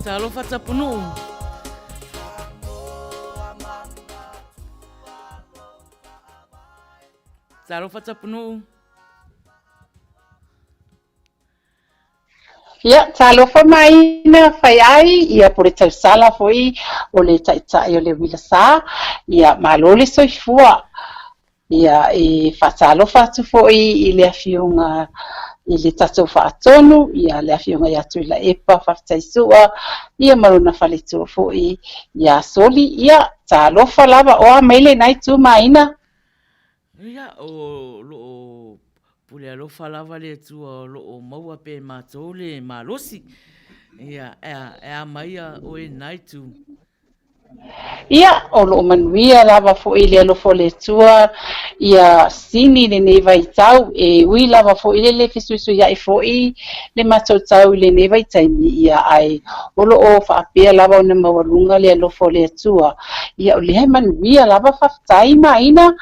Talofa Tapunuu. Talofa Tapunuu. Ia, talofa Maina Faiai, ia po o le tausala foi o le Taitai o le Uila Sa, ia malo le soifua. Ia, e faatalofa atu foi i le Afioga i le tatou Faatonu, ia le Afioga ia Tuilaepa Faafetai Sua, ia ma lona faletua foi ia Soli. Ia, talofa lava, o a mai lena itu Maina? Ia, o lo o pule alofa lava le Atua o lo o maua pea e matou le malosi. Ia, e a mai ia oe lena itu? Ia, o lo o manuia lava foi le alofa o le Atua ia sini lenei vaitau, e ui lava foi le le fesuisuiaʻi foi le matou tau i lenei vaitaimi, ia, ae o lo o faapea lava ona maualuga le alofa o le Atua. Ia, o lea e manuia lava, faafetai Maina,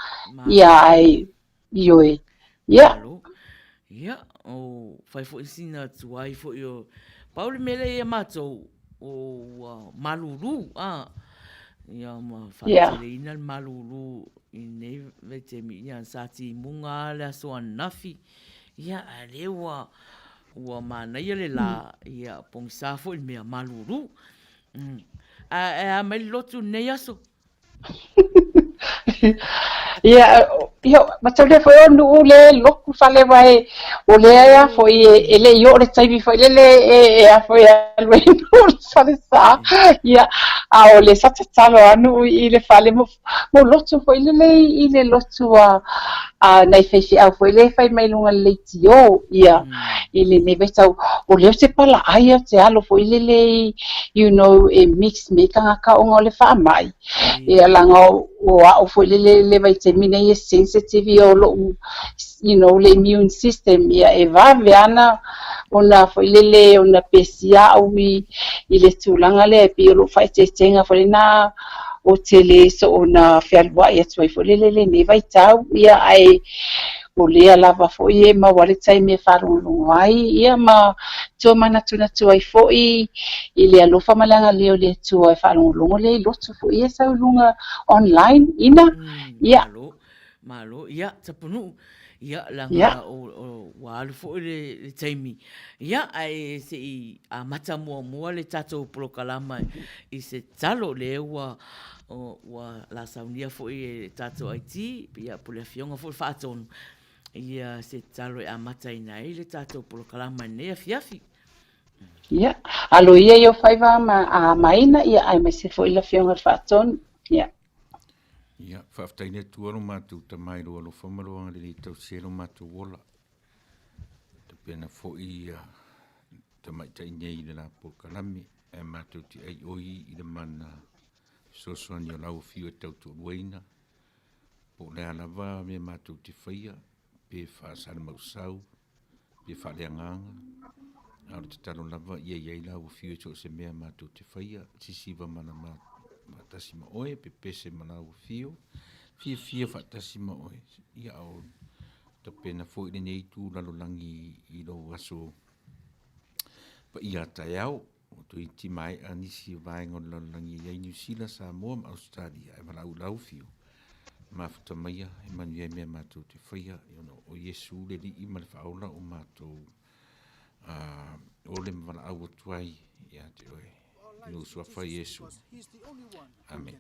ia, ae, ioe, ia. Malo. Ia, o fai foi sina tuai foi o, pau le mea lea ia matou, o ua malulu, a, ia ma faateleina le malulu i lenei vaitaimi, ia sa timuga lava le aso ananafi, ia, a lea ua, ua manaia le la, ia, pogisa foi le mea malulu. Ae a mai le lotu i lenei aso? Ia, ia, mataulia foi o Nuu le lotu fale wai o lea ea foi e le i oo le taimi foi lele e a foi e alu ai Nuu le fale sa. Ia, a o le sa tatalo a Nuu i le fale mo, mo lotu foi lele i le lotu a, a nai faifeau foi lea e fai mai luga le leitio, ia, i lenei vaitau. O lea ou te palaai ou te alo foi lele i, you know, e mix me tagata ona o le faamai. Ia laga o a'u foi lele le vaitaimi nei e sensitive ia o lo'u, you know, le immune system, ia e vave ana ona foi lele ona pesia a'u i, i le tulaga lea, e pei o lo'u faaeteetega foi lena ou te le soona fealua'i atu ai foi lele lenei vaitau, ia ae o lea lava foi e maua le taimi e faalogologo ai, ia ma toamanatunatu ai foi i le alofa ma le agalelei o le Atua e faalogologo lea i lotu foi e sau i luga online ina, ia. Malo, malo, ia, Tapunuu, ia, leaga o, ua alu foi le, le taimi, ia, ae se i amata muamua le tatou polokalama i se talo lea ua, ua la saunia foi e le tatou IT, ia, po o le Afioga foi Faatonu, ia se talo e amataina ai le tatou polokalama i lenei afiafi. Ia, alo ia i ou faiva ma a maina, ia aemaise foi le Afioga i le Faatonu. Ia. Ia, faafetai i le Atua lo matou Tama i lou alofa ma lou agalelei tausia i lo matou ola. Tapena foi ia tamaitai nei i le la polokalame, ae matou te aioi i le mana fesoasoani o lau afio e tautoaluaina, po o le a lava mea matou te faia, pe faasalamausau, pe faaleagaga, a o le tatalo lava ia i ai lau afio i so o se mea matou te faia, sisiva malama faatasi ma oe, pepese ma lau afio, fiafia faatasi ma oe, ia a o tapena foi lenei itu lalolagi i lou aso paia taeao. Ua toeitiiti maea nisi o vaega o le lalolagi e i ai Niu Sila, Samoa ma Ausetalia e valaau i lau afio. Mafuta maia e manuia ai mea matou te faia, ona o Iesu le Alii ma le Faaola o matou ole ma valaau atu ai ia te oe. I lou suafa Iesu. Amene.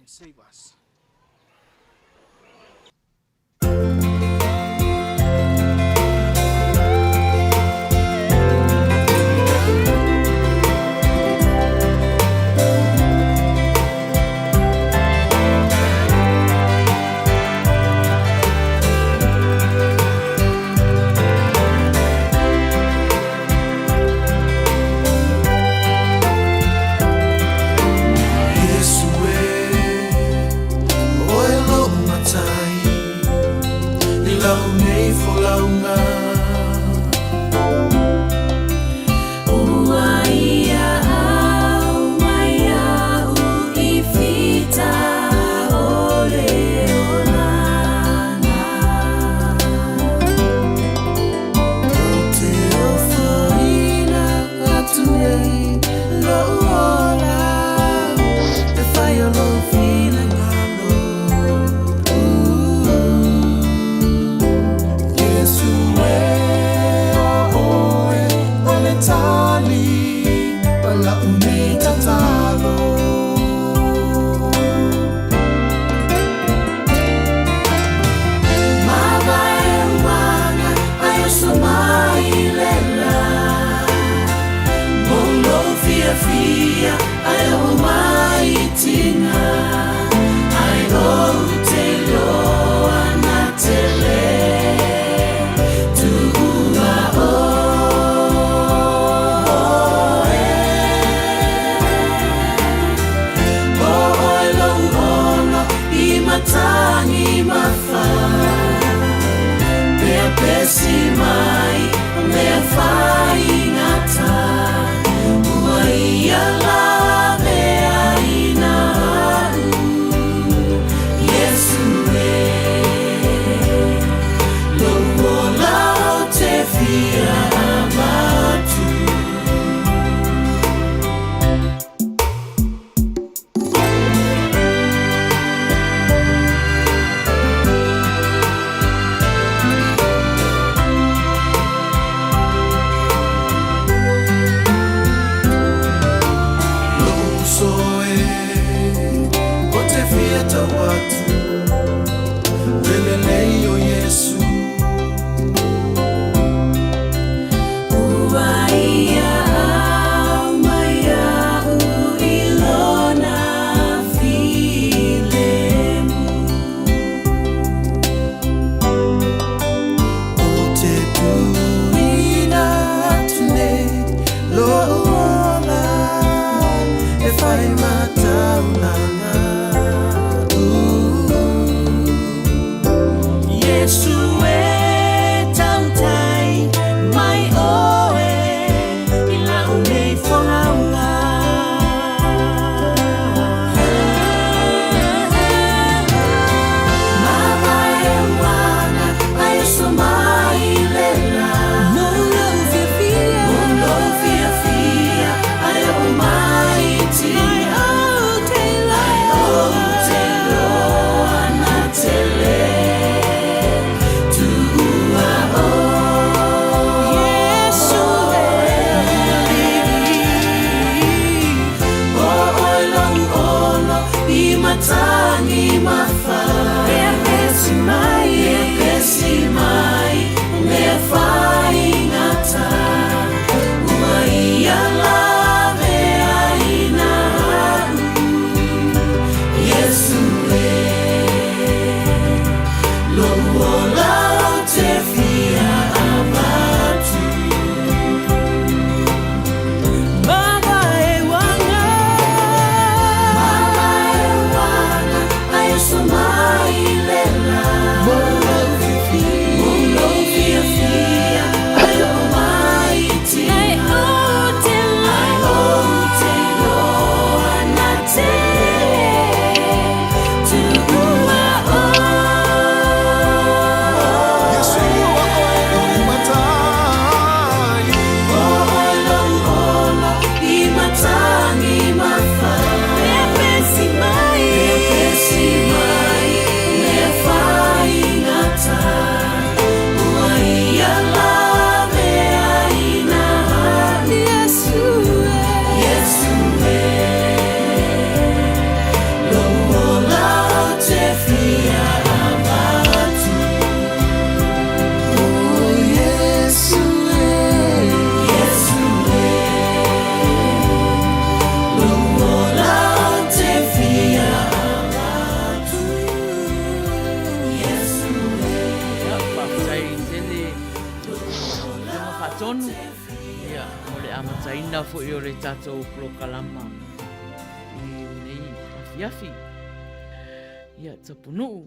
Tapunuu,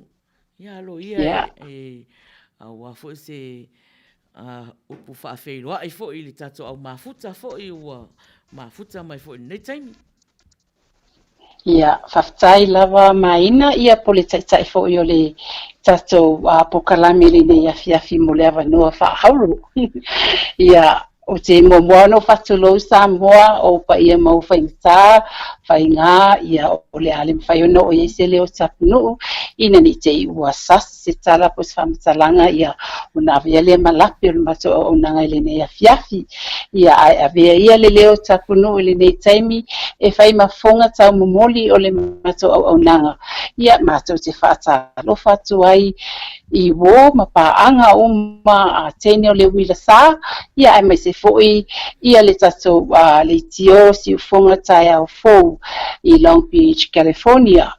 ia alo ia e aua foi se upu faafeiloai foi i le tatou au mafuta foi ua mafuta mai foi i lenei taimi. Ia, faafetai lava Maina, ia po le taitai foi o le tatou polokalame i lenei afiafi mo le avanoa faahaolo. Ia. Ou te muamua ona ou faatulou Samoa, o ou paia ma ou faigata, faiga, ia, o le a le mafai ona oo i ai se leo tapunuu, ina ne i te i ua sasi se tala po o se faamatalaga, ia, ona avea lea ma lape o le matou auaunaga i lenei afiafi. Ia, ae avea ia le leo tapunuu i lenei taimi e fai ma fofoga taumomoli o le matou auaunaga, ia, matou te faatalofa atu ai i uō ma paaga uma a teine o le uila sa, ia aemaise foi ia le tatou leitio siufoga taeao fou i Long Beach, California.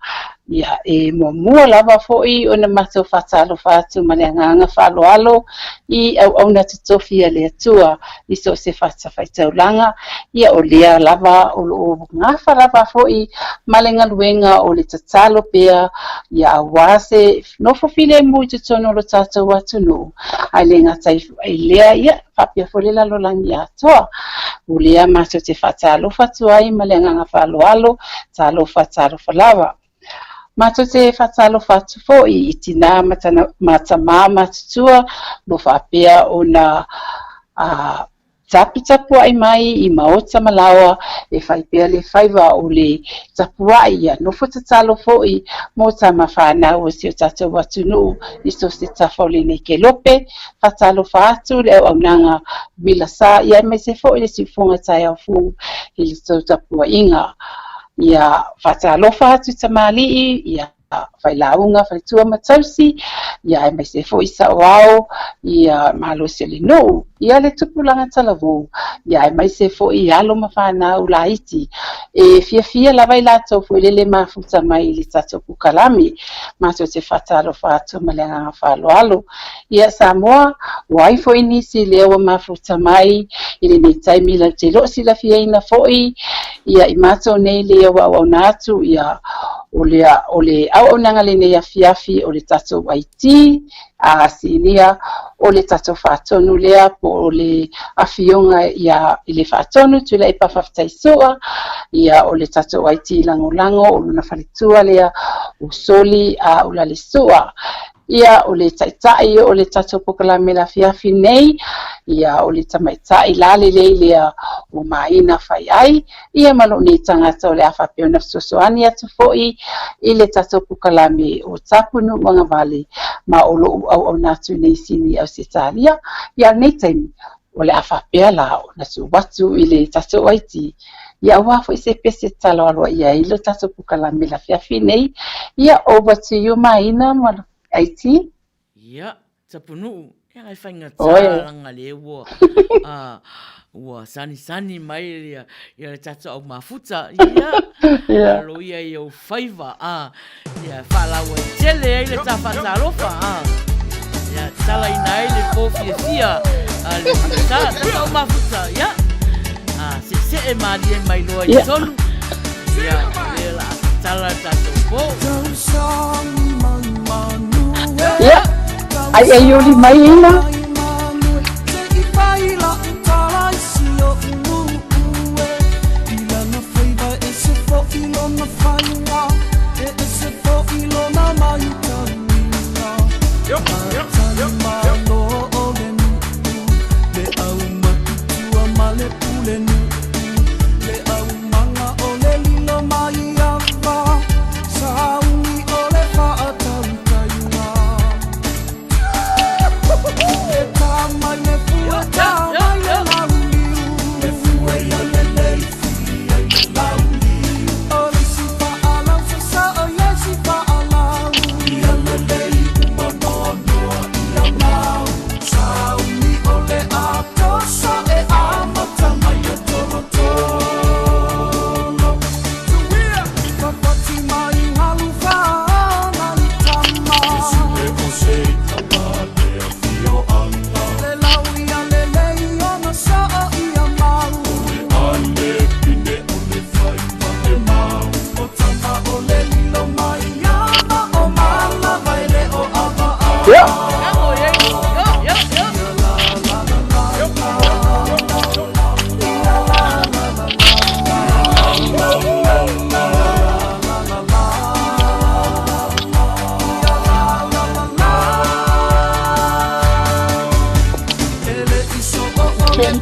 Ia, e muamua lava foi ona matou faatalofa atu ma le agaga faaaloalo i auauna totofi a le Atua i so o se fatafaitaulaga, ia o lea lava o lo o gafa lava foi ma le galuega o le tatalo pea ia aua se nofo filemu i totonu o lo tatou atunuu, ae le gata i lea, ia faapea foi le lalolagi atoa. O lea matou te faatalofa atu ai ma le agaga faaaloalo, talofa talofa lava. Matou te faatalofa atu foi i tinā ma tamā matutua o lo o faapea ona taputapuai mai i maota ma laoa e fai pea le faiva o le tapuai, ia nofo tatalo foi mo tama fanau o si o tatou atunuu i so o se tafa o lenei kelope. Faatalofa atu le auaunaga uila sa, ia aemaise foi le siufoga taeao fou i le tou tapuaiga. Ia faatalofa atu tamalii, ia failauga, faletua ma tausi, ia aemaise foi saoao, ia malosi o le nuu, ia le tupulaga talavou, ia aemaise foi alo ma fanau laiti. E fiafia lava i latou foi lele mafuta mai i le tatou pukalame. Matou te faatalofa atu ma le agaga faaaloalo. Ia Samoa, ua ai foi nisi lea ua mafuta mai i lenei taimi latou te le o silafiaina foi ia i matou nei lea ua auauna atu ia o le o le auaunaga lenei afiafi o le tatou IT a sinia o le tatou faatonu lea po o le afioga ia i le faatonu Tuilaepa Faafetaisua ia o le tatou IT lagolago o lona faletua lea o Soli a Ulalesua. Ia, o le taitai o le tatou polokalame i le afiafi nei, ia, o le tamaitai lalelei lea o Maina Faiai, ia ma lou nei tagata o le a faapea ona fesoasoani atu foi i le tatou polokalame o Tapunuu Agavale ma o lou auauna atu nei i Sini Ausetalia. Ia, o lenei taimi, o le a faapea la ona tuu atu i le tatou IT, ia aua foi se pese tatalo aloaia ai lo tatou polokalame i le afiafi nei. Ia, over to you Maina ma le IT. Ia, Tapunuu, e ai faigata langa le ua a ua sanisani mai ia ia le tatou au mafuta. Ia, yeah. Alo ia i ou faiva a Ia faalauaitele ai le ta faatalofa a. Ia talaina ai le po fiafia a le sa tatou mafuta. Ia. A seesee malie mai loa i totonu. Ia, o lea la a tatala le tatou po. Ia, ai e iuli mai ina. Ben.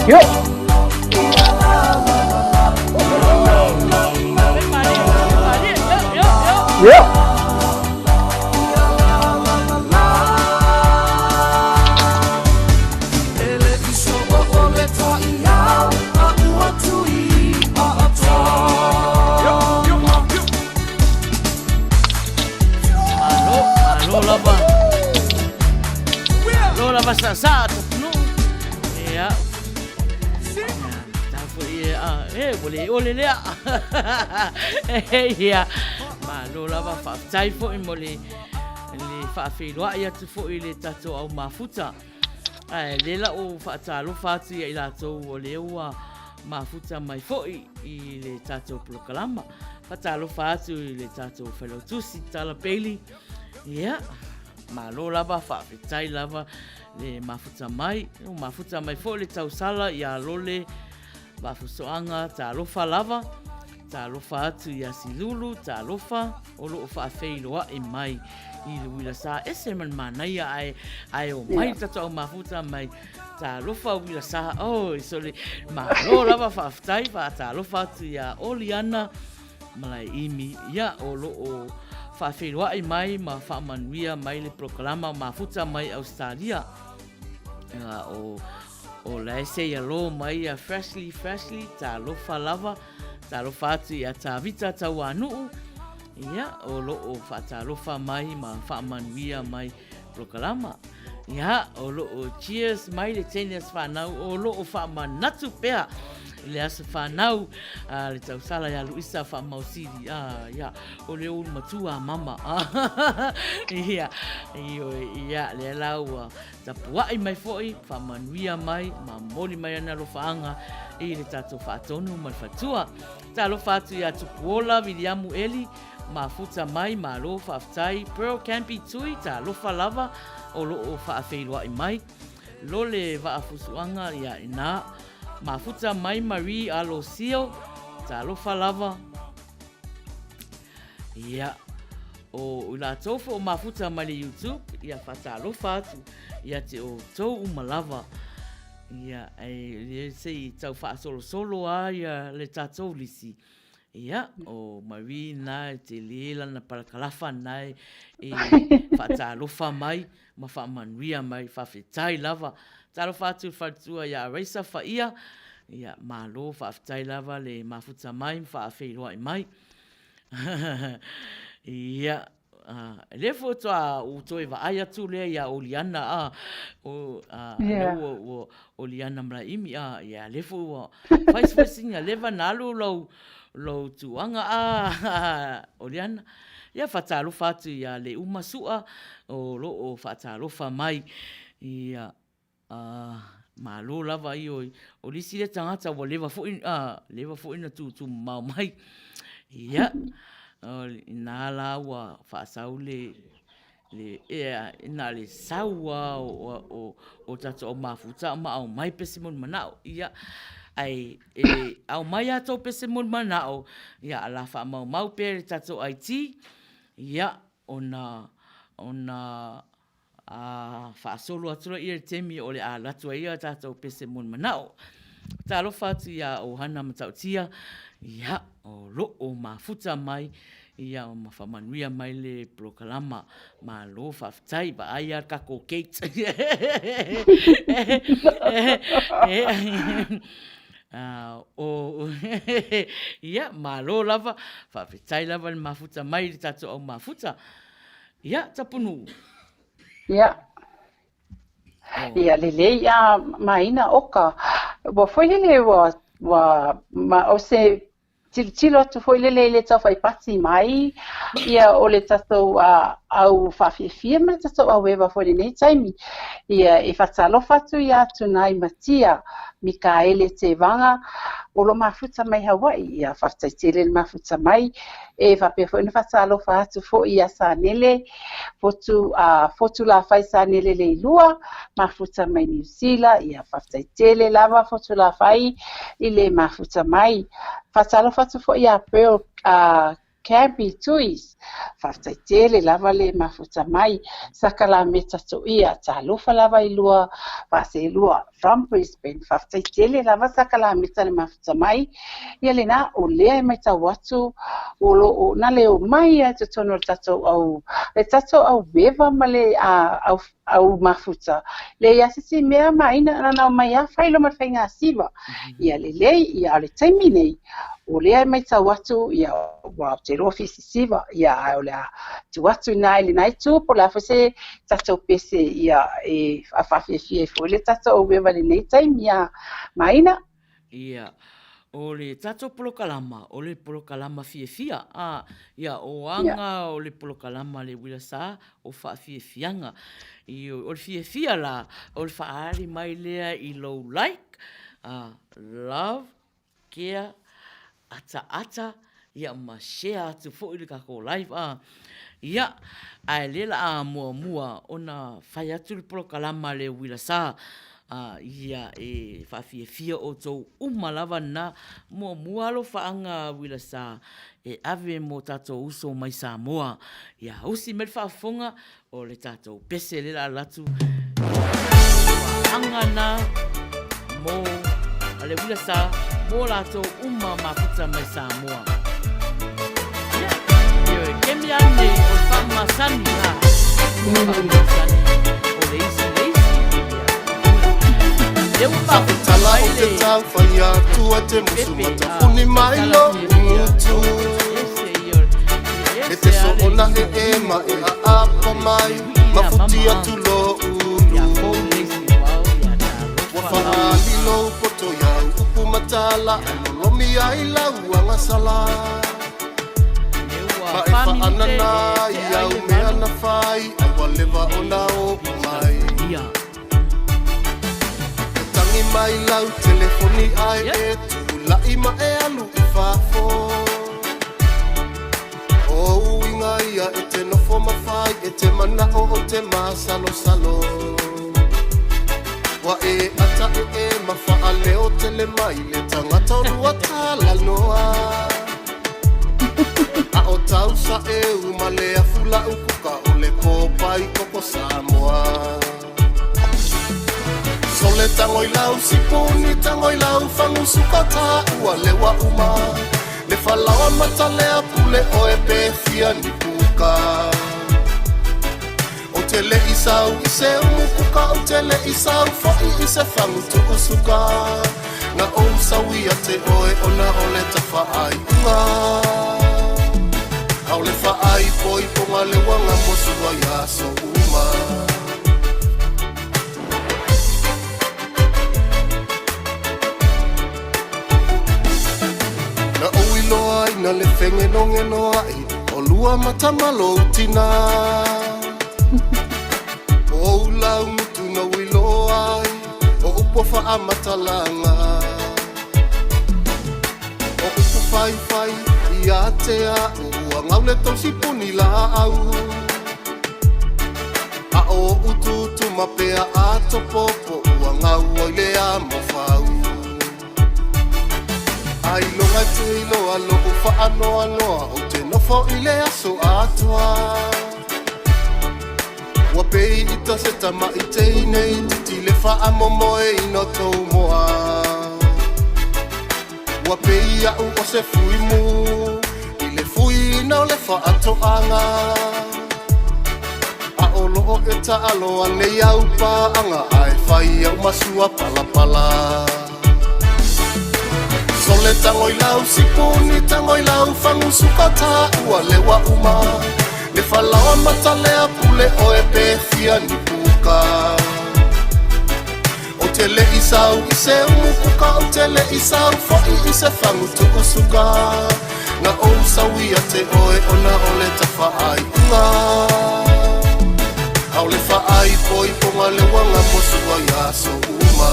Yo, yo. Yo. Yo. Malo, malo lava. Malo lava sa sa tapunuu. Ia. Ta foi a e ua le ole lea. Ia. Malo lava faafetai foi mo le le faafeiloai atu foi i le tatou au mafuta. Ae lea la ua faatalofa atu ia i latou o lea ua mafuta mai foi i le tatou polokalama. Faatalofa atu i le tatou Failautusi Tala Bailey. Ia, malo lava, faafetai lava le mafuta mai. Ua mafuta mai foi le tausala ia Lole Vaafusoaga, talofa lava. Talofa atu ia Silulu, talofa o lo o faafeiloai mai i le uila sa. Ese ma le manaia ae, ae o mai le tatou au mafuta mai. Talofa uila sa, oi, sole, malo lava faafetai, faatalofa atu ia Oliana Malaeimi, ia o lo o faafeiloai mai ma faamanuia mai le polokalama o mafuta mai Ausetalia. O, o la e say hello mai ia Freshly Freshly, talofa lava, talofa atu ia Tavita Tauanuu, ia o lo o faatalofa mai ma faamanuia mai polokalama. Ia, o lo o cheers mai le teine aso fanau, o lo o faamanatu pea le aso fanau a le tausala ia Luisa Faamausili. Ah, ia, o le ulu matua a mama. Ia, ioe, ia, lea la ua tapuai mai foi, faamanuia mai, ma momoli mai ana alofaaga i le tatou faatonu ma le faletua. Talofa atu ia Tupuola Viliamu Eli, Mafuta mai, malo faafetai. Pearl Campy Tui, talofa lava o lo o faafeiloai mai. Lole Vaafusuaga, ia ina. Mafuta mai Marie Alosio, talofa lava. Ia, o i latou foi o mafuta mai le YouTube, ia faatalofa atu ia te outou uma lava. Ia, e, se i tau faasolosolo lava ia le tatou lisi. Ia, o Marie na e tele lana palakalafa na e faatalofa mai ma faamanuia mai, faafetai lava. Talofa atu i le faletua ia Raisa Faia, ia malo faafetai lava le mafuta mai ma faafeiloai mai. Ia, E le faatoa ou toe vaai atu lea iā Oliana, a, o, a, yeah. ua, ua, Oliana Malaeimi, a, ia, lea foi ua, fai se sina leva na alu lou, lou tuaga, a, Oliana. Ia, faatalofa atu iā Leuma Su'a, o lo o faatalofa mai, ia, a, Malo lava ioe, o le isi lea tagata ua leva foi, a, leva foi na tūtū mamao mai. Ia, o ina la ua faasau le, le, ea, na le sau a o, o, o tatou au mafuta ma aumai pese mo le manao. Ia, ae e aumai a tou pese mo le manao, ia, a la faamaumau pea e le tatou IT, ia, ona, ona, A faasolo atu loa ia le taimi o le a alu atu ai a tatou pese mo le manao. Talofa atu iā ʻOhana Matautia, ia, o lo'o mafuta mai, ia, ma faamanuia mai le polokalama. Malo faafetai, vaai a le takou Kate. O, ia, malo lava, faafetai lava le mafuta mai i le tatou au mafuta. Ia, Tapunuu. Ia. Oh. Ia, lelei a maina oka. Ua foi lele ua, ua ma, o se tilotilo atu foi lele i le taufaipati mai, ia o le tatou uh, au whaafiafia ma le tatou au eva foi lenei taimi. Ia, e whatalofa atu ia Tunai Matia, Mikaele Tevaga, o lo mafuta mai Hawaii, ia whafetai tele le mafuta mai, E faapea foi ona faatalofa atu foi ia Sanele, Fotu, a Fotu Lafai Sanele Leilua, mafuta mai Niu Sila, ia faafetai tele lava Fotu Lafai i le mafuta mai. Faatalofa atu foi ia Pearl a Campy Tuis, faafetai tele lava le mafuta mai. Sakalameta Toia, talofa lava i lua vaaselua. From Brisbane, faafetai tele lava Sakalameta le mafuta mai. Ia lena, o lea e matau atu o lo o na leo mai a i totonu o le tatou au, le tatou au eva ma le au, au mafuta. Leai a se isi mea maina na nao mai a fai lo ma le faigasiva. Ia lelei, ia o le taimi nei, o lea e matau atu, ia ua ou te iloa fisisiva, ia ae o le a tuu atu ina i lena itu po o le a foi se tatou pese ia e faafiafia ai foi le tatou aueva i lenei taimi a Maina. Ia, o le tatou polokalama, o le polokalama fiafia, a, ia, o aga o le polokalama le uila sa, o faafiafiaga. I, o le fiafia la, o le faaali mai lea i lou like, a, love, kea, ataata, ia ma share atu foi le tatou live a. Ia, ae lea la a muamua ona fai atu le polokalama le uila sa, a, ia e faafiafia outou uma lava na muamua alofaaga uila sa e ave mo tatou uso mai Samoa. Ia usi mai le faafofoga O le tatou pese lea la alu atu anga na mo a le uila sa mo latou uma mafuta mai Samoa. Ia, ioe, kemi ane o le faamasani ha. Faamasani o le isi le isi. Ia, lea ua mafuta mai le pepe. Tafuni mai lo mutu E te soona e e ma e aapa mai Mafuti atu lo ulu Ua whaali lou poto iau upu matala E lolomi ai lau agasala Ma e whaanana i au mea na whai Ai ua leva ona o mai E tangi mai lau telefoni ai e tula'i ma e alu i fafo O uiga ia e te nofo ma fai e te mana'o o te masalosalo Ua e ata e e ma faaleo tele mai le tagata o lua talanoa A o tau saʻeu ma le afu lau kuka o le kopai koko Samoa Sole tago i lau sipuni tago i lau fagu suka taua lewa uma Le falaoa matalea pule oe pe fia ni puka Ou te le i sau i se umu kuka Ou te le i sau foʻi i se fagu tuusuka Na ou sau ia te oe ona o le tafaaiuga Ao le faaipoipoga le uaga mo sua i aso uma. Na ou iloa ai na le fegenogenoaʻi o lua mata ma lou tina. O ou lau mutu na ou iloa ai, o upu upu o faamatalaga. O upu faifai ia te a'u ua gau le tou sipuni laau. A o oʻu tutuma pea a topopo ua gau ai le amofau. Ailoga e te iloa loʻu faanoanoa ou te nofo i le aso atoa. Ua pei ita se tamaʻi teine itiiti le faamomoeina o tou moa. Ua pei aʻu o se fuimu i le fuiina o le faatoaga. A o loo e taalo ane i au paaga ae fai au ma sua palapala. Sole tago i lau sipuni tago i lau fagusuka taua lewa uma le falaoa matalea pule oe pe fia ni puka. Ou te le i sau i se umukuka ou te le i sau foʻi i se fagu tuusuka Na ou sau ia te oe ona o le tafaaiuga A o le faaipoipoga le uaga mo sua i aso uma.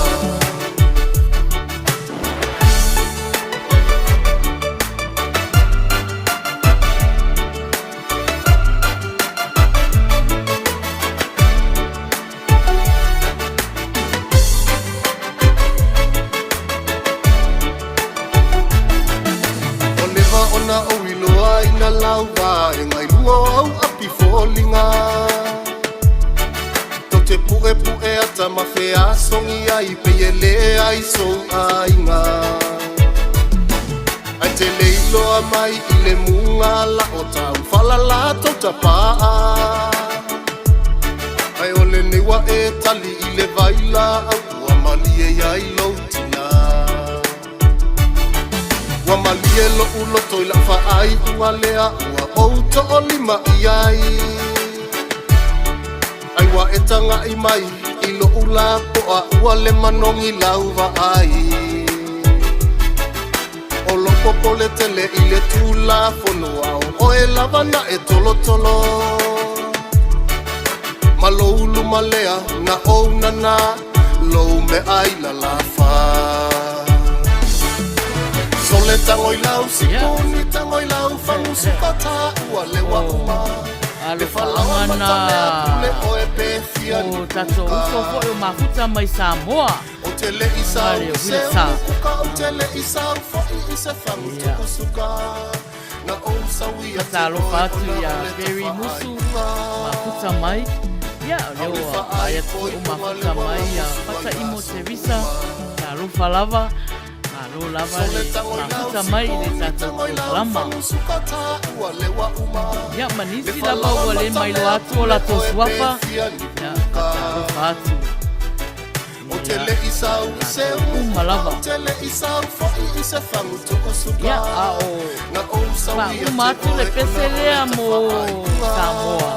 Ua leva ona ou iloa i na lau vaega i luga o au api foliga. Tou te puʻepuʻe ata ma feasogi ai pei e leai sou aiga. Ae te le iloa mai i le muga la o tau falala tou tapaa. Ae o lenei ua e tali i le vailaau ua malie ai lou tina. Ua malie loʻu loto i lau faaiuga lea ua ou toʻolima i ai. Ai ua e tagaʻi mai i loʻu lapoa ua le manogi lau vaai. O lou popole tele i le Tulafono a o oe lava na e tolotolo. Ma lou luma lea na ou nana lou meaai lalafa. Sole tago i lau sipuni tago i lau fagusuka taua lewa uma. Le falaoa matalea pule oe pe fia ni O tatou uso foi o mafuta mai Samoa. Ou te le i sau i se umukuka, ou te le i sau foʻi i se fagu tuusuka. Na ou sau ia te Talofa oe atu ona ia o le Barry Musu, tafaaiuga. mafuta mai. Ia, o lea ua vaai atu foi o mafuta mai ia Fataimo Teresa. Talofa lava, malo lava le mafuta mai i le tatou polokalama. Ia, ma nisi lava ua le mailoa atu o latou suafa, ia, talofa atu. Ou te le i sau i se Uma lava. Ou te le i sau foʻi i se fagu tuusuka. Ia, a o Na ou sau ia faauma te atu le oe pese ona o lea le mo tafaaiuga. Samoa.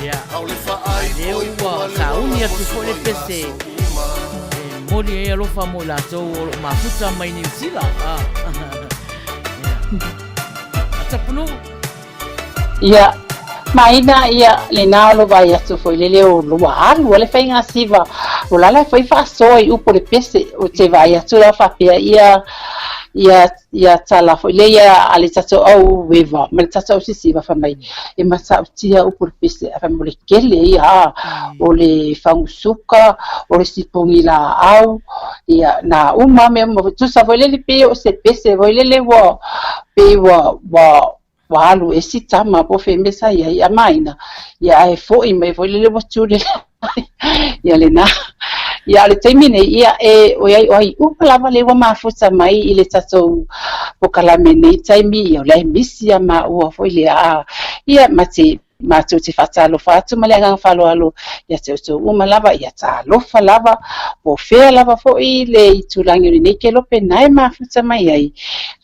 Ia, A o le a lea ua faaipoipoga le sauni uaga atu mo foi le sua i pese aso uma. e momoli ai alofa mo i latou o lo o mafuta mai Niu Sila. Ah. Ia. A Tapunuu. Ia, maina ia lena o lo vaai atu foi lele o ua alu a le faiga siva o la la foi faasoa i upu o le pese o te vaai atu la faapea ia ia ia tala foi le ia a le tatou au eva ma le tatou au sisiva fai mai e matautia upu o le pese ae fai mai o le kele ia a o le fagusuka o le sipogi laau ia na uma mea uma tusa foi lele pei o se pese foi lele ua pei ua ua ua alu e si tama po o fea mea sa i ai a maina, ia ae foʻi mai foi lele ua tuli ia lena. Ia a o le taimi nei, ia e ʻoiai o ai uma lava lea ua mafuta mai i le tatou polokalame i nei taimi, ia o la e misi ia maua foi lea a ia ma te matou te faatalofa atu ma le agaga faaaloalo ia te outou uma lava, ia talofa lava, po o fea lava foi le itulagi o lenei kelope na e mafuta mai ai,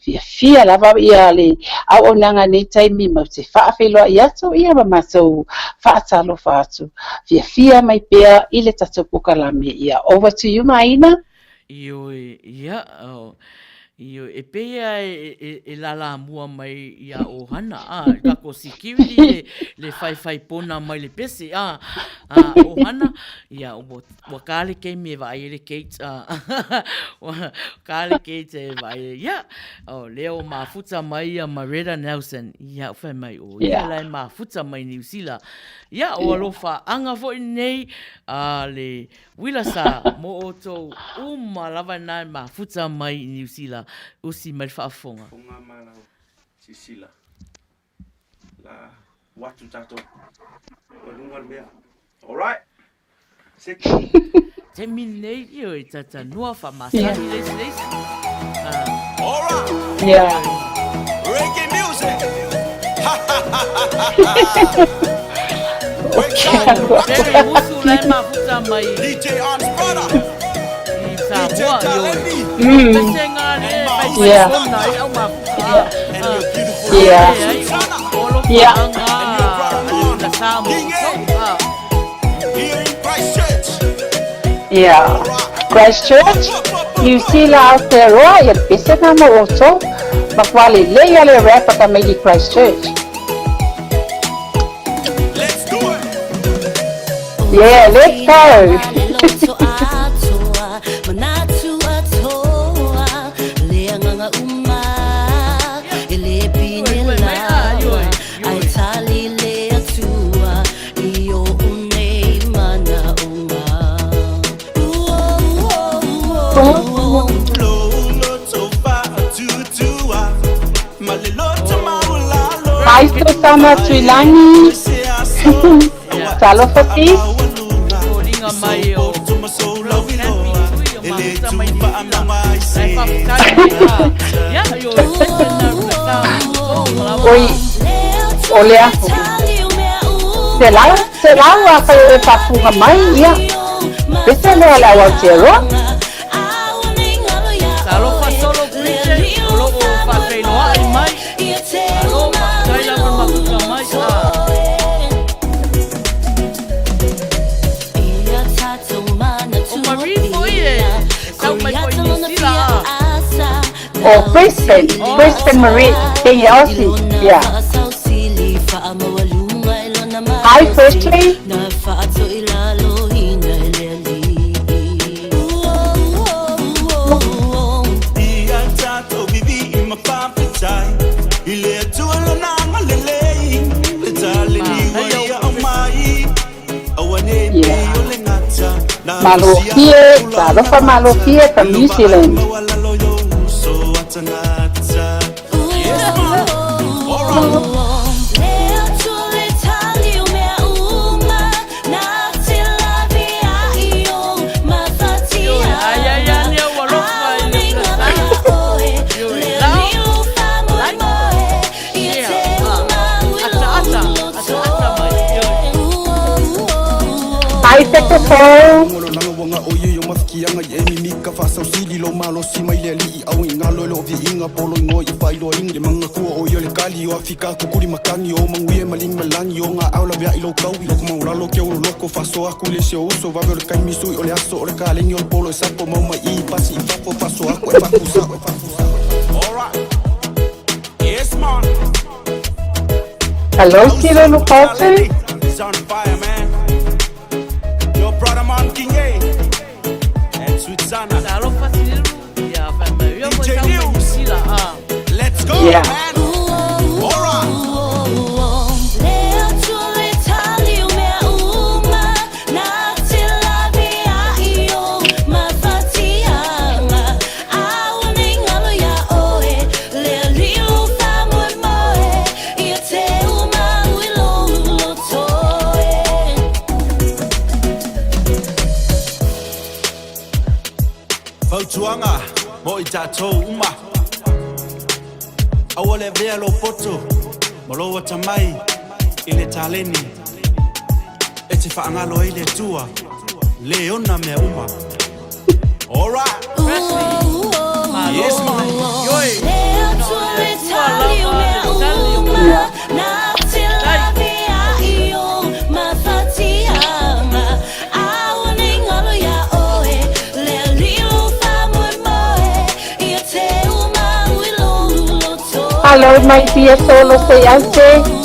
fiafia lava ia le auaunaga i nei taimi matou te faafeiloai atu ia ma matou faatalofa atu. Fiafia mai pea i le tatou polokalame. Ia, over to you Maina. Ioe, ia, Ioe, e pei a e, e, e lalamua mai ia ʻohana, a, i kako security le, le faifai pona mai le pese, a, a ʻohana, ia, ua, ua kā le keimi e vaai ai le gate, a, ua kā le gate e vaai ai, ia, o, lea o mafuta mai ia Maretta Nelson, ia, fai mai, o ia la e mafuta mai Niu Sila, ia, o alofa anga foi nei, a le, Uila sa mo outou uma lava na e mafuta mai i Niu Sila, usi mai le faafofoga. Fofoga ma lau sisila la watu tatou ua luga le mea. Alright. Seki. Taimi nei io e tatanua whamasani le isi le isi. Alright. Yeah. Reggae music. Pere musu la e mafuta mai DJ Arn's brother. i Samoa io e. Pese ngā le fai fai kona i au mafuta. And your beautiful Yeah. Yeah. Samoa. Here in Christchurch. Yeah. Christchurch, New Zealand Aotearoa, ia le pese na mo outou. Matua lelei a le rap a tamaiti i Christchurch. Let's do it. Yeah, let's go. Hi Susana Tuilagi. Talofa sis. Foliga mai o Camping Tui o mafuta mai Niu Sila. Lai whakatari mai a. Ia, io e pese na runa tā mo lava. Oi, o le aho. Se lau, se lau a whai e whafunga mai, ia. Pese lea le au Aotearoa. Talofa solo Bridget, o loo whawheiloai mai. Alo, whakatai lava le mafuta mai a. O Marie foi e, e sau mai foi i Niu Sila a. O Brisbane, Brisbane Marie, tei Aussie, yeah. Hi Firstly. Yeah. Malofie, talofa Malofie from New Zealand. Ioe, ai ai ane au alofa i le ula sa. Ioe, lao, like, share, ata ata, ata ata mai, ioe. Hi Fetofou. Alright. Yes, man. Hello Silo Lukautu. It's on fire, man. Your brother, man, King A. And Sweet Sana. Talofa Sililu, ia whai mai ia foi DJ sau mai Niu News. Sila a. Let's go, Yeah. man. Alright. Fautuaga mo i tatou uma. Aua le avea lou poto ma lou atamai i le taleni e te faagalo ai le Atua le ona mea uma. Alright. Presley, malo Yes, man. mai, ioe, na o le Atua lava le tali o Yeah. tai. Hello, my dear solo say ase.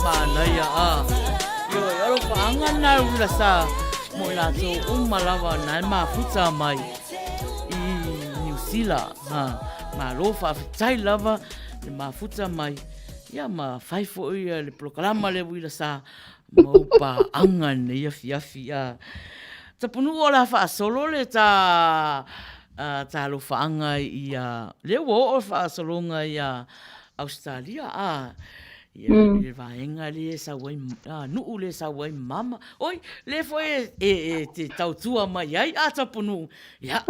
Manaia a. Ioe, alofa anga na ula sa mo i latou uma lava na e mafuta mai i Niu Sila. Ha, malo faafetai lava le mafuta mai. Ia ma fai foi le polokalama le uila sa mau paaga i lenei afiafi. A tapunuu o le a faasolo le ta talofaaga ia, lea ua oo le faasologa ia Ausetalia, a ia i le vaega lea e sau ai, nuu lea e sau ai mama. Oi, lea foi e te tautua mai ai a Tapunuu. Ia,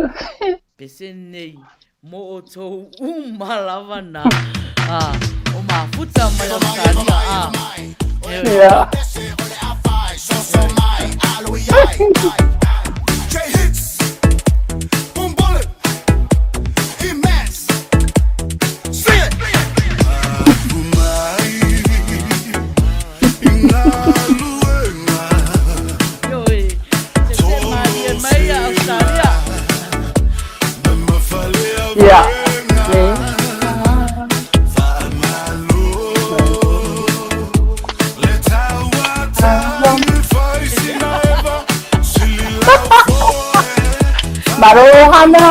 pese nei mo outou uma lava na o mafuta mai Ausetalia. A, Yeah. Ioe, se malie mai a Australia. Yeah. Yeah. Malo hana.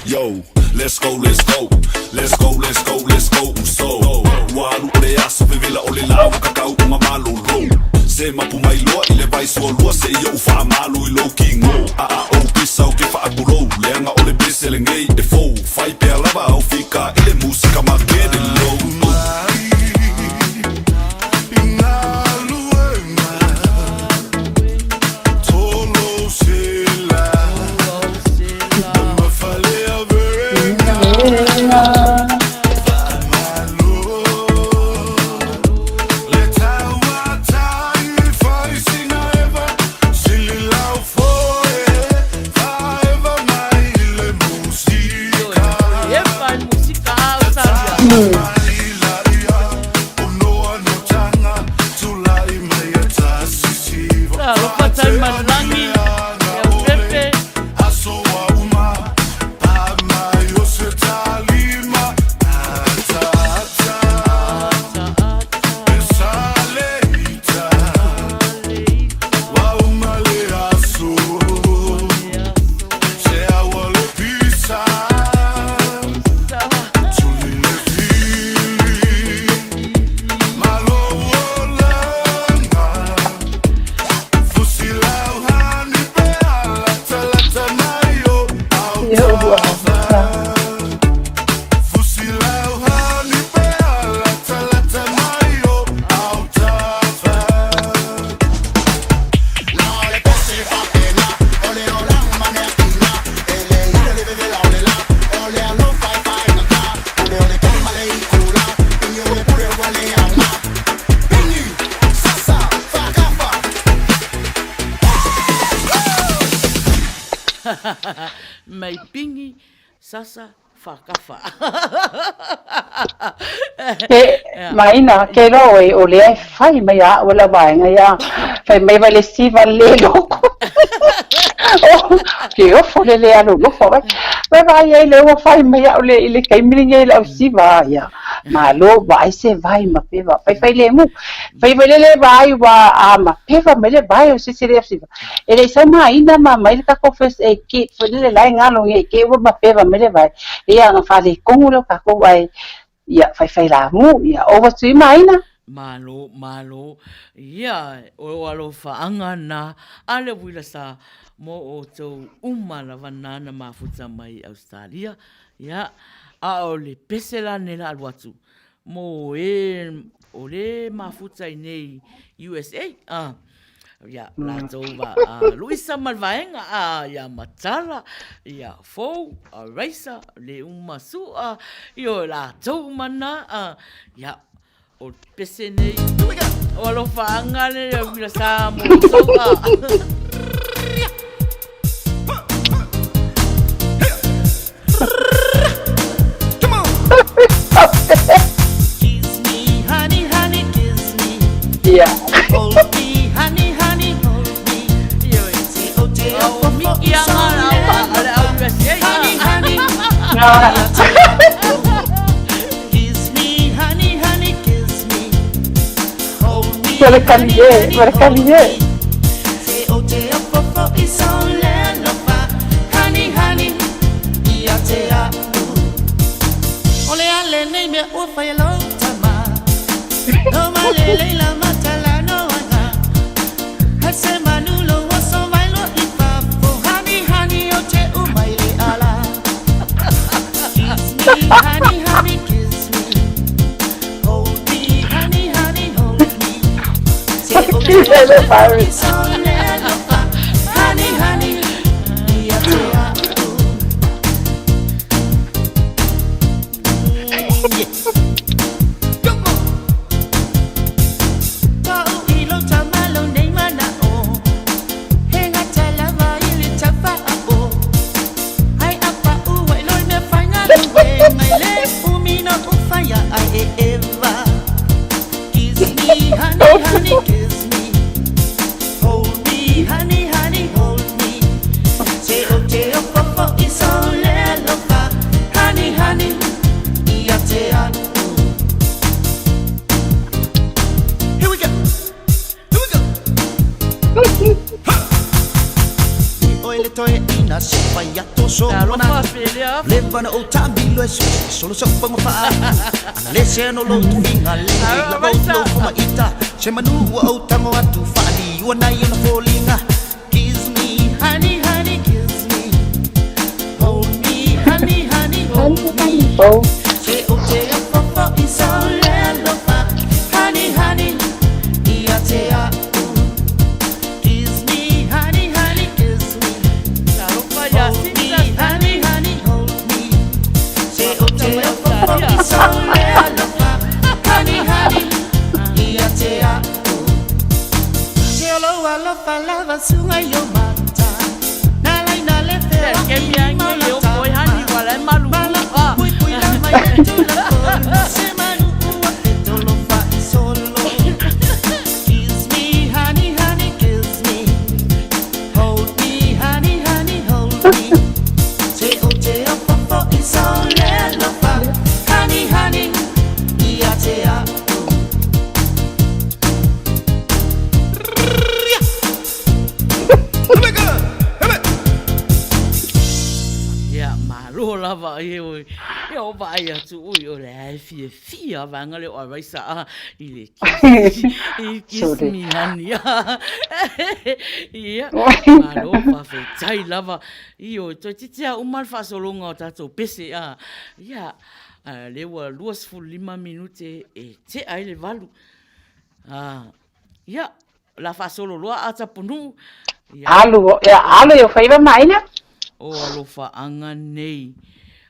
Yo, let's go, let's go. Let's go, let's go, let's go. So, ua alu o le aso vevela o le la ua kakau uma malolo. Se mapu mai loa i le vai sualua se ia u faamalu i lou kigo. A a o pisa o ke faapulou, leaga o le pese lenei e fou. Fai pea lava au fika i le musika ma get it low. Mai pingi sasa whakafa. Ke maina ke loa oe o lea e fai mai a au e lau vaega ia fai mai vai le siva le loko. Oh, ke ofo le le alu lofo vai. Vai vai ai le ua fai mai au le i le taimi lenei lau siva ia. Malo vaai se vai ma peva. Fai fai le mu. Fai fai le le vai ua a ma peva mai le vai o se se le siva. E le i sau maina ma mai le takou first aid kit foi lele la e galo nge ke ua mapeva mai le vai. Ia na faaletonu lea o takou ae ia faifai lamu ia over to i maina. Malo, malo, ia o alofaaga na a le uila sa mo outou uma lava na na mafuta mai Australia, ia, a o le pese la nei la alu atu mo e o le mafuta i nei USA, a, ia, latou va a Luisa ma le vaega, a, ia Matala, ia Fou, a Raisa, le uma Sua, ia o latou uma na, a, ia, o le pese nei, o alofaaga le uila sa mo outou, a. Ia. Ua le kali e, ua le kali e. Oh. Ia, malo lava e oi. Ia o vaai atu ui o le ae fiafia vaega lea o Araisa a i le kiss, i kiss me honey. Ia, malo faafetai lava. Ioe, toeitiiti lava uma le faasologa o tatou pese a. Ia, lea ua 25 minute e tea ai le 8. Ia, o le a faasolo loa a Tapunuu. Ia. Alu, ia, alu i o faiva ma aina. O alofaaga nei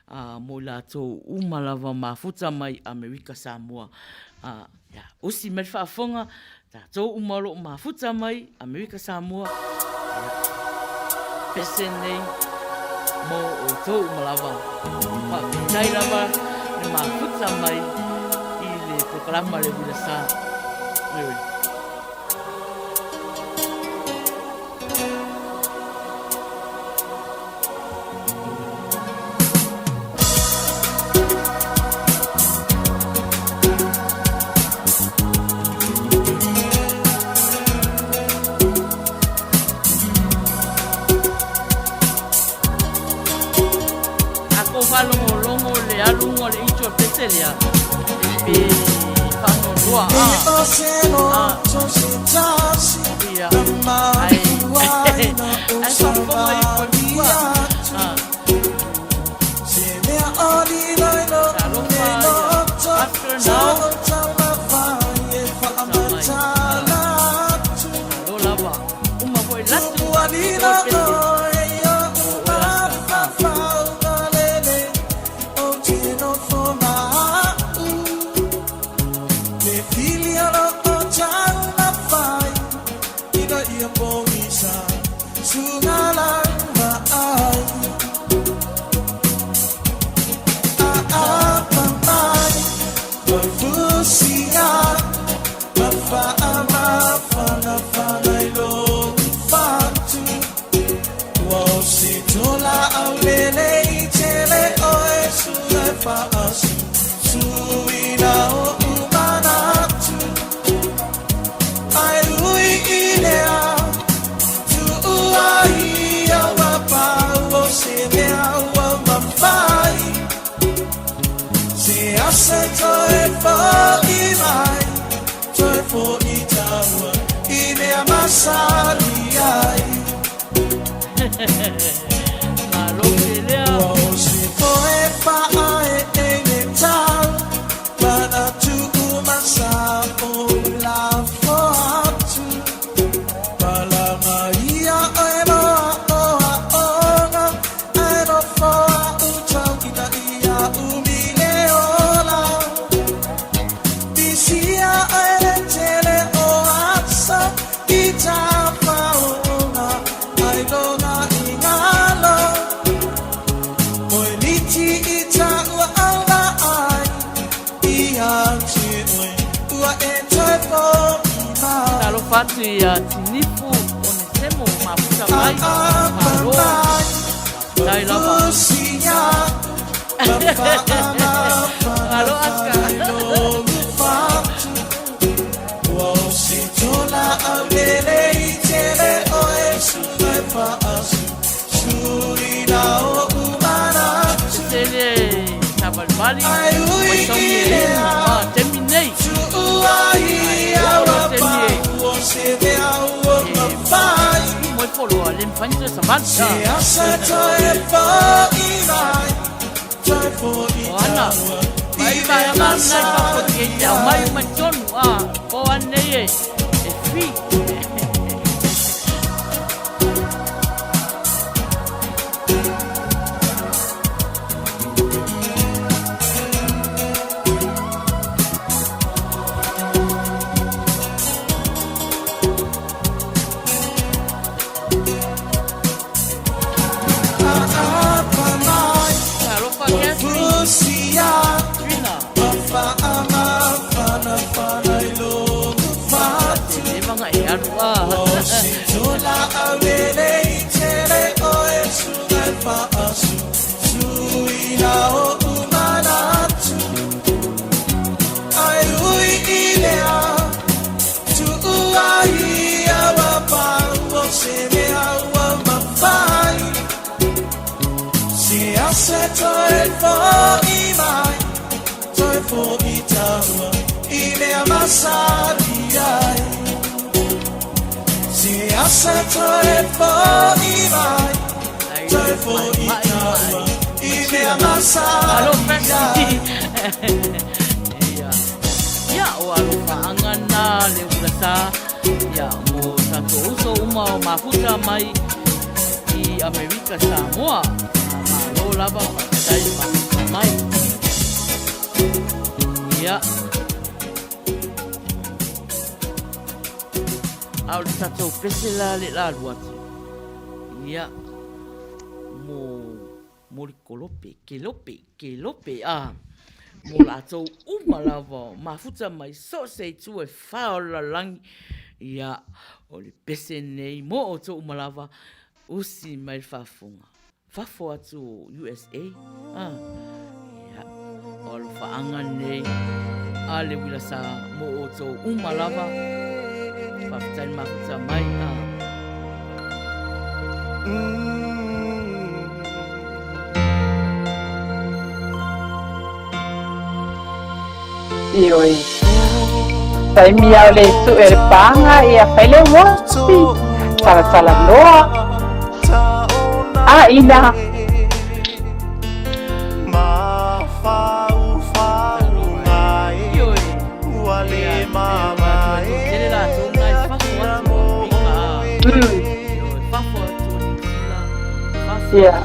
a, mo i latou uma lava mafuta mai Amerika Samoa. A, ia, usi mai le faafofoga, tatou uma o lo o mafuta mai Amerika Samoa. Ia, pese nei. mo outou uma lava. Faafetai lava le mafuta mai i le polokalama le Uila Sa. Ioe. A kou faalogologo le aluga o le itu o le pese lea, pe faanoanoa a. Ia, ae, ae faafofoga ifo i tua. Talofa ia After Now. Malo lava. Uma foi latu o pese. O oe Aska. Malo ke lea. Talofa atu ia Tinifu Onesemo mafuta mai. Malo. Faafetai lava. Malo Aska. Tele savalivali mai sauni e inu ma taimi nei. Ae oo loa taimi e e moe foloa le mafai ona toe savali. O ana, mai vaega lena i fafo e te aumai uma i totonu, a, po ane nei e free. Talofa Catherine. Trina. Faatele vanga e alu a. Ai maimai ma e. Alo Francis. Ia. Ia o alofaaga na le ulasa ia mo tatou uso uma o mafuta mai i Amerika Samoa. Malo lava faafetai le mafuta mai. Ia. A o le tatou pese la le la alu atu. Ia. Mo Moli Kolope, Kelope, Kelope, a, mo latou uma lava o mafuta mai so o se itu e fa o le lalolagi, ia, o le pese nei mo outou uma lava, usi mai le faafofoga. Fafo atu o USA, a, ia, o alofaaga nei a le uila sa mo outou uma lava. Faafetai le mafuta mai, a. Ioe. Taimi lava o le sue o le pāga, ia fai le uafi, talatalanoa. A ina. Yeah.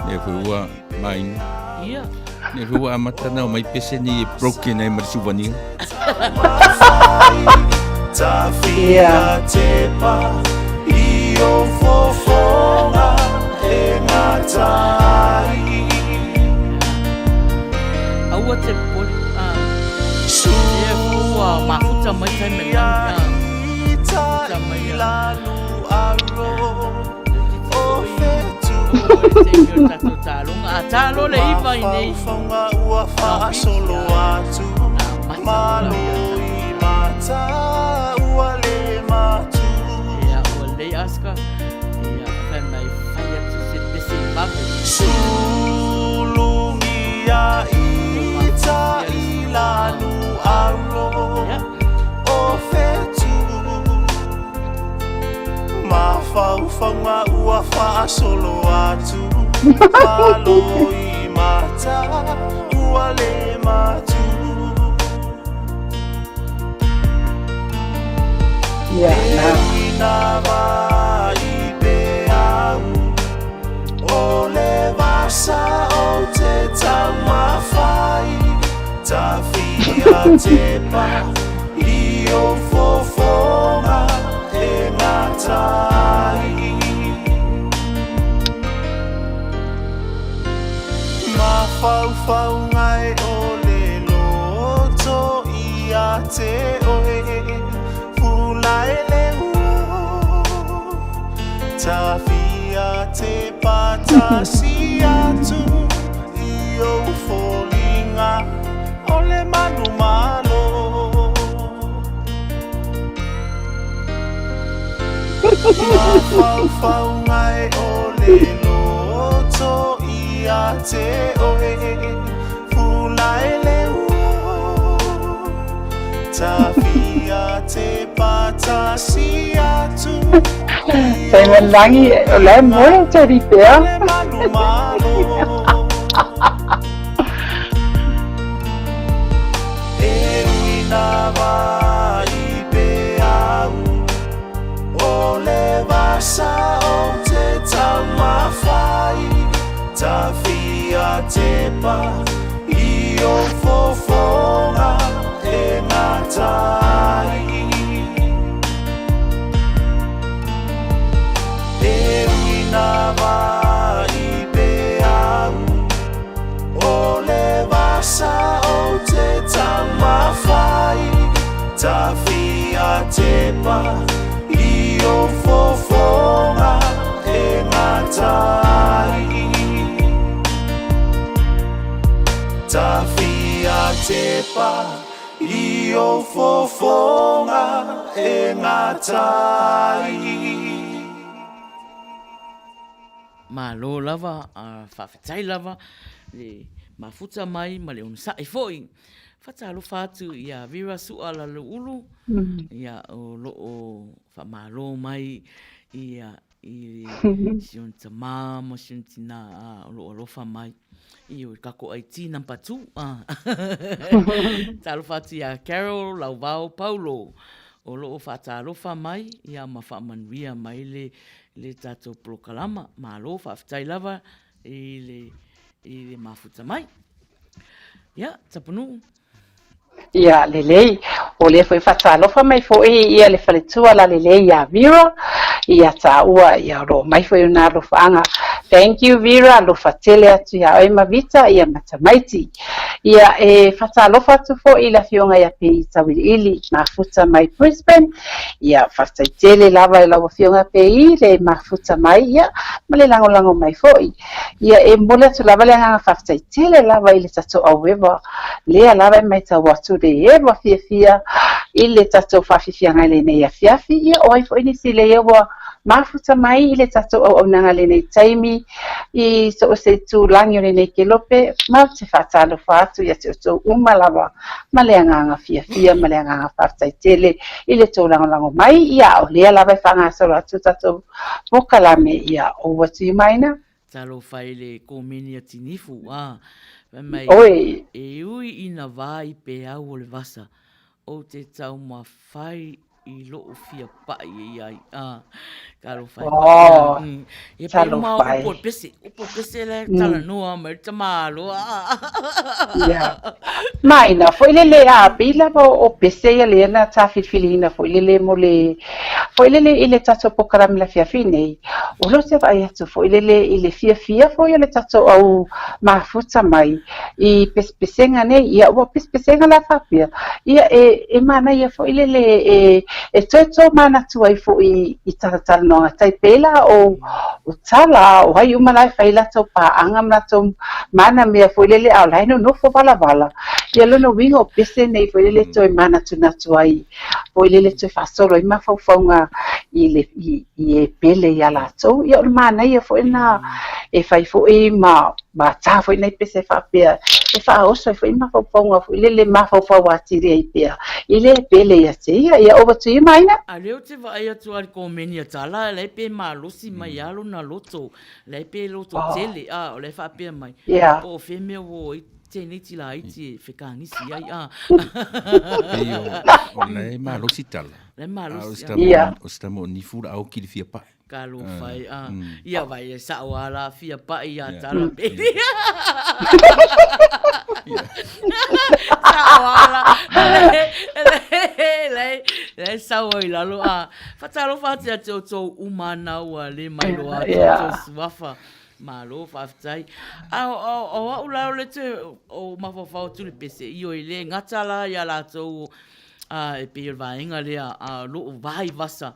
Lea foi ua maina. Ia. Lea foi ua amata na mai pese ni e broken ai ma le souvenir. Ia. Aua te poli. Lea foi ua mafuta mai tai me lani. Mafuta mai. Talo le iva i nei. Ia, ua lei Oscar. Ia, fai mai fai atu se pese i vave. Ia. Mafaufauga ua faasolo atu Malo i mata ua le matu Ia, na. Ina vai pe au O le vasa o te taumafai Tawhia te pa i o fofoga e ngatai Mafaufauga e o le loto ia te oe Pula e le ua Tawhia te pa tasi atu I ou foliga o le manumalo. Mafaufauga e o le loto ia te oe Pula e le ua Tawhia te patasi atu Taimalagi o la e moe te ripea. Le manumalo E ui nā wā i pe au O le vasa o te taumafai Tawhia te pa i o fofoga e ngatai E ui nā wā i pe au O le vasa o te taumafai Tawhia te pa i o fofoga e ngatai Tawhia te pa i o fofoga e ngatai. Malo lava, a faafetai lava le mafuta mai ma le onosai foi. Faatalofa atu ia Vera Sua Laloulu, ia o loo faamalo mai ia. i si ona tamā ma si ona tinā a, o loo alofa mai. I o kako ai tī number 2. Ah. Talofa atu iā Carol, Lauvao, Paulo. O loo whaatalofa mai, ia ma whaamanuia mai le, le tātou polokalama. Malo, faafetai lava i le, i le mafuta mai. Ia, Tapunuu. Ia, lelei. O lea foi faatalofa mai foi ia le faletua lalelei ia Vera, ia taua ia o lo o mai foi ona alofaaga. Thank you Vera, alofa tele atu ia oe ma Vita ia ma tamaiti. Ia e faatalofa atu foi i le afioga ia Pei Tauiliili, mafuta mai Brisbane. Ia faafetai tele lava i lau afioga Pei le mafuta mai ia ma le lagolago mai foi. Ia e momoli atu lava le agaga faafetai tele lava i le tatou aueva, lea lava e matau atu le eva fiafia i le tatou faafiafiaga i lenei afiafi. Ia o ai foi nisi lea ua mafuta mai i le tatou auaunaga i lenei taimi i so o se itulagi o lenei kelope, matou te faatalofa atu ia te outou uma lava ma le agaga fiafia ma le agaga faafetai tele i le tou lagolago mai. Ia o lea lava e faagasolo atu tatou Pokalame ia ou atu i maina. Talofa i le komeni a Tinifu, a, fai mai, Oi. E ui ina vā i peau o le vasa, ou te taumafai i lou fia paʻi i ai, a, talofa e paʻi, Oh, mm. Ia pei uma talofa upu o e. le pese, upu o le pese la e talanoa mai le tamāloa, a. Ia. Maina foi lele a pei lava o pese ia lea na tafilifiliina foi lele mo le foi lele i le tatou polokalame le afiafi nei, o lea ou te vaai atu foi lele i le fiafia foi o le tatou au mafuta mai i pesepesega nei. Ia ua pesepesega la faapea, ia e, e manaia foi lele e, e toe tōmanatu ai foi i talatalanoaga tai pēlā o, o tala, o ai uma la e fai latou paaga ma latou mana mea foi lele a o la e nonofo valavala. Ia lona uiga o pese nei foi lele toe manatunatu ai foi lele toe faasolo ai mafaufauga i le i, i e pele iā latou. Ia o le manaia foi lena e fai foi ma ma tā foi nai pese faapea e faaoso ai foi mafaufauga foi lele mafaufau atili ai pea i le pele ia te ia. Ia over to you Maina. A lea ou te vaai atu a i le komeni a Tala, la e pe malosi mai lava lona loto, la e pe loto tele, a o la e faapea mai, po o fea mea ua o ai tēnei laiti e whekangisi ai, a. Pei o, o la e malosi tala. La e malosi, a. Ia. O se tama o nifu la au ki le fia pai. Ka lo whai, a. Ia vai e sao a la fia pai a tala pei. Sao a la, le, le, le sao i lalo, a. Whatalofa atu ia te outou uma ana ua le mai loa atu outou suafa. Malo, faafetai. A o, o, o au la o le toe o mafaufau atu le pese, ioe le gata la ia latou a, e pei o le vaega lea a loo vai vasa.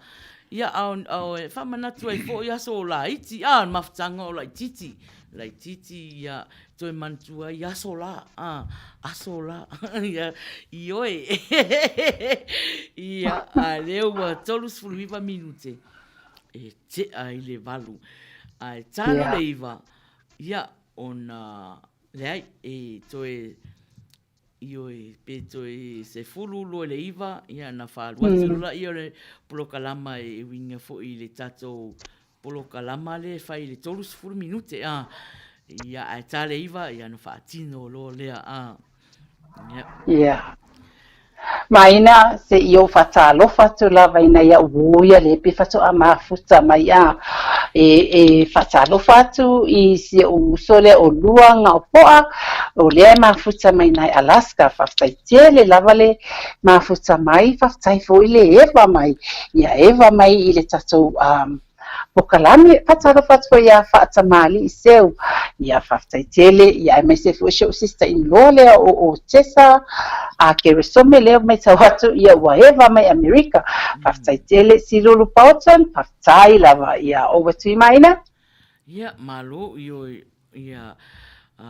Ia, a o, a o e faamanatu ai foi aso o laiti, a, le mafutaga o laitiiti, laitiiti, ia, toe manatua ai aso la, a, aso la, ia, ioe. Ia, a lea ua 39 minute e tea i le valu. Ae talo le iva, ia, ona, leai, e toe, ioe, pe toe 12 i le iva, ia, ona faalua atu loa lea o le polokalama e uiga foi i le tatou polokalama lea e fai i le 30 minute, a, ia, ae ta le iva, ia, ona faatino loa lea, a. Ia. Maina se i ou faatalofa atu lava ina ia ua ia le pe faatoa mafuta mai a e, e faatalofa atu i si ou uso lea o Lua Gaopoa o lea e mafuta mai nai Alaska. Faafetai tele lava le mafuta mai, faafetai foi le eva mai, ia eva mai i le tatou um, Pokalame, faatalofa atu foi ia Faatamalii Seu, ia faafetai tele, ia aemaise foi si ou sister in law lea o o Tessa a Keresome lea ua matau atu ia ua eva mai Amerika. Faafetai tele Silulu Bolton, faafetai lava ia over to you Maina. Ia, malo i oe Ia, ā,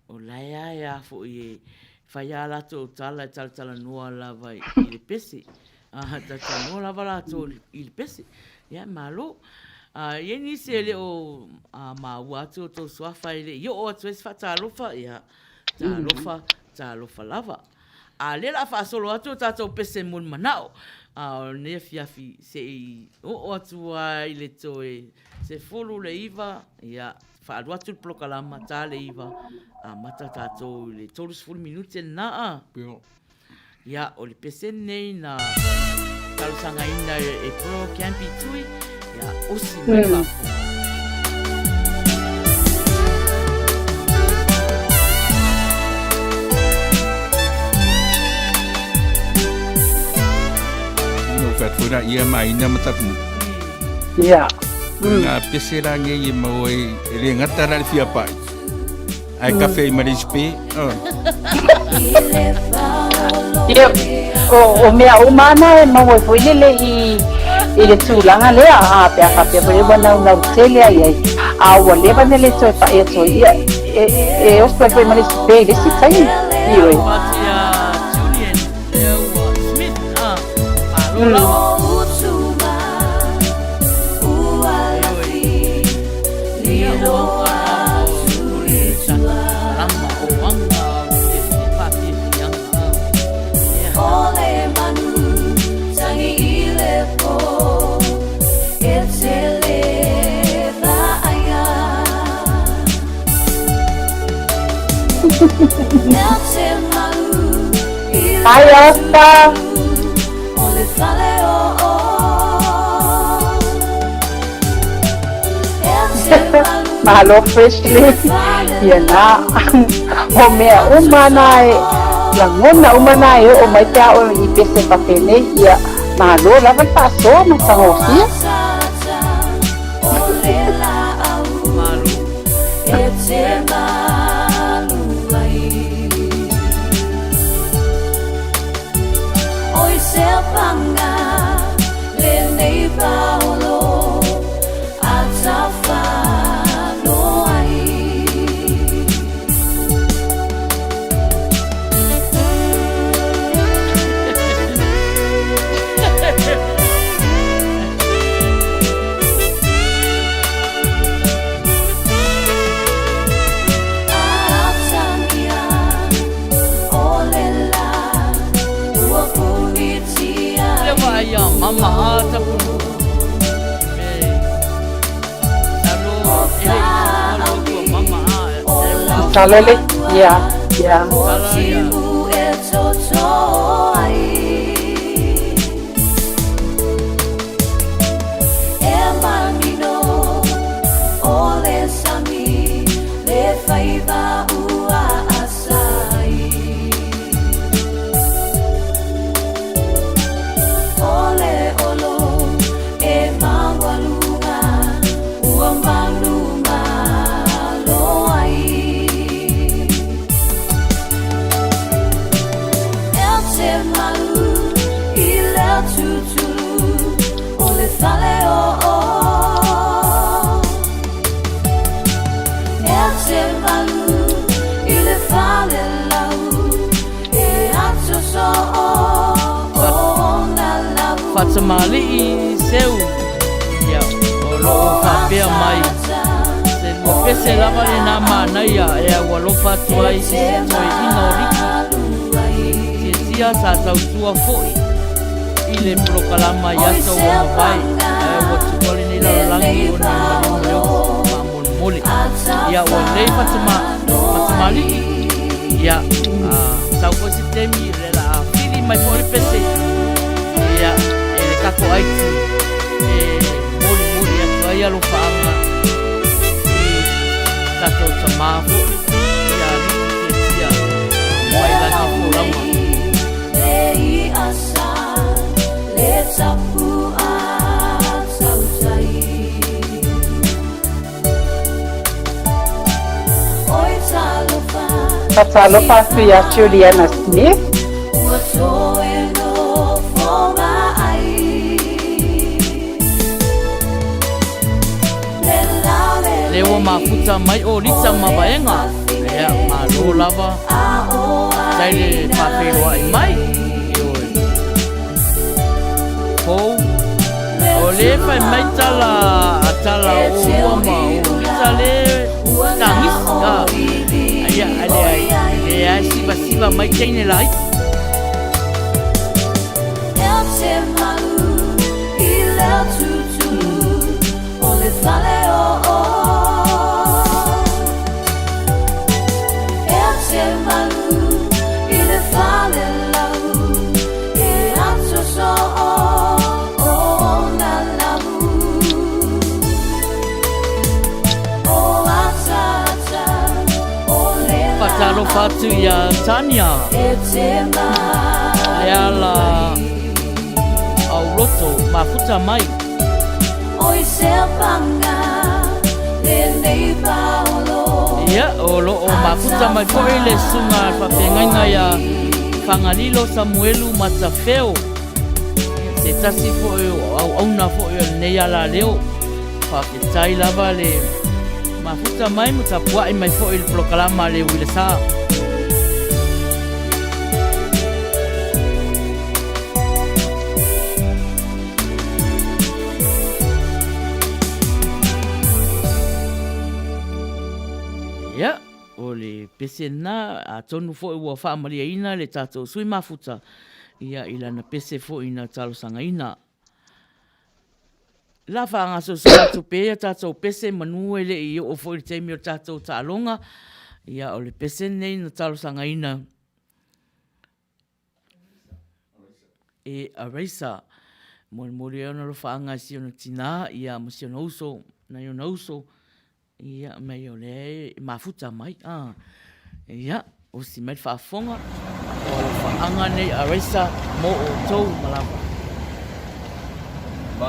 o lae a e a foi e fai ā latou tala e talatalanoa lava i le pese. Ā, talatalanoa lava latou i le pese. Ia, malo. Ā, i ai nisi e le o ā, māua atu o tou suafa e le i oo atu ai se faatalofa, ia, talofa, talofa lava. a lea o le a faasolo atu a tatou pese mo le manao a o lenei afiafi se i oo atu lava i le toe 19, ia, faaalu atu le polokalama ta le 9, amata tatou i le 30 minute lena a. Ia, o le pese lenei na talosagaina e Bro Campy Tui, ia, osi mai faafofoga. No fai atu foi la ia ma ina ma tapu. Ia. Ngā pese la ngei e mau ai e le ngata la le fia pai. Ai kafe i Malaysia Pe. Oh. Ia, o, o mea uma ana e maua ai foi lele i, i le tulaga lea, a pe a faapea foi ua naunau tele ai ai, a ua leva ona le toe pai atu ai, ia, e, e oso ai foi ma le isi pe i le isi taimi. Ioe. Atu ia Julian lea ua Smith, ah, malo lava. Hi Oscar. Malo Freshly. Ia na. O mea uma na e lagona uma na e oo mai pe a oo i pese faapenei, ia malo lava le faasoa matagofie. Le vaai a mama a tapu me talo e le i alo atu a mama a e ua Talo le, yeah, yeah. tala ia. Faatamalii seu ia o lo o faapea mai se lua pese lava lena manaia e au alofa atu ai i se toeaina o Liki. Tiatia sa tautua foi i le polokalama i aso ua mavae ae ua tuua lenei lalolagi ona e maliu le oso faamolemole. Ia ua lelei Faatamalii ia sau foi se taimi o le a fili mai foi le pese ia e le kako aiti e molimoli atu ai alofaaga i tatou tamā foi ia Liki Tiatia mai lagi folauga. Faatalofa atu ia Juliana Smith. Lea ua mafuta mai o Lita ma Vaega. Ia, malo lava. Tai le faafeiloai mai. Ioe. Fou. O le fai mai tala a tala o ua ma o Lita le tagisi. Ah. Ia, le ai, le ai siva siva mai teine laiti. Faatalofa atu iā Tania Leala Auloto mafuta mai. Ia, o lo o mafuta mai foi le susuga a le faafeagaiga ia Fagalilo Samuelu Matafeo, se tasi foi o auauna foi o lenei alaleo. Faafetai lava le mafuta mai ma tapuai mai foi i le polokalama a le Uila Sa. Ia, o le pese lena, atonu foi ua faamalieina le tatou sui mafuta ia i lana pese foi na talosagaina. La faagasolosolo atu pea ia tatou pese manu e le i oo foi le taimi o le tatou taaloga. Ia, o le pese lenei na talosagaina e Araisa. Molimoli ai ona alofaaga i si ona tinā, ia ma si ona uso, nai ona uso, ia mai o lea e mafuta mai. Ah, ia, osi mai le faafofoga, o alofaaga nei Araisa mo outou uma lava. Ma,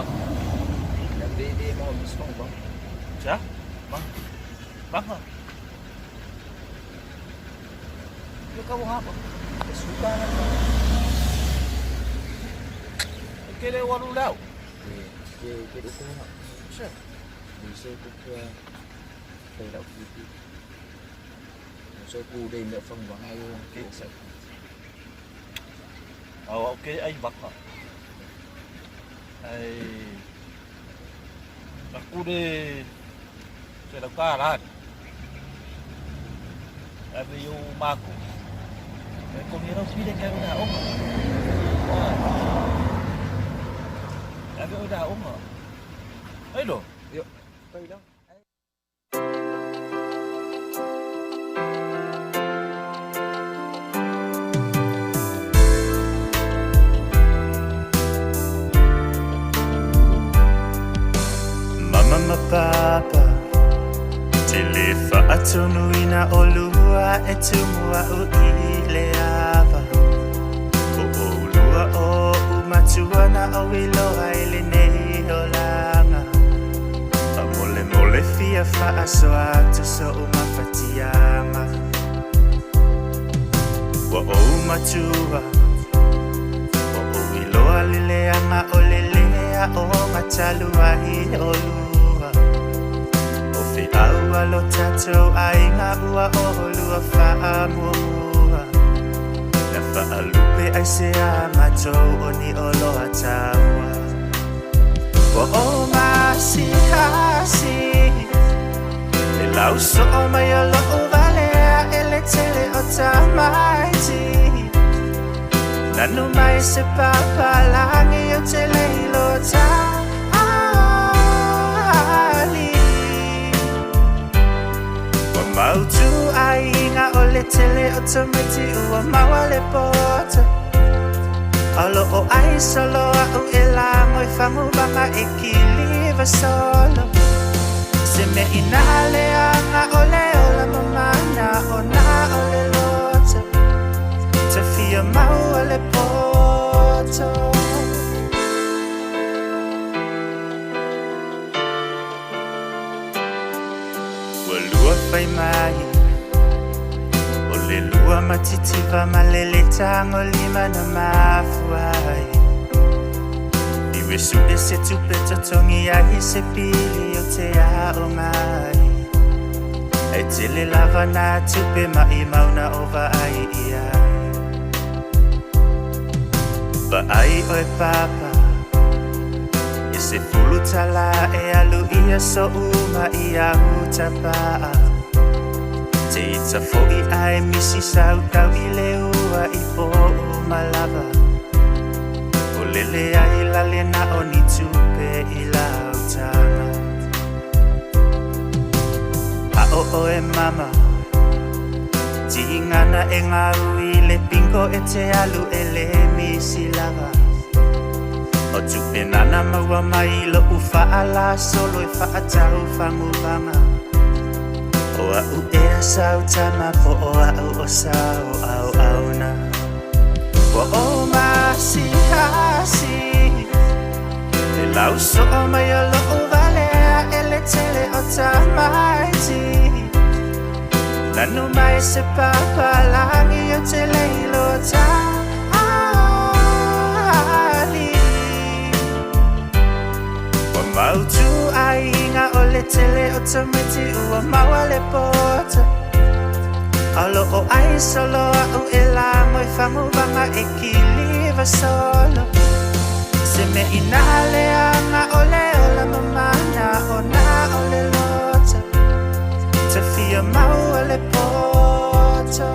ya be be ma mis ma ba. Ja, ma, ma. Ia ka wahapa. E suka na ka. E kele o alu lau. Ke ke ke uko ha. Se. Ni se ku ke pe lau ki ki. Se ku de me fang wa ai o ke se. Au ke ai baka. Ai aku de se lau ka la. Ave i o māku. E koni rau pire kai o da onga. Ave o da onga. Ai lo. Yo. Pai lau. Mama ma papa Te le faatonuina olua e tumu a'u i le ava O olua oʻu matua na ou iloa i lenei olaga Faamolemole fia faasoa atu soʻu mafatiaga Ua ou matua Ua ou iloa le leaga o le lē aoga talu ai olua O feau a lo tatou aiga ua olua faamuamua Na faalupe ai se a matou o ni oloa taua Ua ou masihasi Le lausoʻo mai o loʻu valea e le tele o tamaiti Nanu mai se papalagi ou te le iloa tali Ua mautu aiga o le tele o tamaiti ua maua le poto O loʻo ai solo aʻu e lago i faguvaga e kiliva solo Se mea inā leaga o le ola mamana o na o le loto Te fia maua le poto Ua lua fai mai O le lua matitiva ma le le tagolima na mafua ai I suʻe se tupe totogi ai se pili o te aoga ai Ae tele lava nā tupe maʻimau na ou vaai i ai Vaai ʻoe papa I 10 tala e alu ia soʻu maʻi au tapaa Te ita foʻi ae misi sau tau i le ua i poʻu malava O lele ai la lena o ni tupe i lau taga. A o oe mama, tigana e gau i le bingo e te alu e le misi lava. O tupe nana maua mai lo'u faalasolo e faatau faguvaga. O a'u ea sau tama po o a'u o sau auauna. Ua ou maasihasi le lauso'o mai o lo'u valea e le tele o tamaiti. Nanu mai se papalagi o te le iloa tali. Ua mautu aiga o le tele o tamaiti ua maua le poto. A o lo'o ai solo a'u e lago i faguvaga e kiliva solo. Se mea inā leaga o le ola mamana ona o le loto. Te fia maua le poto.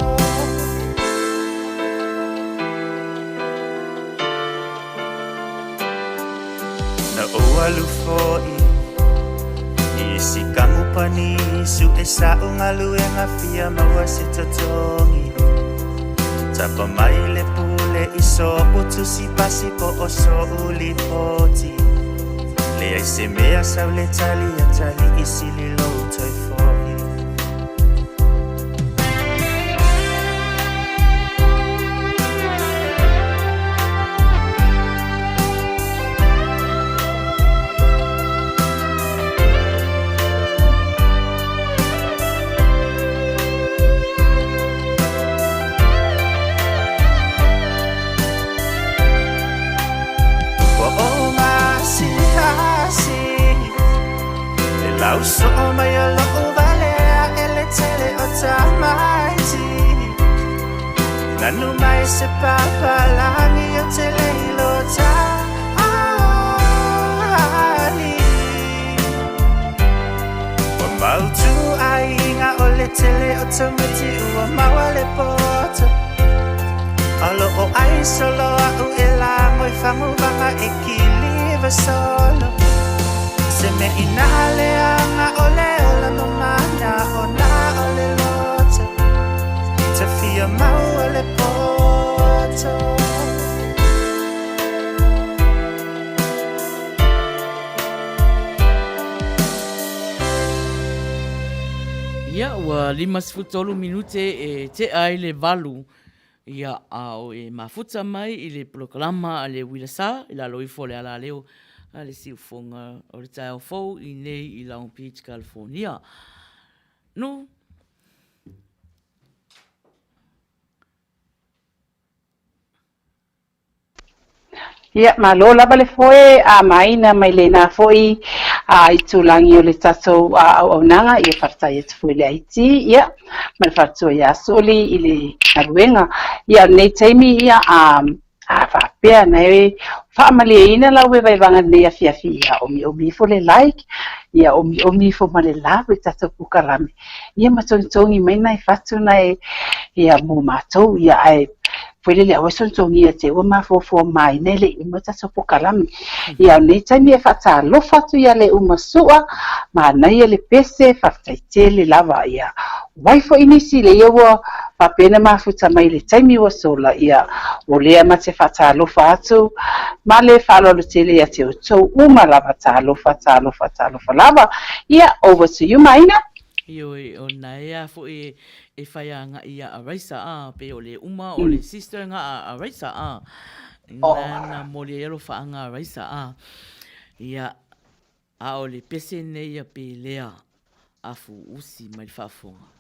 Na ou alu fo'i i isi kamupani su'e sa'u galuega fia maua se totogi. Tapa mai le pule i so'u tusi pasi po o so'u lipoti. Leai se mea sau le tali a tali i sili lou toe fo'i. Ua ou maasihasi le lauso'o mai o lo'u valea e le tele o tamaiti. Nanu mai se papalagi o te le iloa tali. Ua mautu aiga o le tele o tamaiti ua maua le poto. A o lo'o ai solo a'u e lago i faguvaga e kiliva solo. Se mea inā leaga o le ola mamana ona o le loto. Te fia maua le poto. Ia, ua 53 minute e tea ai le 8, ia, a o e mafuta mai i le polokalama a le Uila Sa i lalo ifo o le alaleo a le siufoga o le taeao fou i nei i Long Beach, California. Nu. Ia, malo lava le foe a maina mai lena foi a itulagi o le tatou auaunaga, ia faafetai atu foi i le IT, ia, ma le faletua ia Soli i le galuega. Ia, o lenei taimi, ia, a, a faapea na e faamalieina lau vaevaevaga lenei afiafi, ia, omiomi ifo le like, ia, omiomi ifo ma le love i tatou pukalame, ia ma togitogi mai nai fatu nai, ia, mo matou, ia, ae Foi lele aua e sogisogia te ua mafuafua maina e le i uma tatou pokalame. Ia o nei taimi e faatalofa atu ia le uma sua, manaia le pese, faafetai tele lava. Ia wai foi nisi le ia ua faapena mafuta mai le taimi ua sola, ia o lea ma te faatalofa atu ma le faaaloalo tele ia te outou uma lava. Talofa, talofa, talofa lava. Ia over to you Maina. Ioe, o naea foi e whai agai ia a Raisa, a, pe o le uma o le sister nga a Raisa, a. Nana moli ai alofa anga a Raisa, a. Ia, a o le pese nei ia pe lea afu usi mai le faafofoga.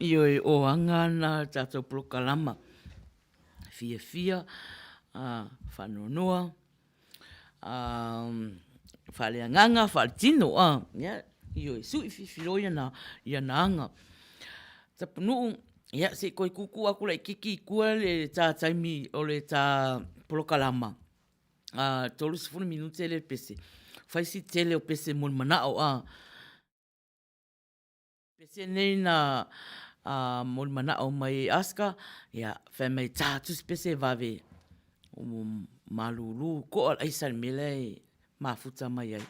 Ioe, o aga ana le tatou polokalama. Fiafia, faanoanoa, faaleagaga, faaletino, ia, ioe, sui filifilo ia ia na aga. Tapunuu, ia, se i toe tuutuu atu laitiiti i tua le ta taimi o le ta polokalama, 30 minute le pese, fai si tele o pese mo le manao, Pese nei na moli manao mai e Aska, ia, fai mai tā tusi pese vave o malulu koa le aisa le mea la e mafuta mai ai.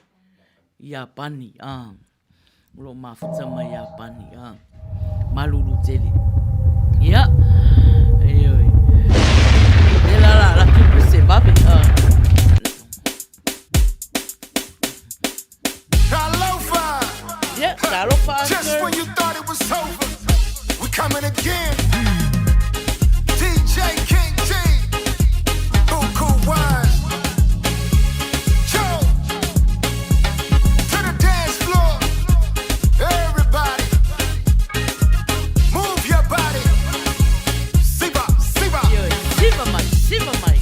Iapani, a. O lo o mafuta mai Iapani, a. Malulu tele. Ia, ioe. Le la la la pese vave, a. Yeah, talofa. Just when you thought it was over, we coming again. DJ King G, Buku Wine. Joe, to the dance floor. Everybody, move your body. Siva, siva. Siva mai, siva mai.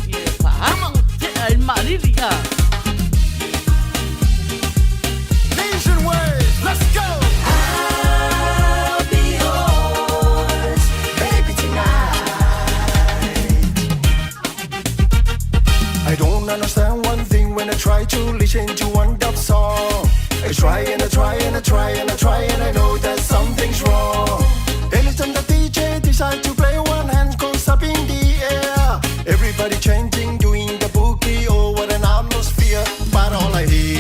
Ia, faafu tea i le maalili, a. Nation waves, let's go. I'll be yours, baby, tonight. I don't understand one thing when I try to listen to one dub song. I try and I try and I try and I try and I know that something's wrong. Anytime the DJ decide to play, one hand goes up in the air. Everybody chanting, doing the boogie, oh what an atmosphere. But all I hear.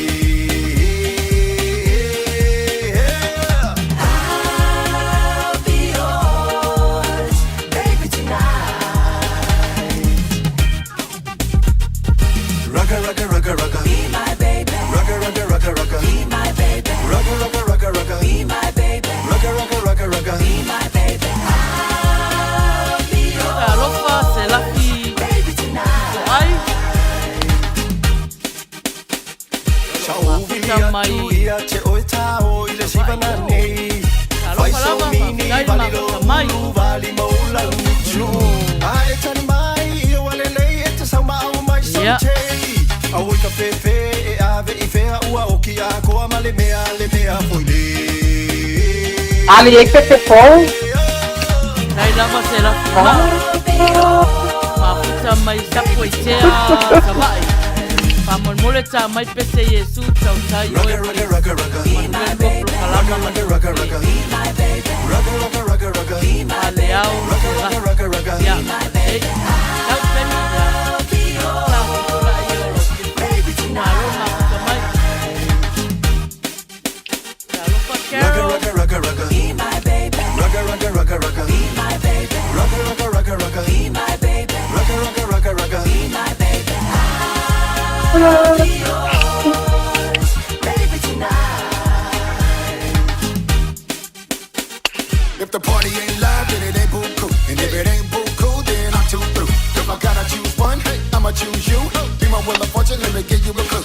I'll be yours, baby, tonight. Rugga, rugga, rugga, rugga. Be my baby. Rugga, rugga, rugga, rugga. Be my baby. Rugga, rugga, rugga, rugga. Be my baby. Rugga, rugga, rugga, rugga. Be my baby. I'll be yours, Talofa, se lafi baby, tonight. ai. Sa mai. atu ia te oe tao i le sivana nei. Fai Talofa so lava, mini faafetai le vali lo mafuta mai. ulu vali mo lau utu. Ae tani mai ia wale lei e te sau maau mai Ia. sote. Au i ka fefe e ave i fea ua oki a koa ma le mea le mea foi le. Ale e pepe fou. Nai lava se lafi ma. Mafuta mai sapo i tea Sava'i. Faamolemole tā mai pese Iesu tautai oe Rugga, rugga, rugga, rugga. manuia lua polokalama Rugga, rugga, rugga. Rugga, rugga, rugga, rugga. le ao Rugga, se rugga, lafi. rugga, rugga. Ia, e, tau peni, ia. Tā fitula i o lo. Malo mafuta mai. Talofa Rugga, Carol. rugga, rugga, rugga. Rugga, rugga, rugga, rugga. Rugga, rugga, rugga, rugga. Rugga, rugga, rugga, rugga. Baby, tonight. If the party ain't live, then it ain't buku. And if it ain't buku, then I'm too through. If I gotta choose one, I'ma choose you. Be my wheel of fortune, let me give you a clue.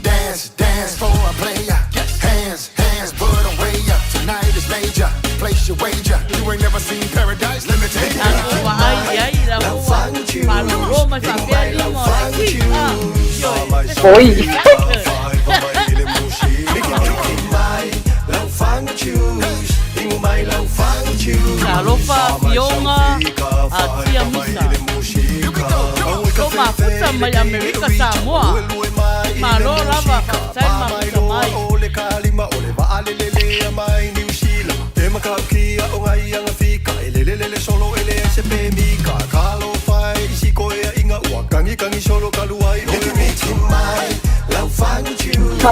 Dance, dance for a player. Hands, hands, put 'em way up. Tonight is major. Place your wager. You ain't never seen paradise. Let me take you. Tago vaai ai la ua malolo mai faapea lima o le ki. Ah, ioe. Oi. Talofa Fioga a Tia Misa. Lo mafuta mai Amerika Samoa. Malo lava faafetai le mafuta mai. O le kalima o le vaalelelea mai Niu Sila E makaukia o ngai anga fika E lelelele solo e le se pe mika Kalo fai isi koea inga ua Kangi kangi solo kaluai o le miti mai Lau fangu choose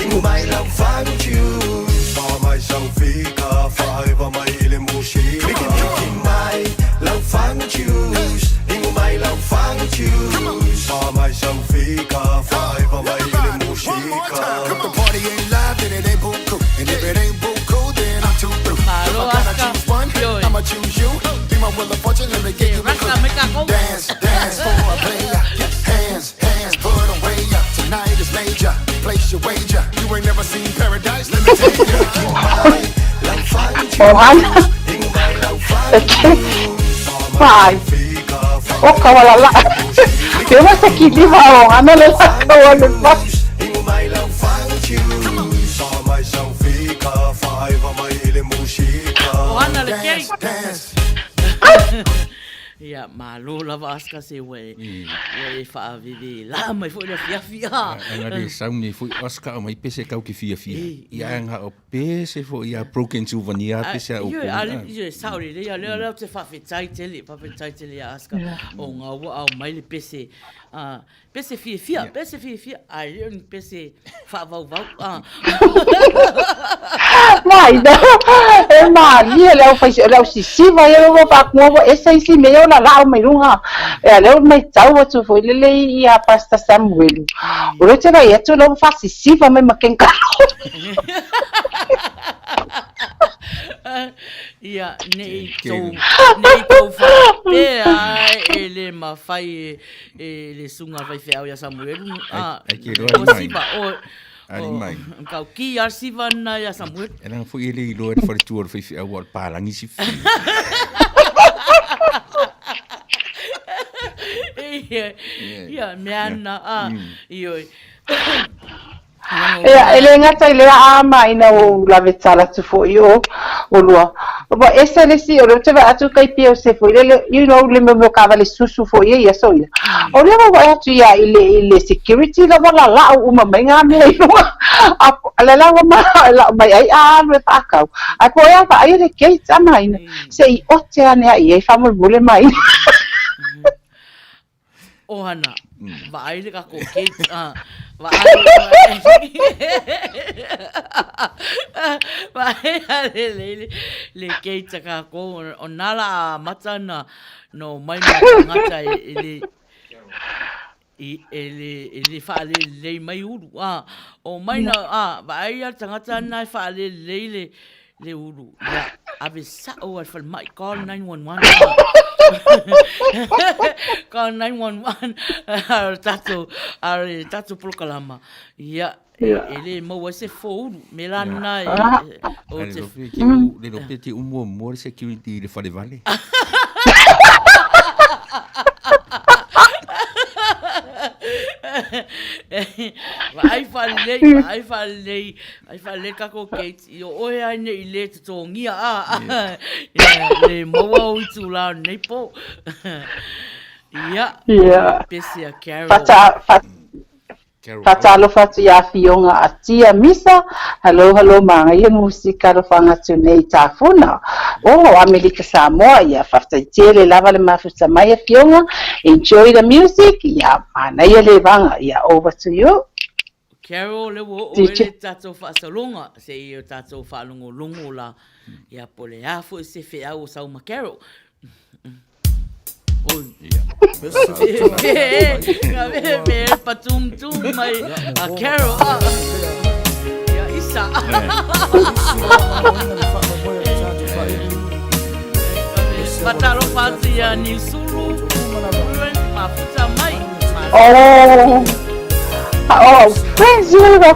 Ingu mai lau fangu choose Fa mai sau fika Fa mai ile mushika Miki miki mai Lau fangu choose Ingu mai lau fangu choose Fa mai sau fika Fa mai ile mushika If the party ain't live, then it ain't buku. And if it ain't buku, then I'm too through. If Malo I gotta Aska. choose one, Ioe. I'ma choose you. Be my wheel of fortune, let me give you a Raka clue. mai kākou. Dance, dance for a player. Hands, hands, put 'em way up. Tonight is major. Place your wager. You ain't never seen paradise. Let me take you. O ana. E ke Vai. O kawala la. Pe wa se ki liva o ana le la kawa le fa. O ana le kei. Ia, malo lava Aska se ua e, ua e faaveve la mai foi le afiafi a. Ana le sau nei foi Oscar o mai pese kau ke fiafia. Ia anga o pese foi ia broken souvenir pese a o. Ioe, a ioe, sao lelei a lea lea ou te faafetai tele, faafetai tele ia Aska o ngā ua ao mai le pese, pese fiafia, pese fiafia, ae le o ni pese faavauvau. Mai na, e malie le au fai, le au sisiva ia ua faakua ua ese isi mea o lalao mai luga. E a lea ua maitau atu foi lele ia Pastor Samuelu. O lea ou te vaai atu o lea ua faasisiva mai ma kengalo. Ia, ne i tou, ne i tou faapea e le mafai e, e le suga le faifeau ia Samuelu. Ai ke loa o siva, o, Ali mai. O, kau ki a siva na ia Samuelu. E langa foi e le iloa e le faletua o le faifeau ua o le palagi si fi. Ia, ia, mea na, a, ioe. Ia, e le gata i lea a maina ua ou lave tala atu foi o olua. Ua ese le isi, o lea ou te vaai atu kai pei o se foi lele, you know, le mea o taavale susu foi ia i aso ia. O lea ua vaai atu ia i le, i le security la ua lalao uma mai ngā mea i luga. A le la ua ma, lau mai ai a alu e faakau. Ae po o ea vaaia le gate a maina, se i ote ane ai i ai faamolemole mai. Ohana, vaai le kako gate, vaai, vaai a le le le gate a kākou, o nā la a mata na no mai nā tangata e le, i, e le, e le whaalelei mai ulu, o mai na, vaai a le tangata na e whaalelei le, Le ulu, ia, ave sao a le falemai, call 911. Call 911, a le tatou, a le tatou polokalama. Ia, e le maua ai se fo ulu, me la na e, o te... Le lo pe te umu muamua le security i le falevale. Vaai faalelei, vaai faalelei, vaai faalelei kako gate. I o oe ai nei le totogia a, ia, le maua o itulā o lenei pō. Ia, pese a Carol. Faatalofa atu i Afioga a Tia Misa, hello hello māngaia musika alofaga atu nei i Tafuna o Amelika Samoa, ia faafetai tele lava le mafuta mai Afioga, enjoy the music, ia manaia le vaga, ia over to you. Carol, le ua oo ai le tatou faasologa, se i o tatou faalogologo la, ia po o le a foi se feau o sau ma Carol. Oi. Me patumtum mai a Carol. Ia Isa. Fatalofa atu ia Niusulu, mafuta mai. Oh. Oh, friends, you will go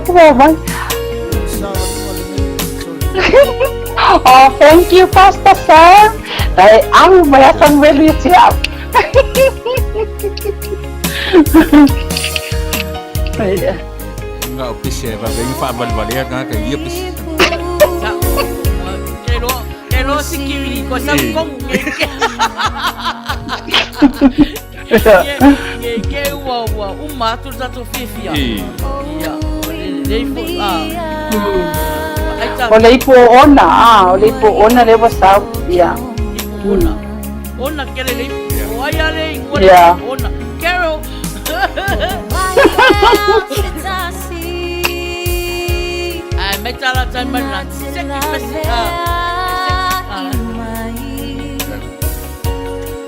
Oh, thank you, Pastor Sam. Dai alu mai a Samuel i te au. Ngā o pese e wawe i whaavalevale a ngā ka ia pese. Ke loa security ko sau kongu ke Ke ke ua ua uma atu le tatou fiafia. Ia, lelei foi a. O le ipu o ona, a, o le ipu o ona le ua sau, ia. Ipu ona. Ona kele le ipu. O ai a le ingoa le ipu ona. Carol! Ai, mai tala tai mai na. Seki pesi, a.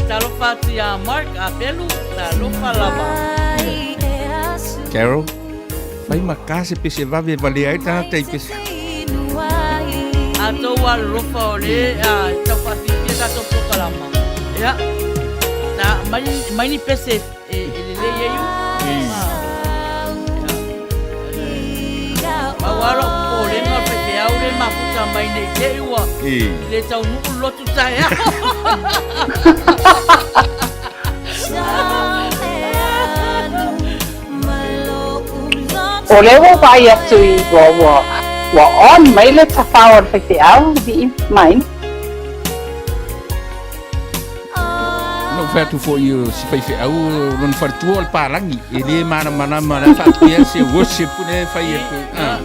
Talofa atu iā Mark a Pelu, talofa lava. Carol, whai ma ka se pese vave vale ai tangata i pese. A tou alolofa o le a tau faafifia tatou polokalama. Ia, ta mai, mai ni pese e, e lelei ai u. Mau alo popolega o le faifeau le mafuta amata mai nei te ua le taunuu le lotu taeao. O lea ua vaai atu i ua ua ua on mai le tafao a le faifeau vii mai. Na ou fai atu foi o si faifeau lona faletua o le palagi e le malamalama la faapea se worship le fai atu. Ah.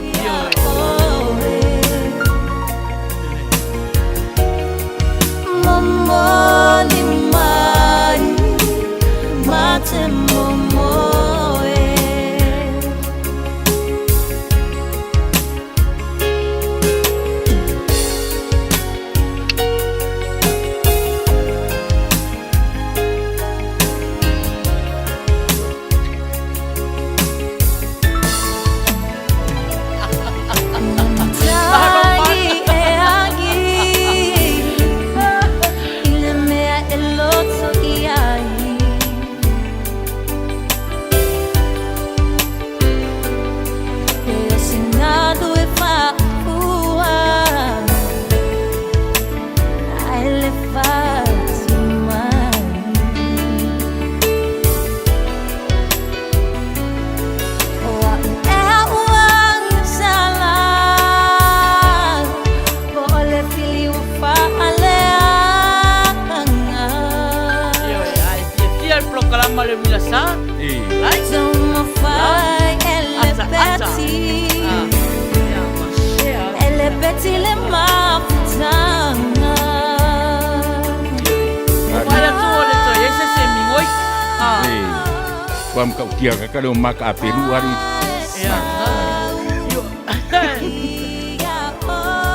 Ua matautia ka leo maka a pelu ari.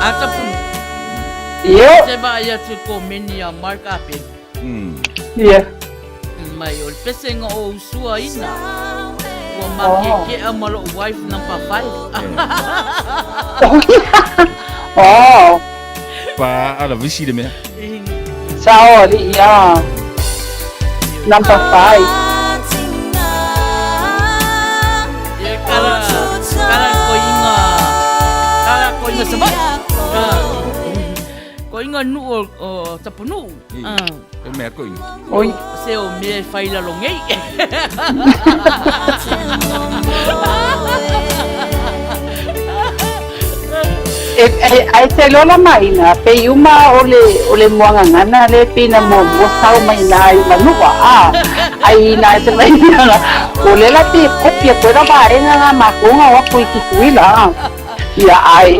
Ata pu. Io. Te va ia tu ko meni a Mark Apel. Ia. Mai o le pesega o usua ina. Ua makekea ma lou wife number 5. Oh. Pa ala visi le mea. Sao alii ia. Number 5. Ia kala kala koinga kala koinga sabai. Koinga nuu o Tapunuu. E mea koinga. Oi. Se o mea e fai lalo nei. E, e, ai te lola mai na pe uma o le o le muagagana le pe na muamua sau mai na i manua a ai na te mai na o le la pe kopia koe la vaega nga makou nga o aku i Tutuila a ia ai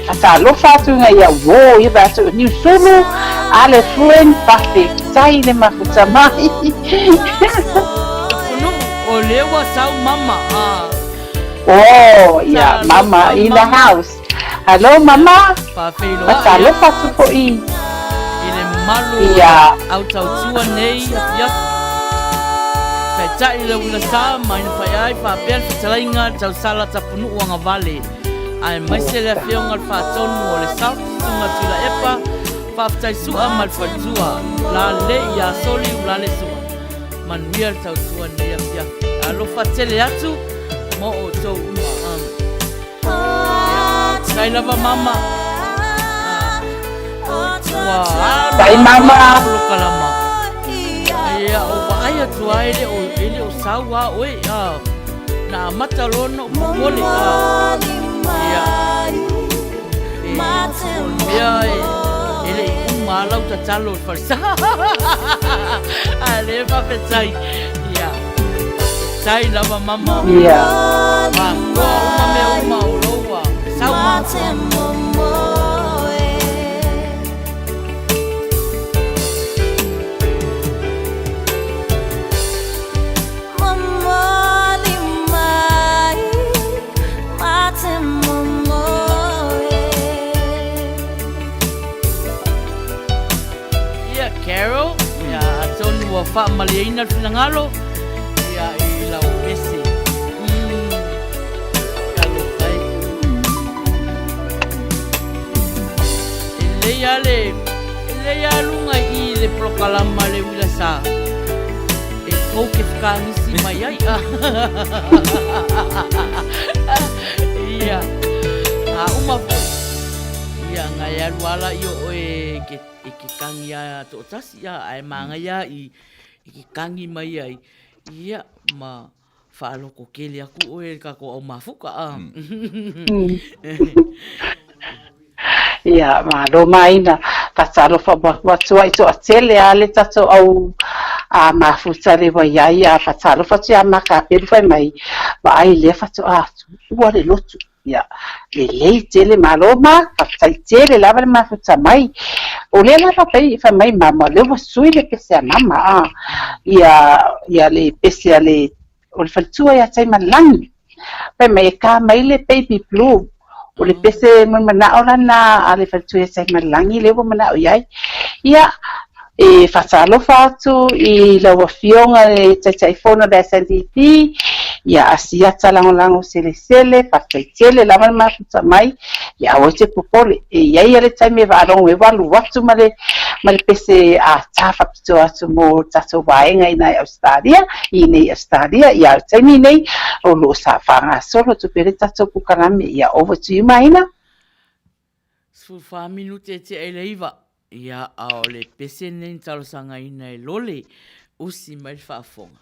A talofa atu nga ia wo ia va atu niu sulu a le fluent fafetai le mafuta mai. Tapunuu, o lea ua sau mama a. Oh, ia mama in the house. Hello mama. Faafeiloai. Talofa atu foi. I le mamalu ia au tautua nei afiafi. Taitai le uila sa ma ina fai ai faapea le fetalaiga tausala Tapunuu Agavale. Aemaise le Afioga le Faatonu o le South Susuga Tuilaepa, faafetai sua ma le faletua, la le ia Soli Ulale Sua. Manuia le tautua nei afiafi. Alofa tele atu mo outou uma. Ia, tai lava mama. Ua alu Tai mama. polokalama. Ia, o vaai atu lava e le o, e le o sau a oe. Na amata loa ona ou popole. Ia, e, o le mea e, e le i uma lava lau tatalo i le falesa. A o lea e faafetai. Ia, faafetai lava mama. Ia. Faatoa uma mea uma o lou sau ma. Ia, Carol, ia, atonu ua faamalieina le finagalo, ia, i lau pese. Talofa e. E lelei lava le, e lelei lava luga i i le polokalama le uila sa. E tou te whakaangisi mai ai. Ia. A uma foi. Ia, na e alu ala i o oe e e ke kagi a toʻatasi, ia, ae māngai a i, i ke kagi mai ai, ia, ma faaloko kele aku oe i le kakou au mafuka, a. Ia, malo maina. Fatalofa ua tuai toatele a le tatou au a mafuta le ua iai a fatalofa atu ia Makapelu fai mai vaai lea fatoa atu ua le lotu. Ia, lelei tele malo ma faafetai tele lava le mafuta mai. O lea lava fai fai mai mama lea ua sui le pese a mama a. Ia ia le pese a le o le faletua ia Taimalelagi. Fai mai e ka mai le baby blue. O le pese mo manao lana a le faletua ia Taimalelagi lea ua manao i ai. Ia, e faatalofa atu i lau Afioga le Taitaifono o le SNDP, ia Asiata Lagolago Selesele, faafetai tele lava le mafuta mai, ia aua e te popole, e i ai le taimi e faalogo ai ua alu atu ma le, ma le pese ata faapitoa atu mo tatou vaega i nai Ausetalia, i nei Ausetalia, ia o le taimi nei, o lo o sa faagasolo atu pea le tatou pukalame, ia over to you Maina. 14 minute e tea i le 9. Ia, a o le pese lenei na talosagaina e Lole, usi mai le faafofoga.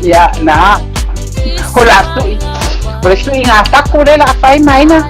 Ia, na. O la tui. O le tui ngā taku le la whai maina.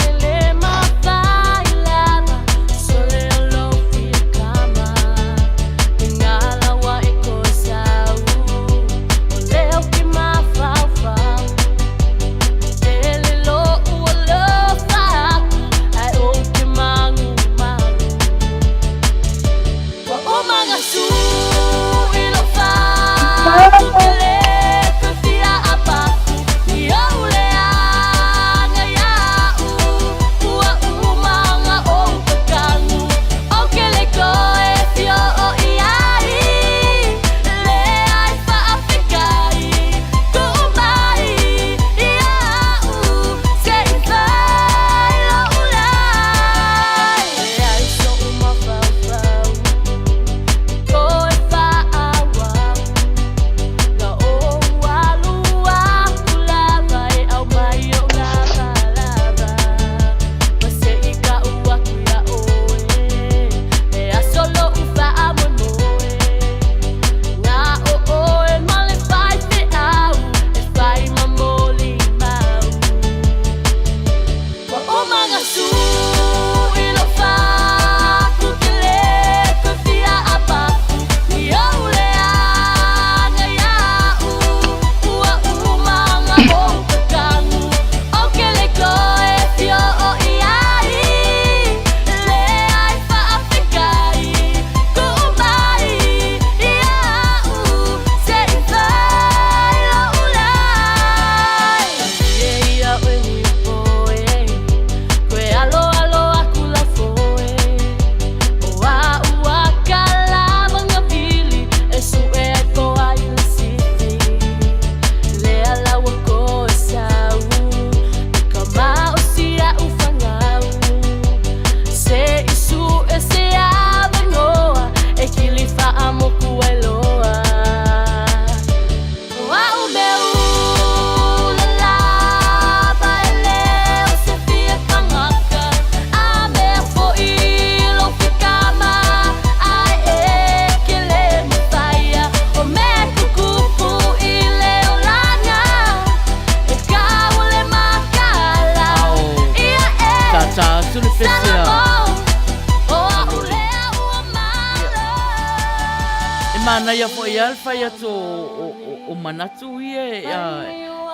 E manaia foi lava le fai atu o manatu ia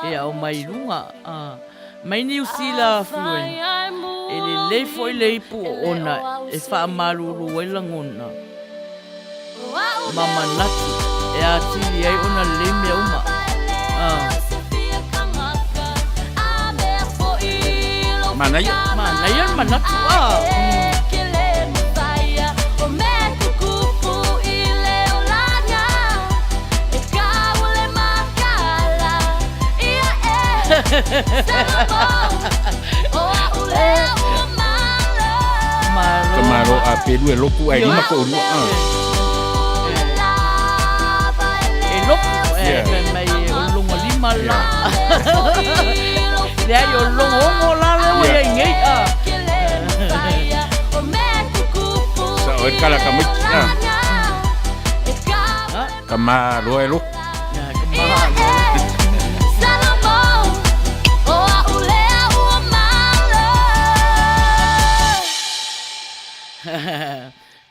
e ao mai i luga. Mai Niu Sila Fluent, e lelei foi le ipu oona e faamalulu ai lagona ma manatu e atili ai ona lelei mea uma. Manaia. Manaia le manatu. Pelua e loku ae lima toalua. E loku, e fai mai o le logo lima la. Leai, o le logo ono la lea ua iai nei. Sao e kala ka maiti. Ka maloa e loku.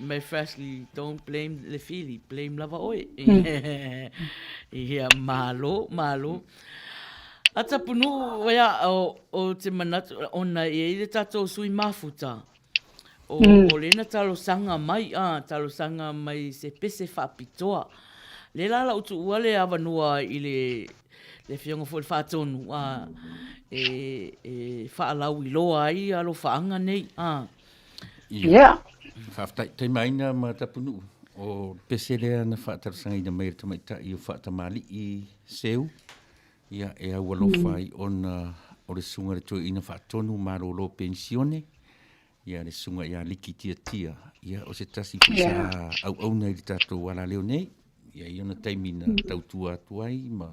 Mai Frashley, don't blame le fili, blame lava oe. Ia, malo, malo. A Tapunuu, ia, o te manatu, ona e i ai le tatou sui mafuta, O, mm. o lena talosaga mai, a, talosaga mai se pese faapitoa. Le la lau tuua le avanoa i le, le afioga foi le faatonu, a, e, e faalauiloa ai alofaaga nei, a. Yeah. Faafetai taimaina ma Tapunuu. O le pese lea na faatalosagaina mai e le tamaitai o Faatamalii Seu, ia e aualofa ai ona o le susuga i le toeaina faatonu malolo penisione, ia le susuga ia Liki Tiatia, ia o se tasi foi sa auauna i le tatou alaleo nei, ia i ona taimi na tautua atu ai ma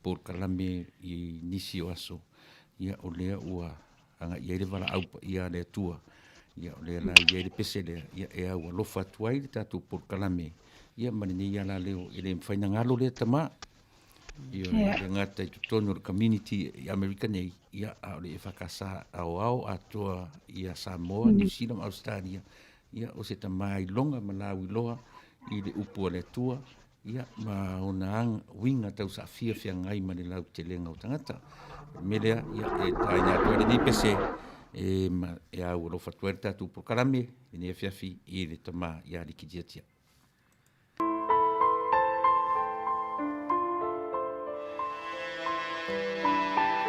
polokalame i nisi o aso, ia o lea ua agai i ai le valaau paia a le Atua, ia o lea la e i ai le pese lea, ia e aualofa atu ai le tatou polokalame, ia ma lenei alaleo e le mafai ona galo lea tama. Ia, yeah. le gata i totonu o le community i Amerika nei, ia, a o le EFKS aoao atoa ia Samoa, New Zealand ma Australia, ia, o se tama iloga ma lauiloa i le upu a le Atua, ia, ma ona aga, uiga tausaafia feagai ma le lautelega o tagata. O le mea lea, ia, e taina atu ai lenei pese, e, ma, e au alofa atu ai le tatou polokalame, lenei afiafi i le tama ia Liki Tiatia.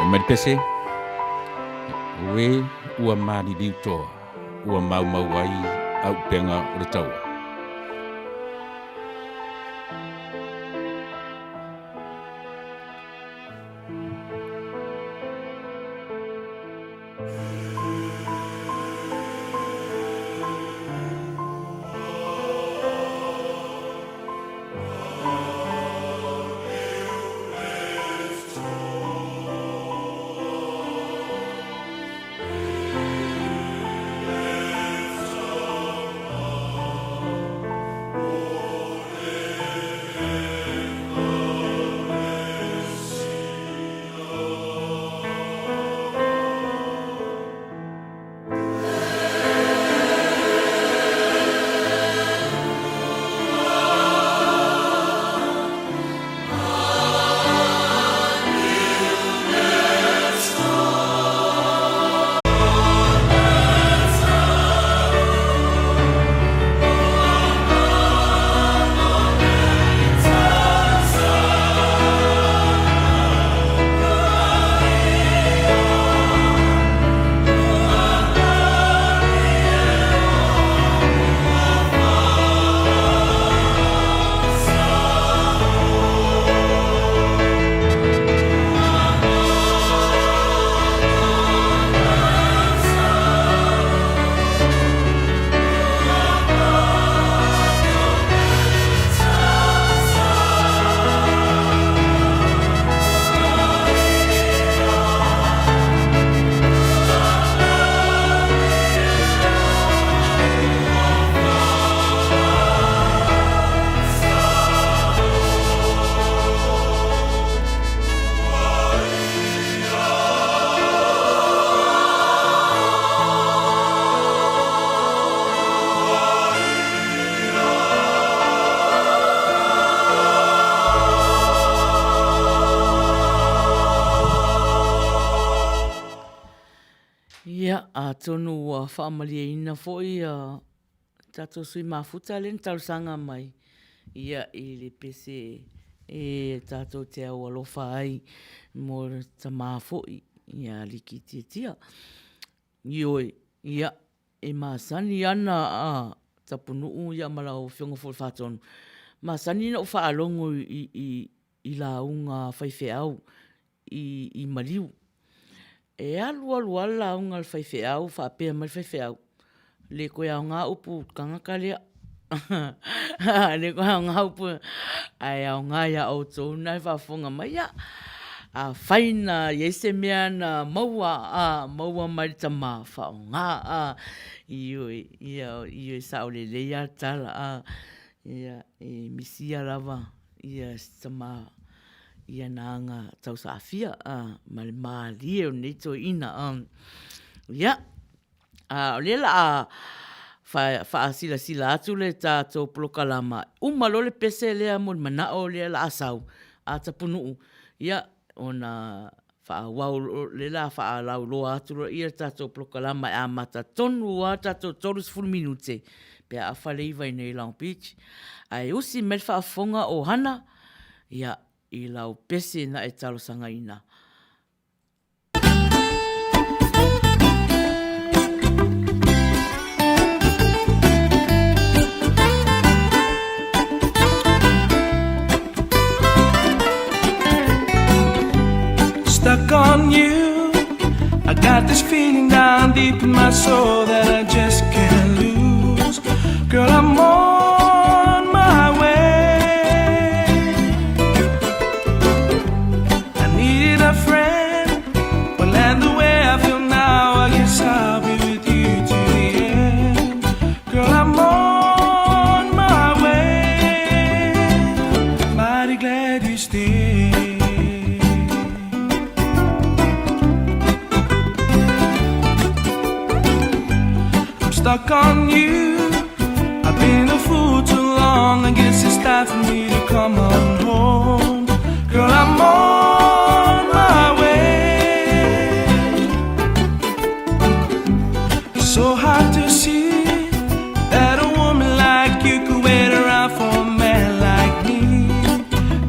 Fai mai le pese, Ue ua maliliu toa, ua maumau ai auupega o le taua. Ia, atonu ua faamalieina foi a tatou sui mafuta lea na talosaga mai ia i le pese e tatou te au alofa ai mo le tama foi ia Liki Tiatia. Ioe, ia, e masani ana a Tapunuu ia ma lau Afioga foi i le Faatonu, masani na ou faalogo i, i, i lauga a faifeau i, i maliu. E alu alu lava le lauga a le faifeau, faapea mai le faifeau, Le koe aoga upu tagata lea. Le koe aoga upu, ae aoga ia outou na e faafofoga mai, ia, afai na i ai se mea na maua, a, maua mai le tama, faaaoga, a, ioe, ia, ioe, sao lelei lava le tala, a, ia, e misia lava ia si tama i ana aga tausaafia, a, ma le malie o lenei toeaina, a. Ia, A o lea la a faasilasila atu le tatou polokalama, uma loa le pese lea mo le manao lea la a sau a Tapunuu, ia, ona faaauau lea la a faalauiloa atu loa le tatou polokalama e amata tonu lava le tatou 30 minute pe a afa le 9 i inei i Long Beach. Ae usi mai le faafofoga o Hana, ia, i lau pese na e talosagaina. Stuck on you I got this feeling down deep in my soul that I just can't lose Girl, I'm on my way I needed a friend Well, and the way I feel now I guess I'll be with you to the end Girl, I'm on my way Mighty glad you stayed I'm stuck on you I've been a fool too long I guess it's time for me to come on home Girl, I'm on my way It's so hard to see That a woman like you could wait around for a man like me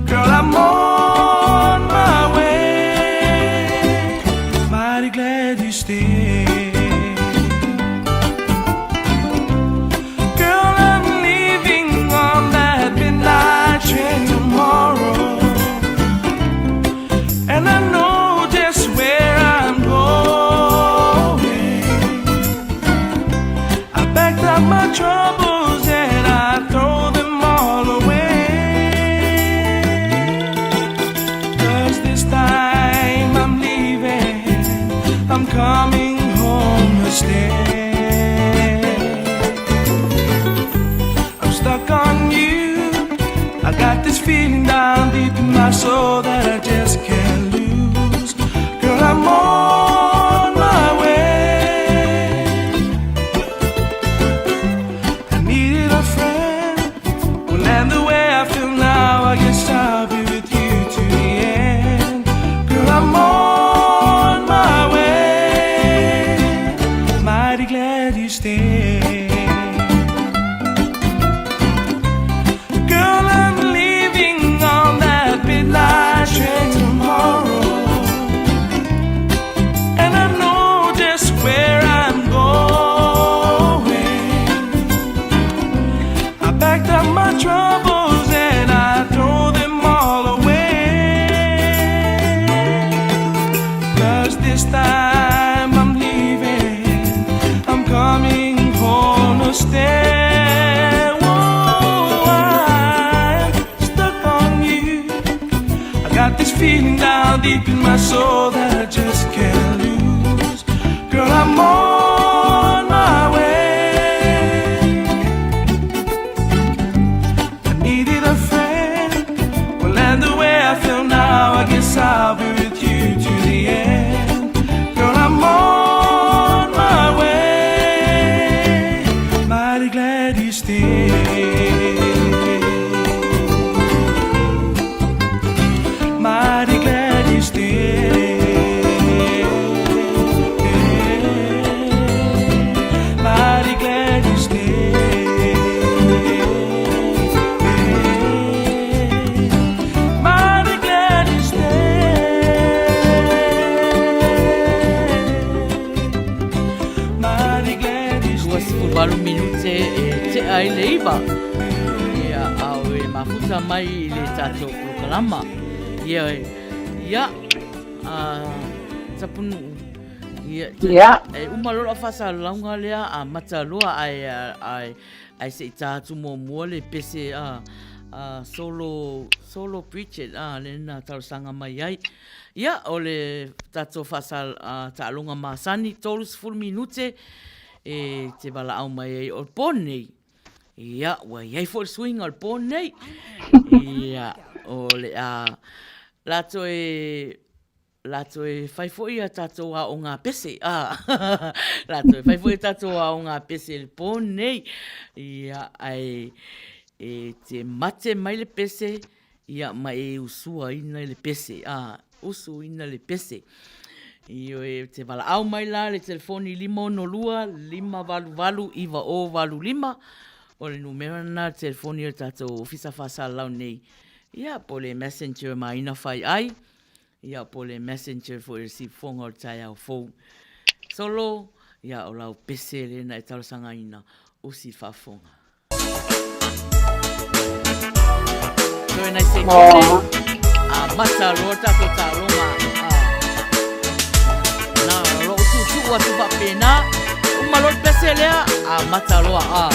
Girl, I'm on my way Mighty glad you stayed Girl, I'm leaving on that midnight train tomorrow And I know just where I'm going I packed up my troubles and I throw them all away Cause this time I'm leaving I'm coming home to stay I'm stuck on you I got this feeling down deep in my soul that I just can't lose Girl, I'm on my way I needed a friend Well, and the way I feel now I guess I'll be with you to the end Girl, I'm on my way Mighty glad you stayed Girl, I'm leaving on that midnight train tomorrow And I know just where I'm going I packed up my troubles and I throw them all away Cause this time I'm leaving I'm coming home to stay Whoa, I'm stuck on you I got this feeling down deep in my soul that I just can't lose Girl, I'm on my way I needed a friend Well, and the way I feel now I guess I'll be with you to the end Girl, I'm on my way Mighty glad you stayed Mighty glad you stayed Mighty glad you stayed Mighty glad you stayed Mighty glad you stayed 28 minute e tea ai le iva. Ia, a o e mafuta mai i le tatou polokalama. Ia, ia, a Tapunuu. Ia, yeah. E uma loa lau faasalalauga lea amata loa ae ae ae se i ta atu muamua le pese a a solo solo Bridget a le na talosaga mai ai. Ia o le tatou faasal a, taaloga masani 30 minute e te valaau mai ai o le po nei. Ia ua i ai foi le suiga o le po nei. Ia o le a la toe La toe fai foi a tatou aoga pese, a la toe fai foi a tatou aoga pese i le po nei. Ia, ae e te mate mai le pese, ia ma e usuaina i le pese, a usuina le pese. Ioe, e te valaau mai la le telefoni 562 588 9085, o le numera lena le telefoni o le tatou Ofisa Faasalalau nei. Ia, po o le messenger maina fai ai, Ia po o le messenger foi o le siufofoga o le taeao fou. Solo, ia o lau pese lea na e talosagaina, usi le faafofoga. Toe nai sekone, amata loa le tatou taaloga. Na lou tuutuu atu faapena, uma loa le pese lea, amata loa.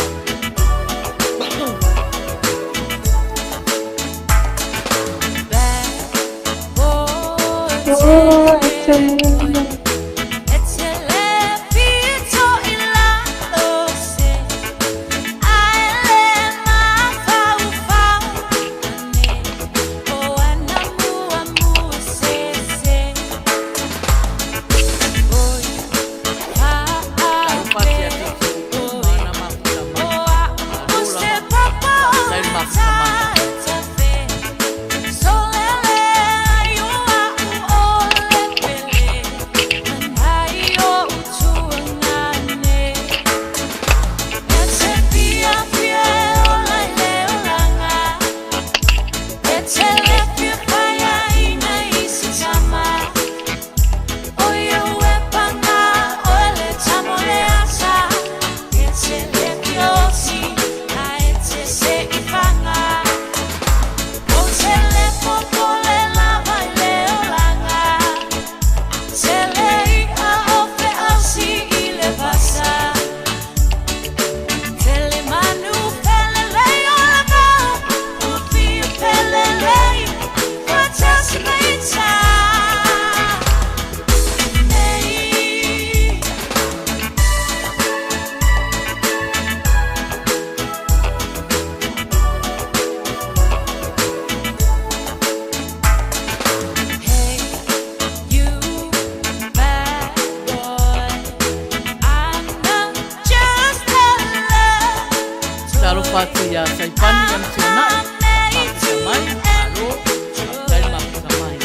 Talofa atu iā Saipani ma Tuanai, mafuta mai, malo, faafetai le mafuta mai.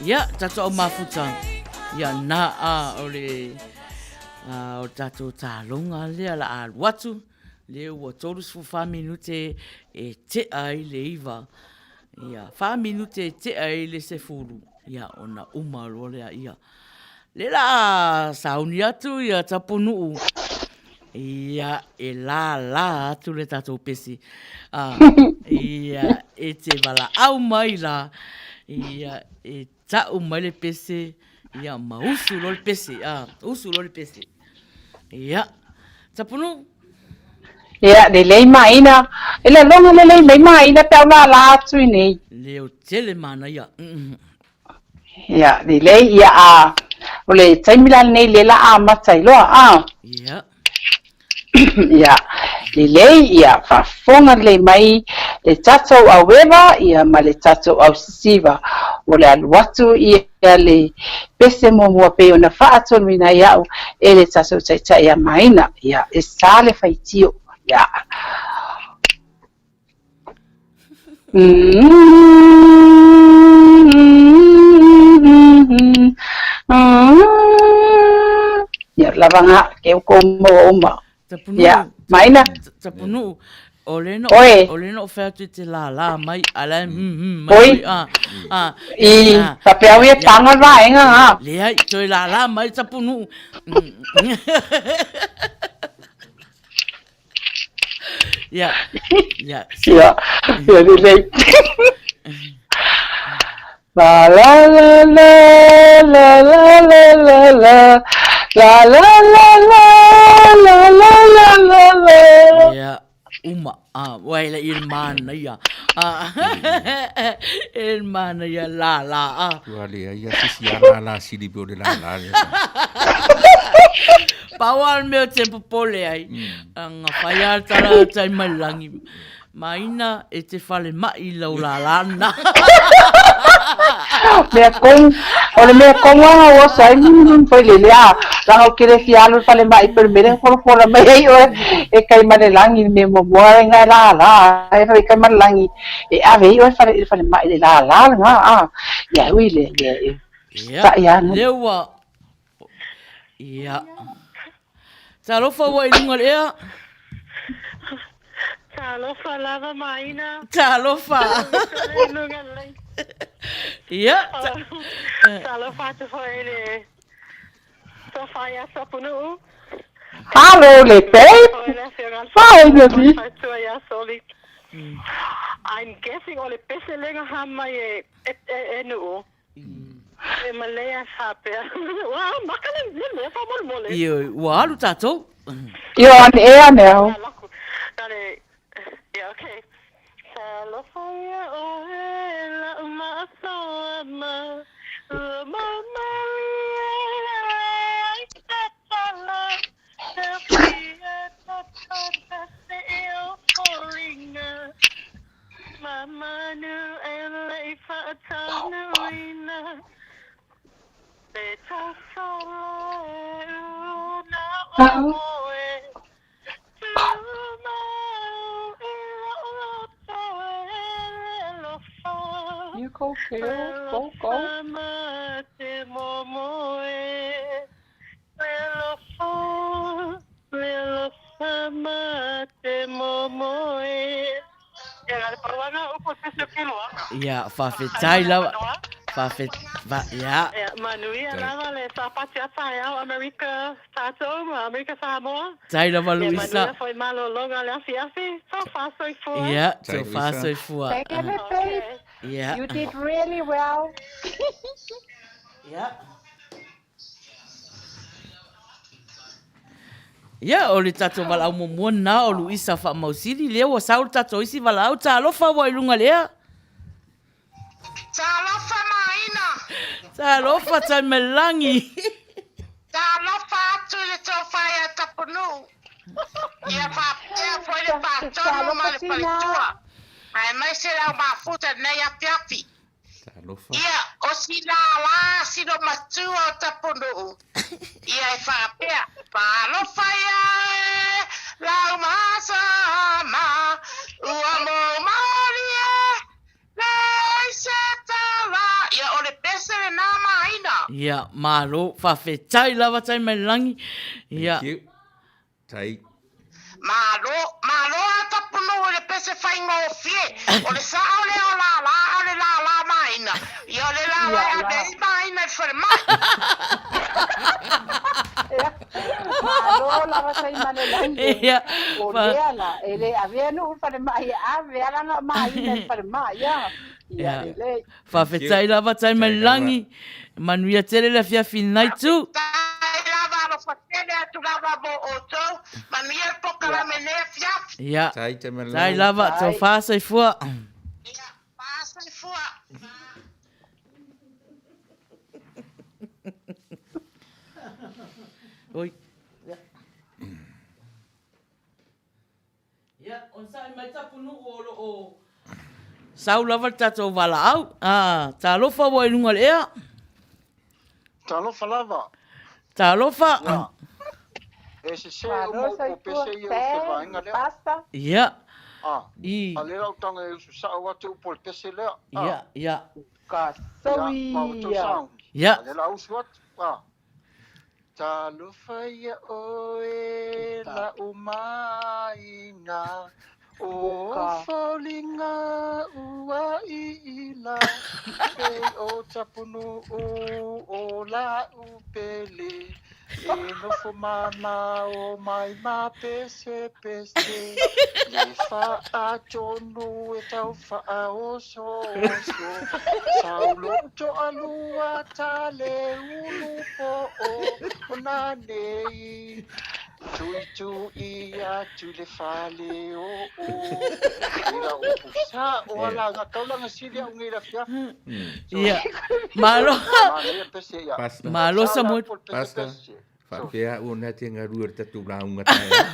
Ia, tatou au mafuta. Ia, na a o le a, o le tatou taloga lea la alu atu. Lea ua 34 minute e tea ai le iva. Ia, 4 minute e tea ai le sefulu. Ia, ona uma loa lea. Ia, le la sauni atu ia Tapunuu. Ia, e lālā atu le tatou pese. Ah, ia, e te valaau mai la. Ia, e tau mai le pese. Ia, ma usu loa le pese. Ah, usu loa le pese. Ia, Tapunuu. Ia, lelei maina. E laloga lelei mai maina pe a o lālā atu i nei. Leo tele manaia. Ia, lelei, ia, a, o le taimi la lenei lea la amata ai loa, a. Ia. Ia, lelei, ia, faafofoga lelei mai le tatou aueva, ia, ma le tatou ausisiva. O le alu atu ia le pese muamua pei ona faatonuina ai au e le tatou Taitai ia Maina. Ia, e sa le faitio. Ia. Ia lava ngā ke uko maua uma. Tapunuu. Ia, maina. Tapunuu. O le no, Oi. o le no whea atu i te la la mai, a la mai. Oi. A, a, I, a, faapea ia panga le vaega ngā. Leai, toe la la mai Tapunuu. Ia, ia. Ia, ia lelei. La la la la la la la la la la la la la la la la la la. Ia, uma. Ah, wai la i le manaia. Ah, e le manaia la la. Ah. Ua leai a sisi a la la sili pe o le la la lea. Pau a le mea o te popole ai. Nga whai a tala tai mai langi. Maina e te whale mai lau la la na. Mea kong, o le mea kong anga ua sai foi le lea. Langa o kere fia alu fale mai per mere folafola mai ai oe e kai ma le lagi le mea muamua e nga e lālā e fai kai ma le lagi e ave ai oe fale i le falemai le lālā lena a ia ui le le e Ia, taʻi ana. lea ua Ia. Talofa ua i luga le ea. Talofa lava Maina. Talofa. Ia. Talofa atu foi le Tofa ia Tapunuu. Alo le babe. Fai le vi. I'm guessing o le pese lenga ha mai e, e, e, e nuu. E malea faapea. Ua maka le le mea faamolemole. Ioe, ua alu tatou. Io ane e ane au. Yeah, okay. Talofa ia oe la'u maasoama Ua mamalie ai se tala Te whia tatata se i o foliga Mamanu e lei faataunuina Le tausala e una o oe Tumau i lou loto e le alofa You go girl, go go. Le alofa ma te momoe Le alofa, le alofa ma te momoe. Ia, faafetai lava. Faafet, fa, ia. Ia, manuia lava le Sapati a taeao Amerika tatou ma Amerika Samoa. Tai lava Ia, Luisa. manuia foi malologa le afiafi. Tofa soifua. Ia, tofa soifua. Take it, babe. Ia. You did really well. Ia. Ia, o le tatou valaau muamua lena o Luisa Faamausili, lea ua sau le tatou isi valaau, talofa ua i luga lea. Talofa Maina! Talofa Taimalagi! Talofa atu i le tofa ia Tapunuu, ia faapea foi le faatonu ma le faletua, aemaise le au mafuta i lenei afiafi. Talofa. Ia, o si lālā sino matua o Tapunuu, ia e faapea, Faalofa ia e lau masama, ua mou malie, leai se tala. Ia, o le pese lena. Ia, malo, faafetai lava tai mai le lagi. Ia. Thank you. Tai. Malo, malo a Tapunuu i le pese faigofie. O le sao lea o lala a o le lala maina. Ia o le lala e ave ai maina i le falemai. Malo lava tai ma le lagi. Ia, O lea la, e le avea Nuu i le falemai, e ave a lana maina i le falemai, a. Ia, lelei. Faafetai lava tai mai le lagi. Manuia tele le afiafi lenai itu. Faafetai lava alofa tele atu lava mo outou. Manuia le polokalame lenei afiafi. Ia. Tai lava, tofa soifua. Ia, fa soifua. Oi. Ia, onosai mai Tapunuu o lo o sau lava le tatou valaau. Ah, talofa ua i luga o le ea. Talofa lava. Talofa. Ia. E sese uma upu o pese ia i se vaega lea. Ia. Ah, I. A le lau tanga e usu sao atu upu o le pese lea. Ah. Ia, ia. Ka Ia, ma o sound. Ia. A le la usu atu. Ah. Talofa ia oe la'u maina O foliga ua iila Pei o Tapunuu o la'u pele E nofo manao mai mapesepese Le faatonu e tau faaosooso Saulo toalua tale ulu po'o o nanei Tuitui atu i le fale oo Leila upu sa'o a laga taulaga sili a'u nei i le afiafi Ia, malo. Manaia pese ia. Malo Samuel. Pastor. Faapea au ona te ngarue le tatou lauga taeao.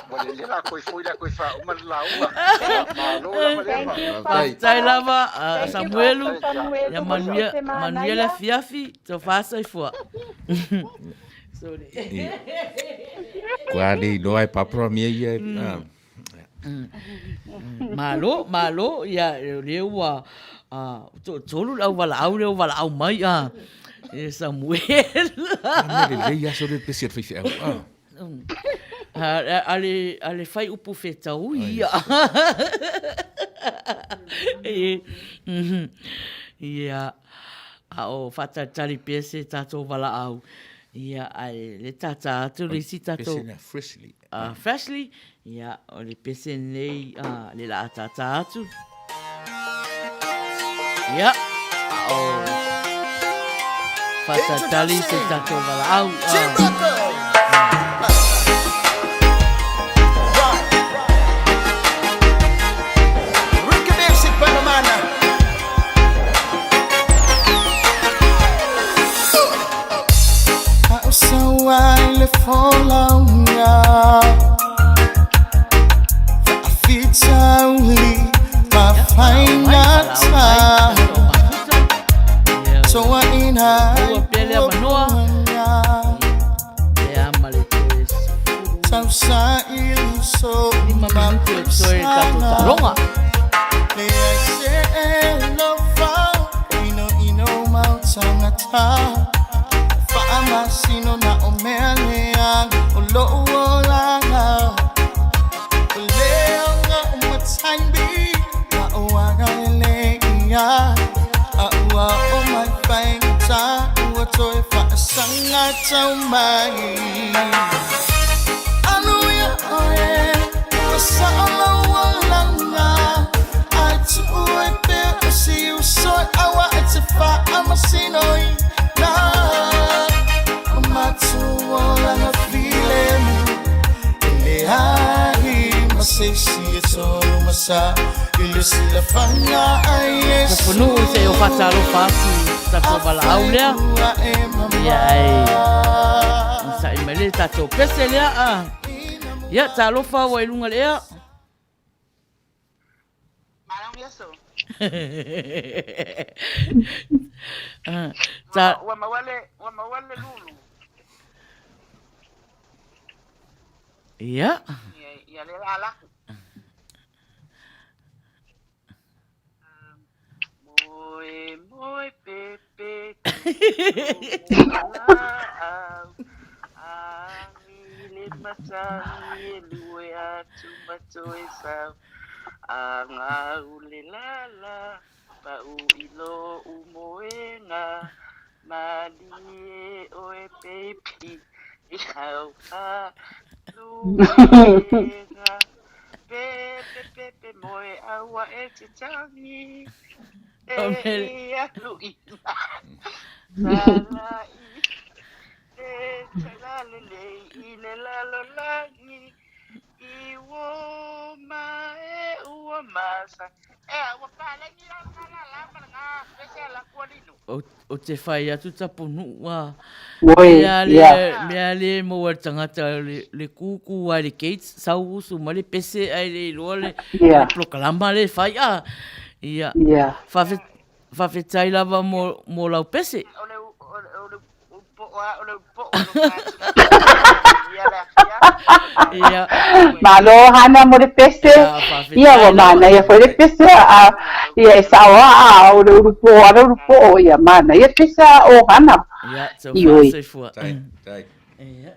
Ua lelei la koe foi la koe faauma le lauga. Malo lava lea. Thank you, Faafetai lava Thank you, Samuelu. Samuelu. Ia manuia, manuia le afiafi, tofa soifua. Sorry. Kua le iloa e papra mea ia. Malo, malo, ia, o lea ua toatolu le au valaau lea ua valaau mai a e Samuel. A mea lelei aso le pesi a le faifeau. A le, a le fai upu fetaui ia. Ia, a o faatalitali pea se tatou valaau. Ia, ae le tata atu le isi tatou. Pese na freshly. Freshly, ia, o le pese nei le la ataata atu. Ia, a o whātatali se tatou valaau. Maua pea le avanoa. Ia ma le toe 15 minute o toe tatou taaloga. Tapunuu se o whataalofa atu tatou valaau lea. Ia e sa'i mai le tatou pese lea. Ia, talofa ua i luga le ea. Ta... Ua maua le, ua maua le lulu. Ia. Ia, ia le la laku. Moe, moe, pe, pe, Ou te fai atu Tapunuu a Oi, mea le, ia. mea le maua e le tagata le, le kūkū ai le gates, sau usu mai le pese ae le iloa le, Ia. le polokalama le fai a. Ia. Ia. Whawhe, whawhetai lava mo, mo lau pese. Ia. Malo Hana mo le pese. Ia ua manaia foi le pese a ia e sao a o le ulupo a le ulupo ia manaia pese a o Hana. Ia, tau Ioi. whaasoifua. Tai, tai. Ia.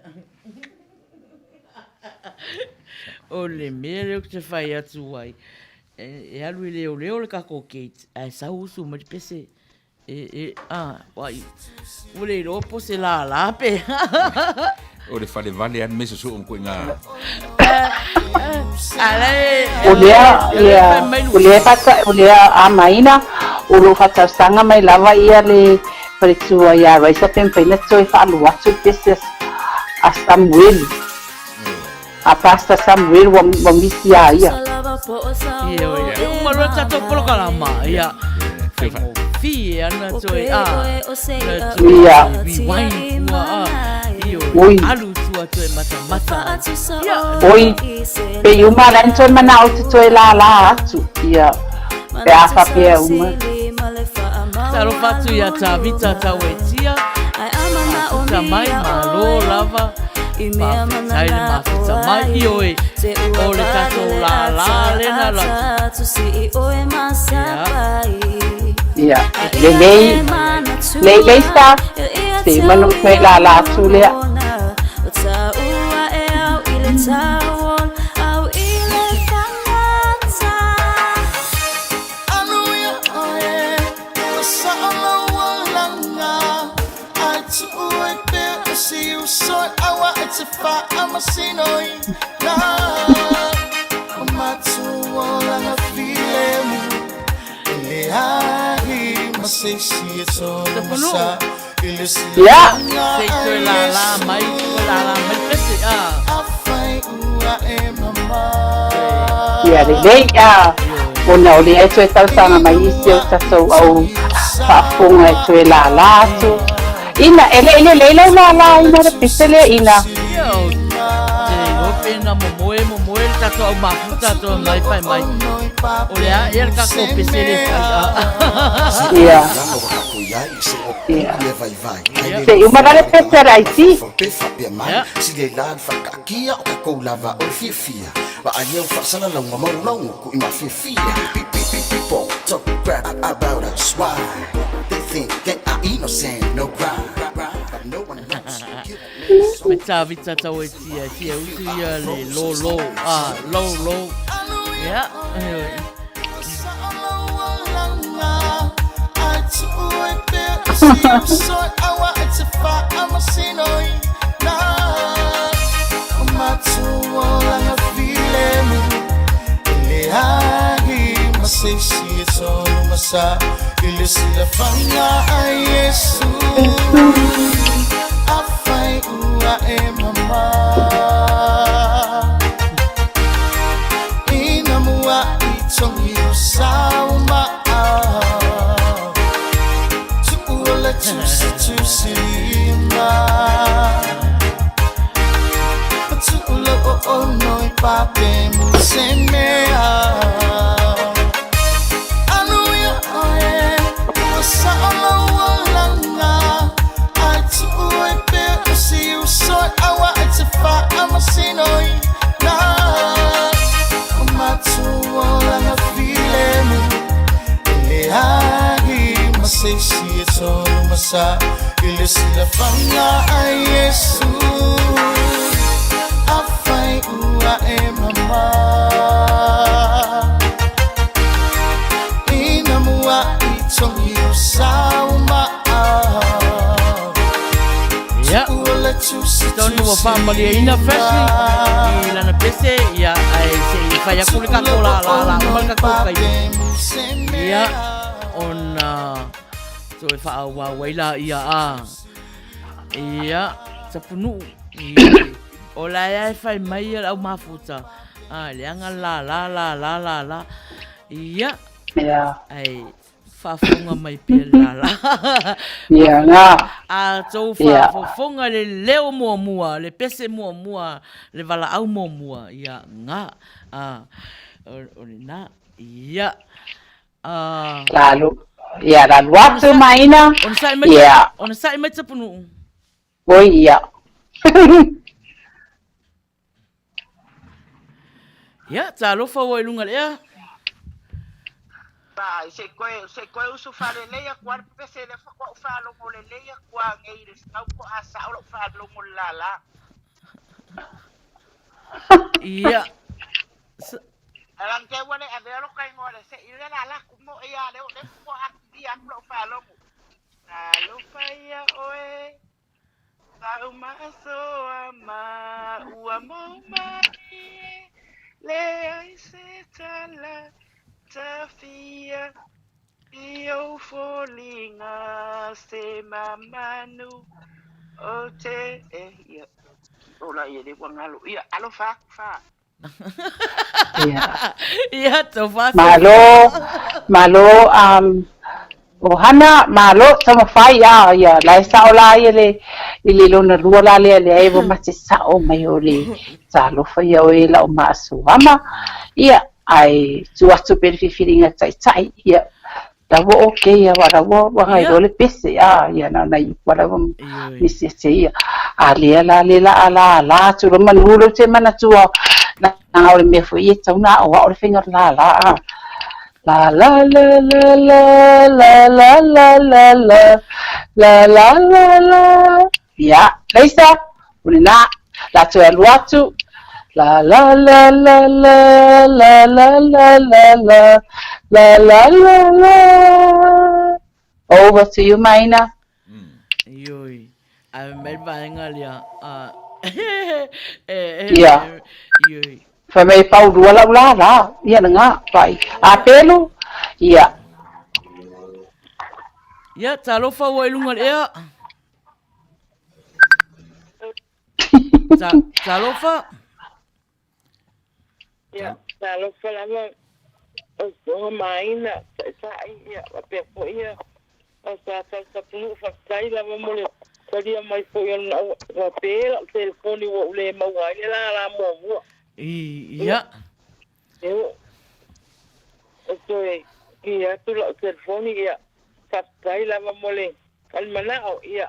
O le mea lea ou te fai atu ai, e, e alu i leoleo le kako gate, ae sau usu mai le pese. E, e, a, wai, ua le iloa po se lālā pe. O le fale vale a me se soo ko inga. A lea, O lea, ia, o lea fata, o lea amaina, o lo fatausaga mai lava ia le faletua ia Raisa pe mafai ona toe faalu atu le pese a Samueli. A Pastor Samuel ua, ua misi ia ia. Ia, e uma loa le tatou polokalama, ia. Faigofie ana toe a, na toe Ia. rewind tua a, ioe, Oi. alu tua toe matamata. Ia. Oi, pe i uma la ni toe manao te toe lālā atu. Ia, pe a faapea uma. Talofa atu ia Tavita Tauetia, mafuta mai, malo lava, faafetai le mafuta mai, ioe, o le tatou lālā lena la. Ia, lelei, lelei sa, se uma no toe lālā atu lea. Ia. Se i toe lālā mai, toe lālā mai le pese, a. Ia lelei a ona o lea e toe tausaga mai isi o tatou au faafofoga e toe lālā atu. Ina, e le i lelei lau lālā ina le pese lea ina. Ia, o te iloa pe na momoe, momoe le tatou au mafuta toe mai fai mai. O le a ea le kakou pese le fai a. Ia. Ia. Se i uma la le pese a le IT. Ia. Me Tavita Tauetia, e fia usu ia le lolo, a, lolo. Ia, ioe. sa I le silafaga a Iesu Afai ua e mama Ina muaʻi togi o saumaa Ia. Tonu ua faamalieina Freshly i lana pese, ia, ae se i fai atu le tatou la la la uma le tatou taimi. Ia, ona toe faaauau ai laia a. Ia, Tapunuu, i, o la e fai mai ia le au mafuta, a, leaga la la la la la la. Ia, ae faafofoga mai pea le lala. Ia, ngā. A tou faafofoga le leo muamua, le pese muamua, le valaau muamua, ia, ngā. A, o lena, ia. A. La ia, la alu atu maina. Onosai mai, Ia. onosai mai Tapunuu. Oi, ia. Ia, talofa ua i luga le ea. Ba, se koe, se koe usu faalelei atu lava le pese lea faatoa ou faalogo lelei atu lava nei i le sau po a sao lau faalogo i le lala. Ia. Ae te ua le avea lo ka igoa le se i le lala ku mo ia le o le ku a ki atu lau faalogo. Talofa ia oe. Sa'u maasoa ma ua mou malie Leai se tala tafia I ou foliga se mamanu O te e ia Ola ia le ua galo ia alofa atu fa. Ia. Ia, tau whāwhai. Malo, malo, um, o Hana, malo, taumafai, a, ia, la e sao la ia le, i le lona lua la lea, lea e ua mate sao mai o le talofa ia oe lau maasuama, ia, ae tuu atu pea le filifiliga taitai, ia, La ua okay aua la ua ua gailoa le pese a ia na ona ipu la ua misi ese ia. A lea la le la a la la atu lo manu lo te manatua na o le mea foi e tau na o o le faiga o le la la a. La la la la la la la la la la la la la la Ia, Leisa, o lena, la toe alu atu. La la la la la la la la la la la la la la Over to you, Maina. Ioi, ae mai le vaega lea. Ia. Ioi. Fai mai e pau lua lau lala. Ia lena, pai. A pelu, ia. Ia, talofa ua i luga o le ea. Ta, talofa. Ia, talofa lava o soga maina, ta'ita'i, ia, faapea foi ia, o sa tautapunuu faafetai lava mo le talia mai foi o le mana'o ua pe la'u telefoni ua ou le maua ai le lala muamua. I, ia. E o, e toe ki atu la'u telefoni, ia, faafetai lava mo le Falemana'o, ia,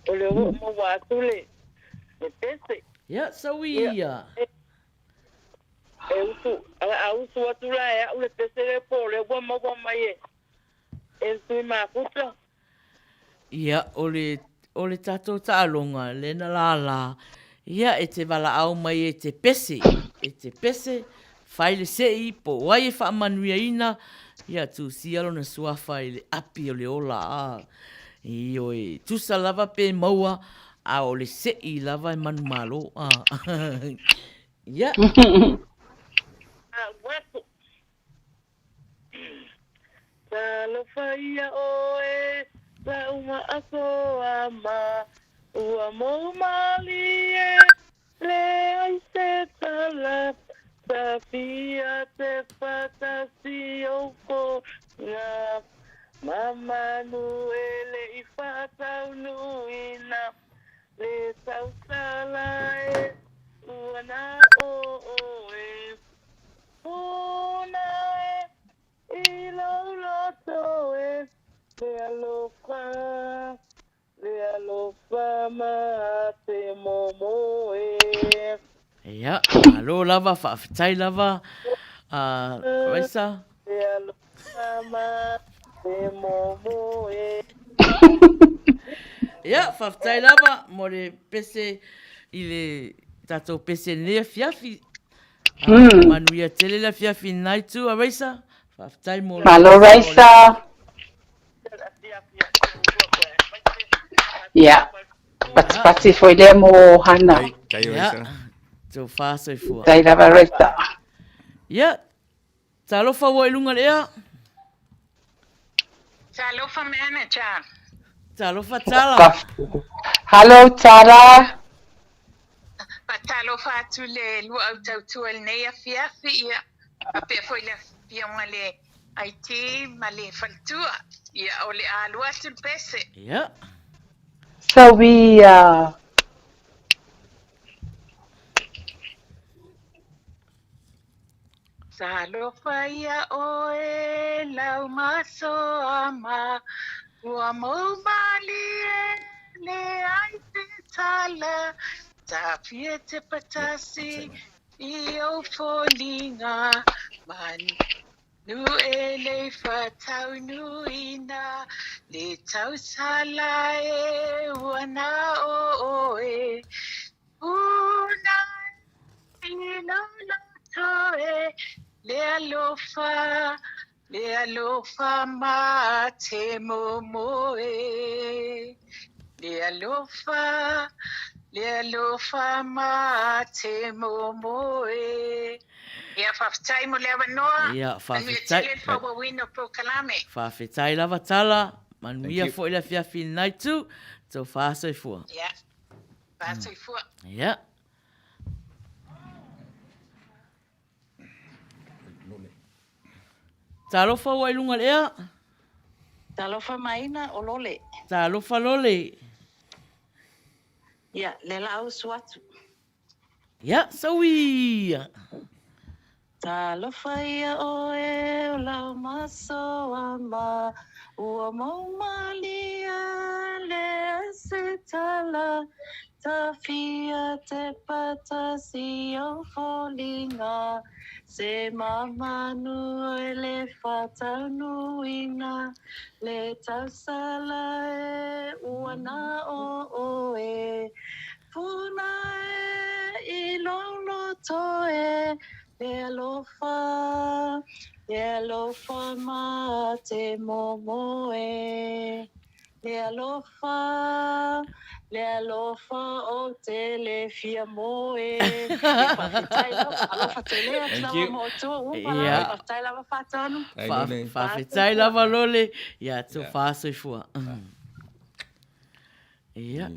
o lea ua ou maua atu le pese. Ia, sau ia. E usu, a usu atu la e a'u le pese lea po o lea ua maua mai e le tui mafuta. Ia, o le, o le tatou taaloga lea na lālā, ia, e te valaau mai e te pese, e te pese, Fai le seʻi po o ai e faamanuiaina, ia tusia lona suafa i le api o le ola, a, ioe, tusa lava pe maua, a o le seʻi lava e manumalo, a, ia. Talofa ia ʻoe, la'u maasoa ma ua mou malie, leai se tala, tafia te fatasi o foliga, ma manu e le i faataunuuina le tautala e ua na o ʻoe. Puna e i lou loto e, le alofa, le alofa ma te momo e. Ia, malo lava, faafetai lava, Raisa. Le alofa ma te momo e. Ia, faafetai lava mo le pese i le tatou pese i lenei afiafi. Manuia tele le afiafi i lena itu a Raisa. Faafetai mo Malo Raisa. Ia, patipati foi lea mo Hana. Tai Raisa. Tau soifua. Tai lava Raisa. Ia, talofa ua i luga le ea. Talofa manager. Talofa Tala. Hello Tala. Faatalofa atu le luau tautua i lenei afiafi, ia, faapea foi le afioga i le IT ma le faletua. Ia, o le a alu atu le pese. Ia. So we Talofa ia oe lau masoama Ua mou malie leai se tala Tafia te patasi i ou foliga Manu e lei whataunuina Le tausala e ua na o oe Una i loloto e le alofa, le alofa ma te momoe. Le alofa, le alofa ma te momoe. Ia, faafetai mo le avanoa. Ia, Manuia faafetai. tele le faaauauina o polokalame. Faafetai lava Tala, manuia foi le afiafi i lena itu, tofa soifua. Ia. Faa-soifua. Ia. Talofa ua i luga le ea. Talofa maina o Lole. Talofa Lole. Ia, le la usu atu. Ia, saui! Talofa ia oe o lau masoama Ua mou malie leai se tala Tawhia te patasi o foliga Se mamanu e le whataunuina Le tausala e ua na o oe Puna e i lou loto e Le alofa, le alofa ma te momoe Le alofa, le alofa o te le fia moe Ia faafetai lava, alofa tele atu lava ma outou uma lava, faafetai lava Faatonu. Faafetai lava Lole, ia tofa soifua. Ia,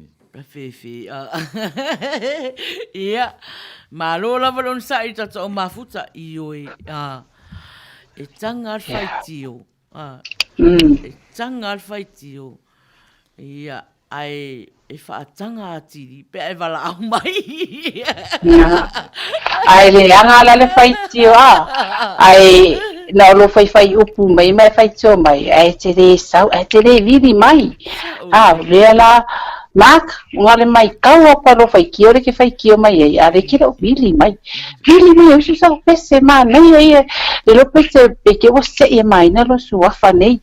fefe. Ia, malo lava le onosai i tatou mafuta, ioe, e taga le faitio, e taga le faitio, ia, ae e faataga atili pe a e valaau mai. Ae leaga la le faitio a, ae na o lou faifai upu mai ma e faitio mai, ae te le sau, ae te le vili mai. A, o lea la, Mark, ua le maitau a pa lo faitio le ke faitio mai ai, a le ke leo vili mai. Vili mai au si sau pese manaia ia, le lo pese pe ke ua seʻi e maina lo suafa nei.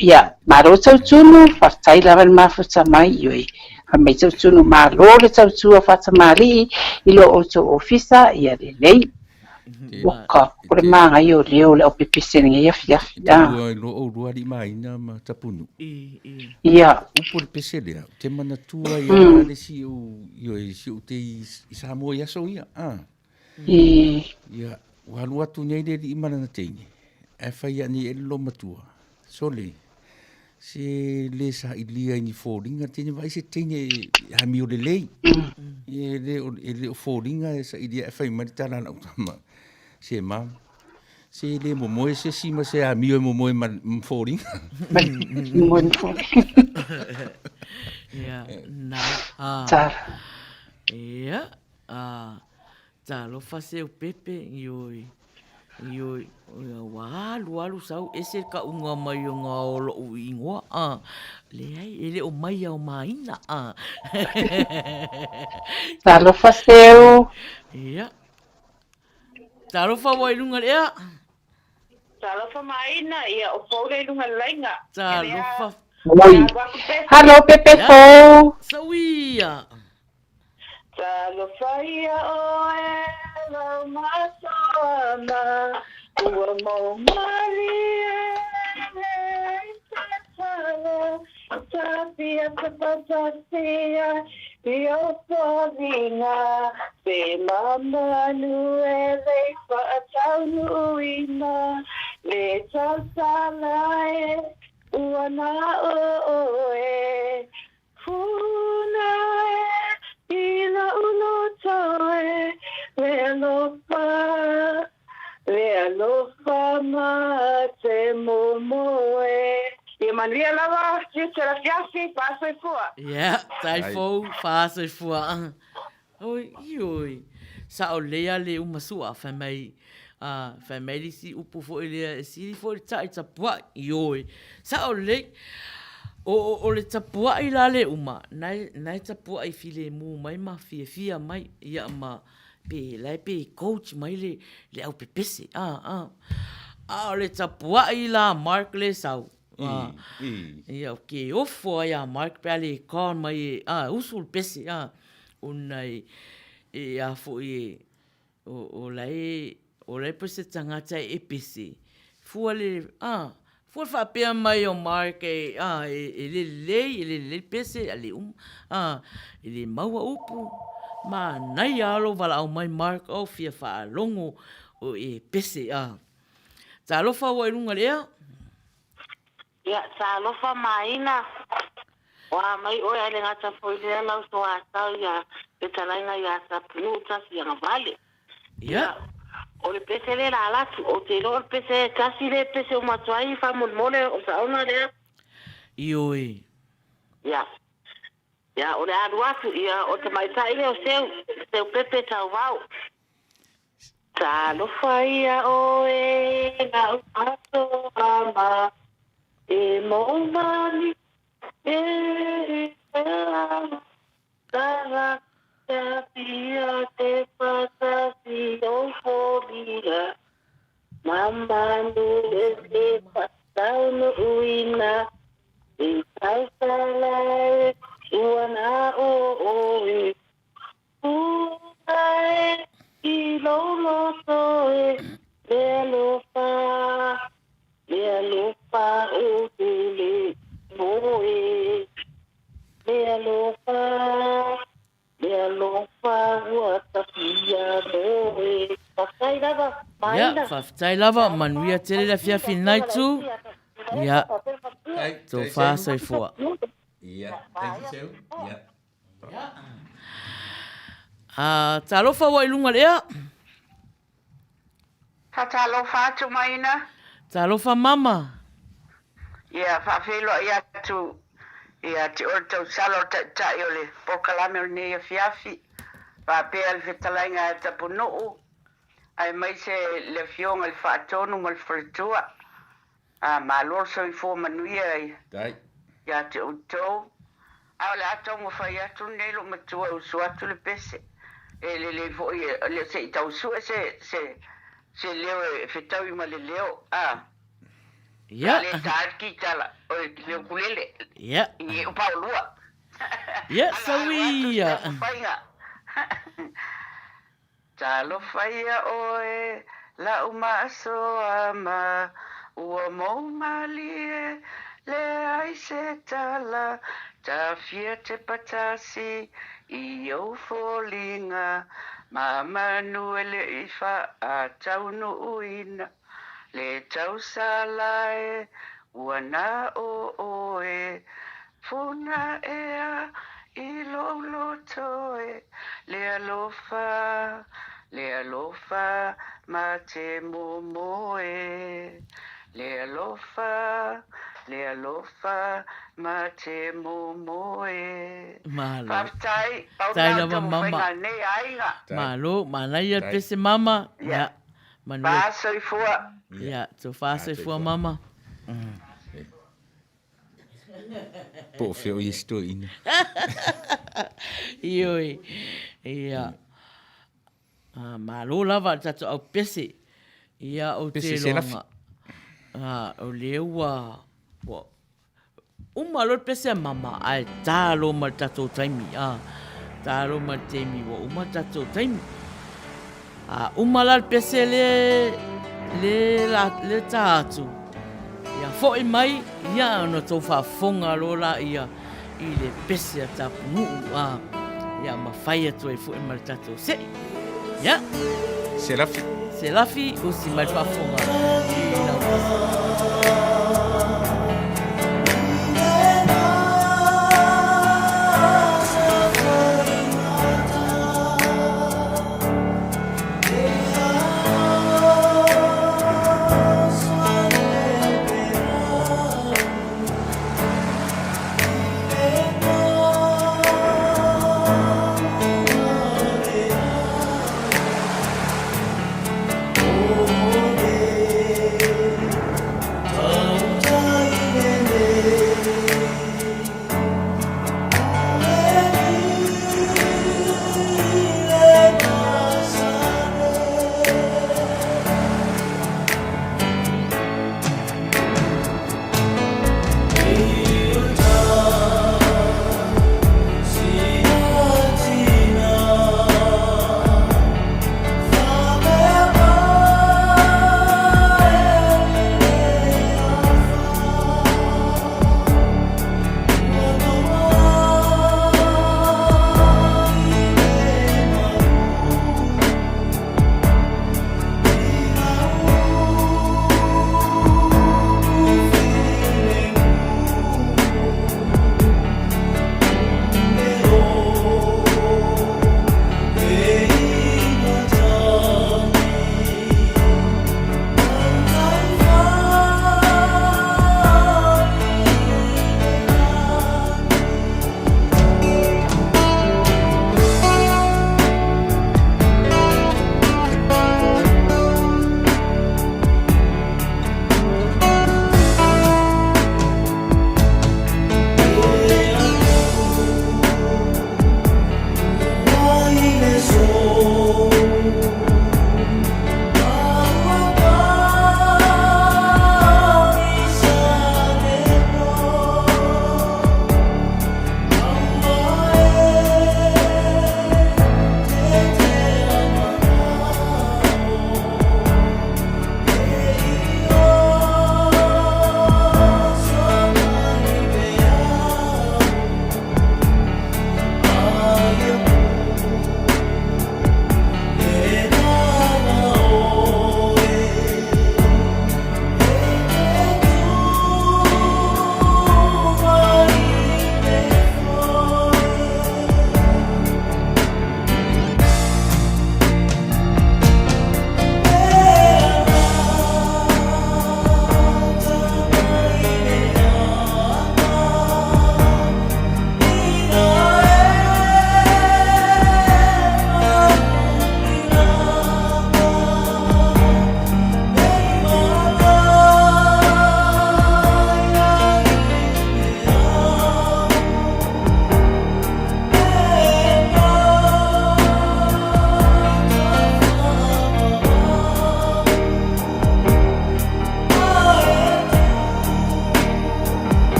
Ia, malo tautunu, faafetai lava le mafuta mai, ioe. Fai mai tautunu, malo le tautua faatamalii i lo outou ofisa, ia lelei. Ua ka, o le māngai o leo o le aupepese lenei afiafi. Te lua i lo oulua alii ma aiga ma Tapunu. Ia. Upu o le pese lea, ou te manatua ia le si ou, ioe, si ou te i Samoa i aso ia. Ah. Ia, ua alu atu nei le alii ma lana teine, ae fai ia nei e le loomatua, Sole, se le sailia i ni foliga, teine vaai se teine e amio lelei. E le o, e le o foliga e sailia ae fai mai le tala a lau tama, se ma, se le momoe se isi ma se amio e momoe ma foliga. Momoe ma foliga. Ia, na, a. Ia, a. Talofa seu pepe, ioi, ioi, ua alu alu sau ese le kauga mai o ngā o loʻu ingoa, a, leai, e le o mai ao maina, a. Talofa seu. Ia. Talofa ua i lunga le ea. Talofa maina, ia o Paula i lunga le laina. Talofa. Oi. Halo Pepe fou. Sauia. Talofa ia oe lau masoama ua mou malie i se tala tafia te patasia i ou foliga pe mamanu e le faataunuuina le tausala e ua na o oe Puna e i lou loto e Le alofa, le alofa ma te momoe. Ia manuia lava, tiute le afiafi, faasoifua. Ia, tai fou, faasoifua. Oi, ioi. Sao lelei lava le uma sua, fai mai, a, fai mai le isi upu foi lea, e sili foi le ta'i tapua'i, ioe. Sao lelei. O, o, o le tapua'i la le uma, na e, na e tapua'i filemu mai ma fiafia mai, ia ma, pe, la e pe coach mai le, le au pepese, a, a. A o le tapua'i la a Mark le sau, a, ia, ke ofo ai a Mark pe a le call mai e, a, usu le pese, a. Ona e, e a foi e, o, o la e, o la e po se tagata e pese, fua le, a, fua le faapea mai o Mark e, a, e, e le lelei, e le lelei le pese, a le uma, a, e le maua upu, manaia lava lou valaau mai Mark, oh, fia faalogo o e pese, a. Talofa ua i luga i le ea. Ia, talofa Maina, ua mai oe ae le gata foi lea lau soatau ia fetalaiga ia Tapunuu tasi agavale. Ia. O le pese le la alatu, ou te iloa o le pese tasi lea pese uma atu ai faamolemole o saona lea. Ioe. Ia. Ia, o le alu atu, ia, o le tamaitai lea o Seu, Seu Pepe Tauvao. Talofa ia oe lau atoama e moumani e tala tafia te patasi o foliga mamanu e te fataunuuina i tausala e ua na o oe Puna e i lou loto e Le alofa, le alofa ou te le moe Le alofa, le alofa ua tafia moe Faafetai lava, Ia, Maina. faafetai lava, manuia tele le afiafi lenai itu. Ia, tofa soifua. Ia, thank you Seu. Ia. A, talofa ua i luga le ea. Faatalofa atu Maina. Talofa mama. Ia, faafeiloai atu ia te oe le tausala o le Taitai o le polokalame o lenei afiafi, faapea le fetalaiga a Tapunuu, aemaise le Afioga i le Faatonu ma le Faletua. A, malo le soifua manuia ia te outou. A o le a taumafai atu lenei lou matua e usu atu le pese. E lelei foi e, se i tau sue se, se, se leo e fetaui ma le leo, a. Ia. A le ta ai le kitala, o le ukulele. Ia. I paolua. Ia, sauia. Taumafaiga. Talofa ia oe lau maasoama Ua mou malie leai se tala Tafia te patasi i ou foliga Mamanu e le i faataunuuina Le tausala e ua na o oe Puna ea i lou loto e Le alofa, le alofa ma te momoe Le alofa, le alofa ma te momoe Malo. Faafetai, pau Tai lena o lava mama. taumafaiga a lenei aiga. Malo, manaia le pese mama. Ia. Ia. Manuia. Fa soifua. Ia, tofa soifua mama. Po o fea o ia si toeaina. Ioe. Ia. Ah, malo lava le tatou au pese. Ia, ou te Pese se lafi. iloaga. Ah, o lea ua, ua. Uma loa le pese a mama ae ta loa ma le tatou taimi a ta loa ma le taimi ua uma le tatou taimi. A uma la le pese le le la le ta atu ia fo'i mai ia ona tou faafofoga loa laia i le pese a Tapunuu a ia ma fai atu ai foi ma le tatou se'i. Ia. Selafi. Selafi, usi mai le faafofoga i lau pese.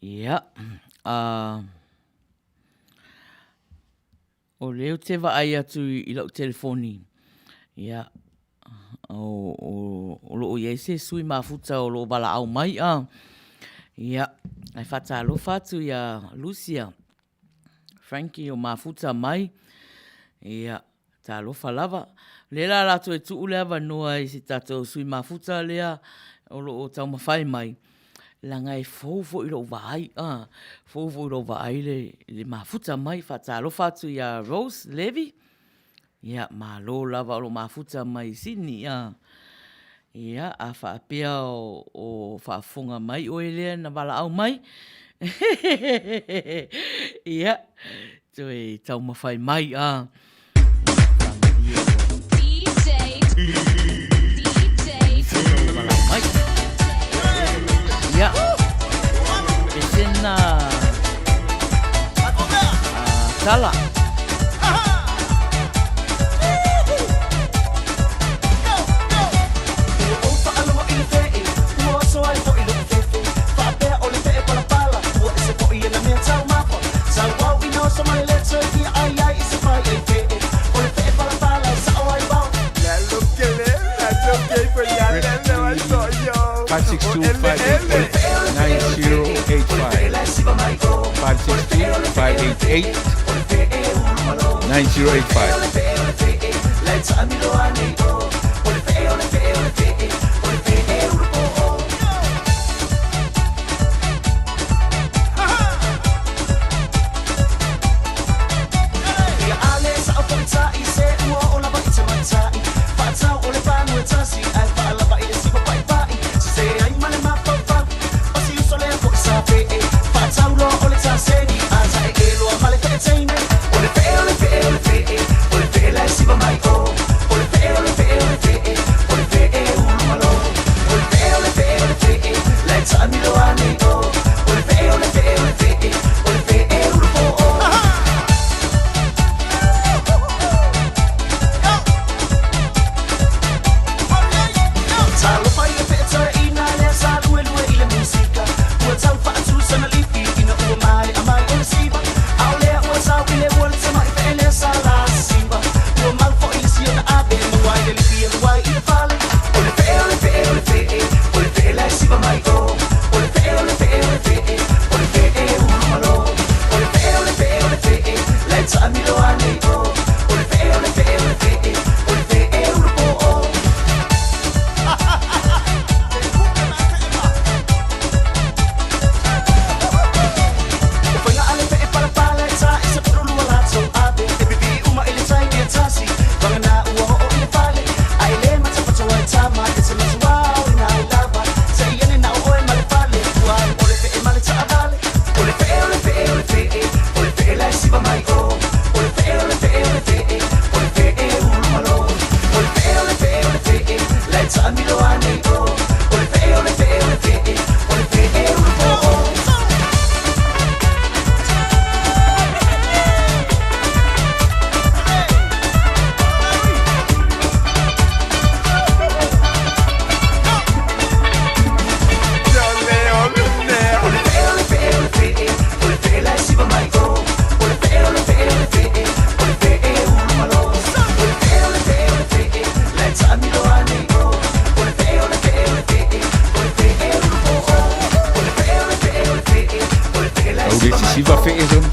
Ia, a, o lea ou te vaai atu i lau telefoni, ia, o, o, o loo i ai se sui mafuta o loo valaau mai a, ia, ae faatalofa atu ia Lucia Frankie o mafuta mai, ia, Talofa lava. O lea la latou e tuu le avanoa i se tatou sui mafuta lea o lo o taumafai mai, leaga e fou foi i lou vaai, a, fou foi i lou vaai le, le mafuta mai. Faatalofa atu ia Rose Levy, ia, malo lava o lo o mafuta mai i Sydney, a. Ia, a faapea o faafofoga mai oe lea na valaau mai, ia, toe taumafai mai a. Ia, pesena tala. 562-588-9085. 562-588-9085. Tau le sisiva fee sona.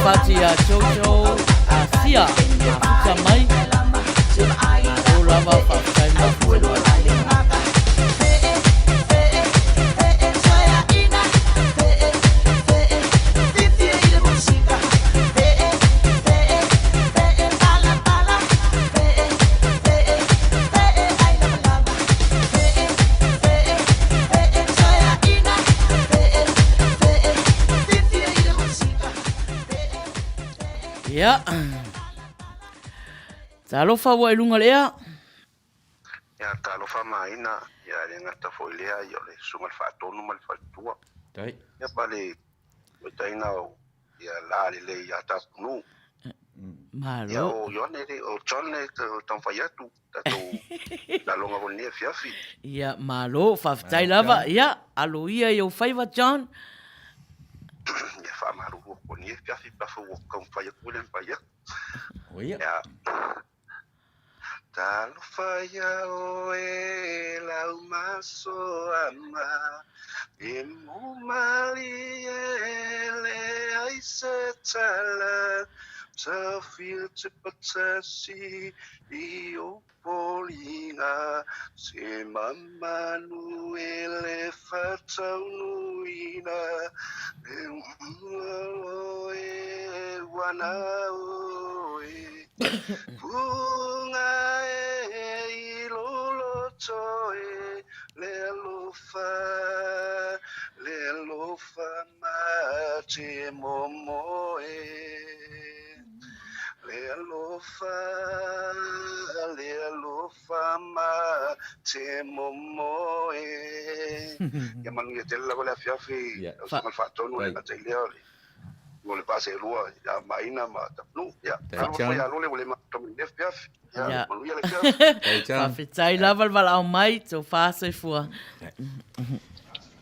Faatalofa atu ia Jojo Asia mafuta mai. Malo lava faafetai mafuta mai. Ia. Talofa ua i luga le ea. Ia, talofa maina, ia le gata foi lea, ia o le susuga i le Faatonu ma le Faletua. Ia ma le taina o ia la lelei ia Tapunuu. Malo. Ia o Ioane le, o John le taumafai atu, tatou laloga foi i lenei afiafi. Ia, malo, faafetai lava. Ia, alo ia i ou faiva John. Ia, faamalulu atu foi i lenei afiafi, pe afai ua taumafai atu le mafai atu. Ia. Talofa ia oe lau masoama E malie leai se tala Tafia te patasi i ou foliga Se mamanu e le faataunuuina E oe ua na oe Puga e i lou loto e Le alofa, le alofa ma te momoe Le alofa, le alofa ma te momoe Ia manuia tele lava le afiafi, lau Susuga i le Faatonu, e le gata i lea o le mo le vaa seelua ia Maina ma Tapunuu. Ia, talofa foi ia Lole ua le mafuta mai i lenei afiafi. Ia, manuia le afiafi. Faafetai lava le valaau mai, tofa soifua.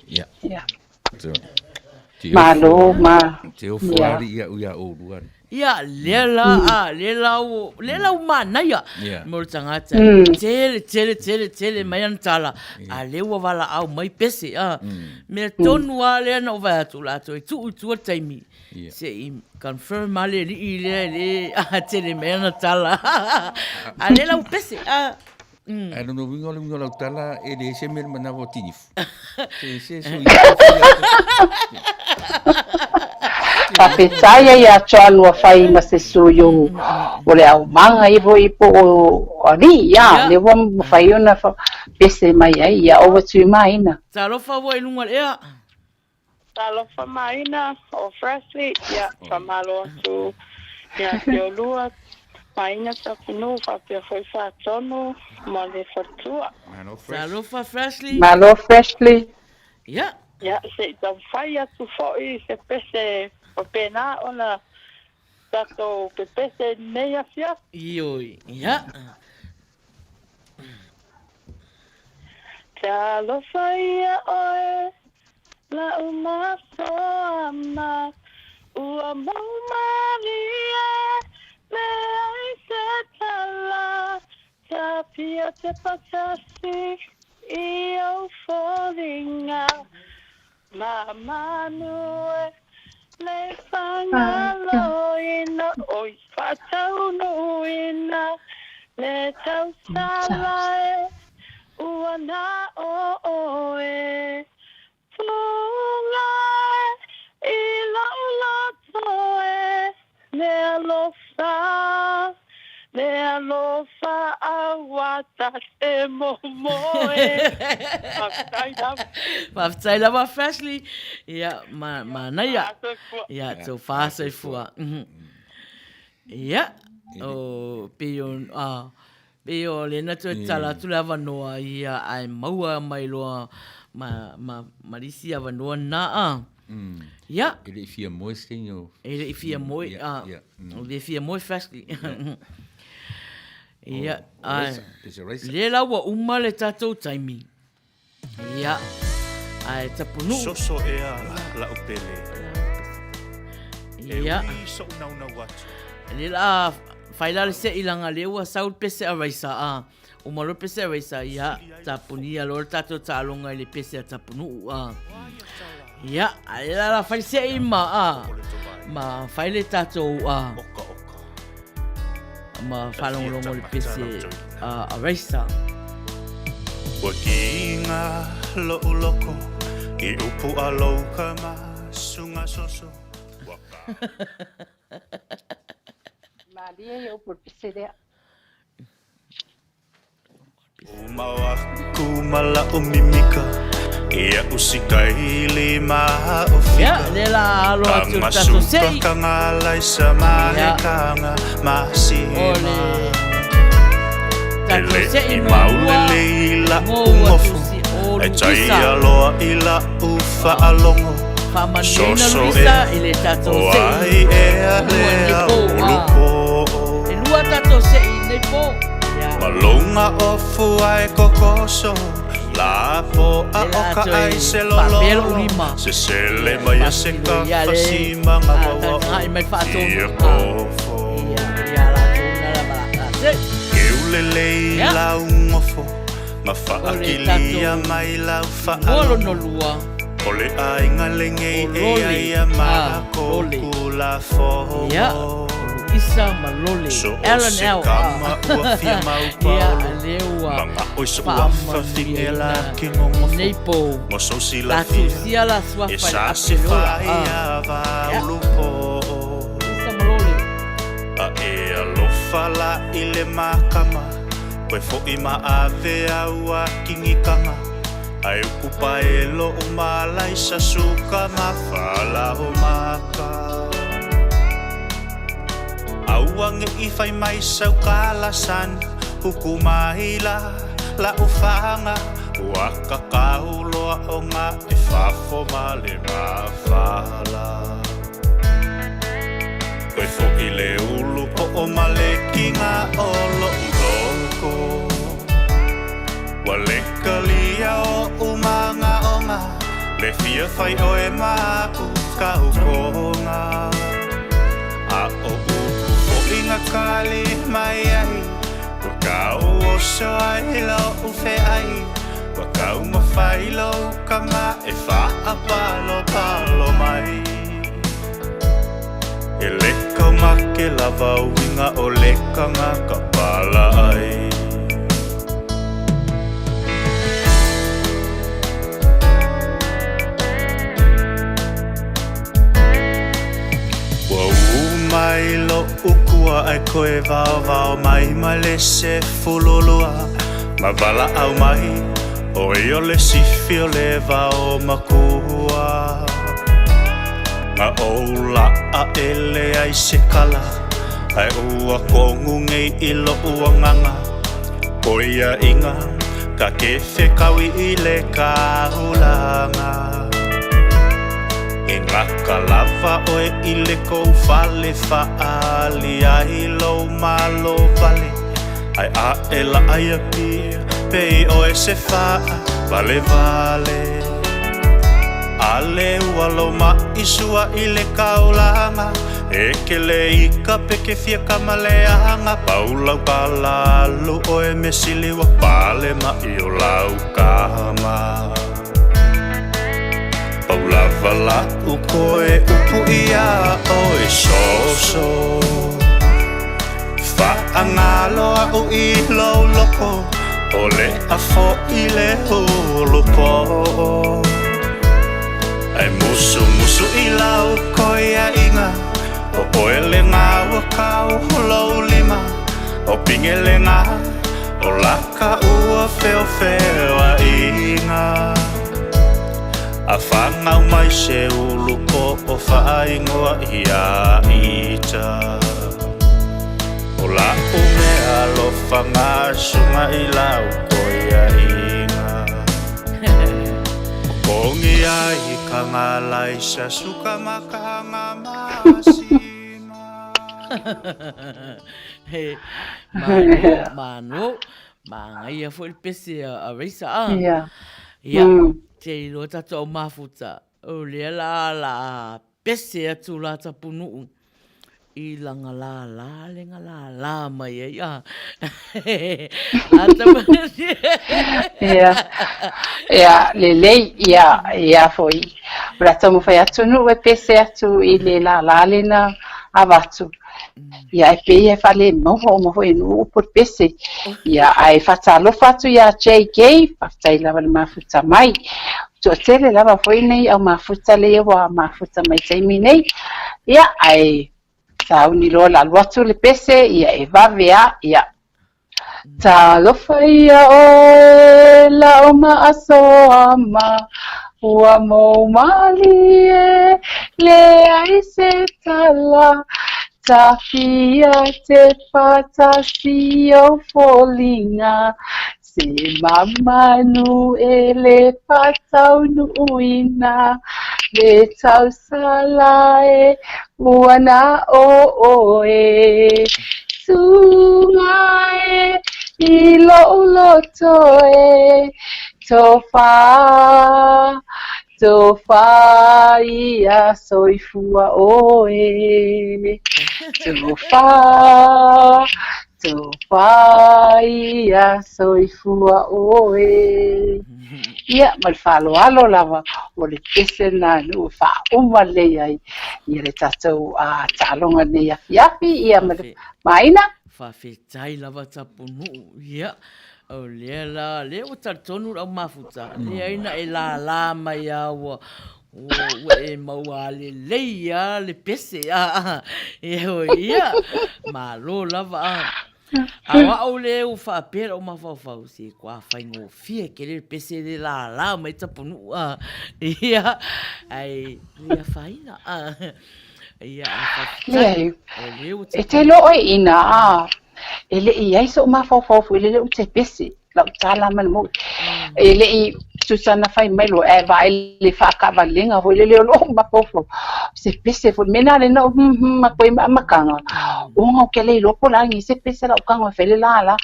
Ia. Ia. Malo ma. Te ofo alii au ia oulua. Ia, lea la, a, lea la ua, lea la ua manaia mo le tagata. Tele, tele, tele, tele mai ana tala, a lea ua valaau mai pese, a. Mea tonu lava lea na ou vaai atu latou e tuu i tua le taimi, se i confirm lava le alii lea e le tele mai ana tala. A lea la ua pese, a. Ae lona uiga o le uiga o lau tala e leai se mea i le manawa o Tinifu. Se se sui Faafetai ai ia John ua fai ma se sui o o le aumaga ia foi po o alii ia lea ua mafai ona pese mai ai ia over to you Maina. Talofa ua i luga o le ea. Talofa Maina o Presley, ia faamalo atu ia te olua Maina Tapunuu faapea foi Faatonu ma le faletua. Talofa Presley. Malo Presley. Ia. Ia se i taumafai atu foi se pese faapena ona tatou pepese i lenei afiafi. Ioe. Ia. Talofa ia oe la'u masoama Ua mou malie leai se tala Tapia te patasi i ou foliga Mamanu e le fagaloina Oi faataunuuina le tausala e Ua na o oe Puga e i lou loto e Le alofa Le alofa aua ta te momoe. Faafetai lava. Faafetai lava Presley. Ia, ma, manaia. Ia, tofa soifua. Ia, o, pei o, a, pei o lena toe tala atu le avanoa, ia, ae maua mai loa ma, ma, ma nisi avanoa na, a. Ia. E le i fia moe se taimi o... E le i fia moe, a, le fia moe Presley. Ia, ae, lea la ua uma le tatou taimi. Ia, ae Tapunuu. Soso ea la'u pele. E Ia. ui so'u naunau atu. Lea la fai la le se'i leaga lea ua sau le pese a Raisa, a, uma loa le pese a Raisa, ia, tapunia loa le tatou taaloga i le pese a Tapunuu, a. Ia, a lea la fai le se'i ma, a, Ma fai le tatou a ma faalogologo le pese a Racer. Ua kiga lo'u loko i upu a lou kama suga soso ua ka. Malie ia upu o le pese lea. Umao aku ma la'u mimika Ia usikai lima o fika Ia, le la alo atu le tatou sei. Kanga laisa ma he kanga ma sima. O le tatou sei mo ua mo ua tusi o E Luisa. taia loa i la'u faalogo Faamanuiaina Soso Luisa ea i le tatou O sei ai ea mo lua lea nei po. ulupo E lua tatou sei i nei po. Ia. Malunga o fua e kokoso La po a Le o la ka toe ai se faapea lou lololo lima. Se sele mai a se Faatino ia le kafasi manga a wawa tautagai o mai faatonu. ia A. kofo Ia, ia latou na lava la sei. Keulelei Ia. lau ngofo Ma O le faakilia tatou mai lau lua lona faalogo lua. O le aiga lenei O e Lole. ai a A, mako Lole. kula fogo Ia, o Luisa ma Lole. So o Alan se L. A. kama ua fia mau Ia, paolo lea ua Manga oi so ua fafine la faamanuiaina ke ngongofo nei po. Mo sou La silafia tusia la E suafa i le sa se apelola. fai A. a va Ia, ulu po Luisa ma Lole. A e alofa la i le makama Koe fo'i ma ave au a kingikanga Ae uku pae lo'u malaisa suka ma falaho maka Aua nge'i fai mai sau kalasan Huku mai la la'u fanga Ua kakau loa o nga e fafo ma le mafala Koe fo'i le ulu po'o ma le kiga o lo'u loko Ua lekalia o'u magaoga Le fia fai oe ma a'u kaukoga A o upu fo'i na kali mai ai Ua kauoso ai lo'u fe'ai Ua taumafai lou kama e fa'apalopalo mai E le kaumake lava uiga o le kagaka pala'ai. Ua ū mai lo'u kua ae koe vaovao mai ma le 12 Ma valaau mai oi o le sifi o le vao makua Na ou la'a e leai se kala Ae ua kogu nei i lo'u agaga Koiaʻiga ka ke fekaui i le kaulaga E gaka lava oe i le kou fale Faaali ai lou malo vale Ae aʻe la ai Apia pei oe se faavalevale Ale ua lou maʻi sua i le kaulaga E kele i ka peke fia kama leaga Pau lau pala alu oe me sili ua pale maʻi o lau kama Pau lava laʻu koe upu iā ʻoe Soso Faagalo aʻu i lou loko ʻOle a foʻi le ulu poʻo Ae musumusu i lau koiaʻiga ʻO ʻoe lega ua kau lou lima ʻO pinge lega ʻO laka ua feofeoaʻiga A fanau mai se ulu poʻo faaigoa iā Ita ʻO laʻu mea alofa gasuga i lau koiaʻiga O kongi ai ka galaisa suka makanga masima. He mano, mano, Manaia foi le pese a Racer a. Ia. Ia, te iloa tatou au mafuta, o lea la la pese atu la Tapunuu i langa lala le nga lala mai ai a. A Ia. Ia, lelei, ia, ia foi. O le a taumafai atu nuu e pese atu i le lālā lena avatu. Ia, e pei e faale maua uma foi e nuu upu o le pese. Ia, ae faatalofa atu iā JK, faafetai lava le mafuta mai. Toatele lava foi nei au mafuta lea ua mafuta mai taimi nei. Ia, ae sauni loa le alu atu le pese, ia e vave a, ia. Talofa ia oe la'u maasoama Ua mou malie leai se tala Tafia te patasi o foliga Se mamanu e le pataunuuina Le tausala e ua na o oe Suga e i lo'u loto e Tofa, tofa ia soifua oe Tofa, tofa ia soifua oe Ia, ma le faaaloalo lava, o le pese lena e nuu e faauma lelei ai ia le tatou taaloga nei afiafi, ia ma le maina. Faafetai lava Tapunuu, ia, o lea la, lea ua talitonu le au mafuta, leai na e lala mai lava ua, ua e maua lelei lava le pese, ia, malo lava a. A o au le ua faapea lou mafaufau, se kua faigofie tele le pese le lala mai Tapunuu a. Ia, ae le afaina a. Ia, ae faafetai. Leai, O lea ua e te iloa oe ina a, e le i i ai so'u mafaufau foi lele ou te pese. lau tala ma le moni. E le i tusa na fai mai loa, ae vaai le faakaavalega foi lele o lou mafaufau. Se pese foi, mea na lena o hmm hmm atu ai ma amataga, ona ou te le iloa po o le a ni se pese lau tago e fai le lala.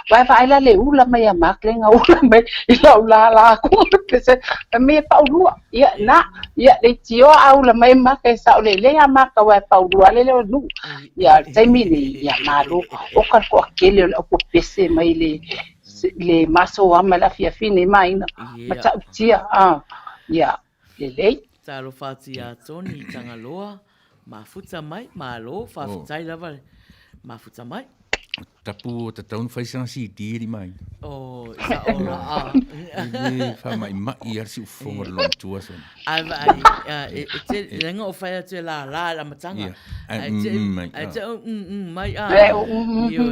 Vae vaai la le ula mai a Mark le na ula mai i lau lala atu le pese, fai mai e paulua. Ia, na, ia, leitioa a ula mai Mark e saolele a Mark aua e paulua lele o le nuu. Ia, o le taimi lenei, ia, malo, oka le toatele o le aupopese mai le, le masoa ma le afiafi nei maina, matautia, a, ia, lelei. Talofa atu ia Tony Tagaloa, mafuta mai, malo, faafetai lava le mafuta mai. Tapu o tatau na fai sana CD li mai. Oh, sa o la a. Le whamaimai a si ufonga le lomatua sona. Ai vai, e te lenga o whai atu e la la la matanga. Ai te ai te mai a.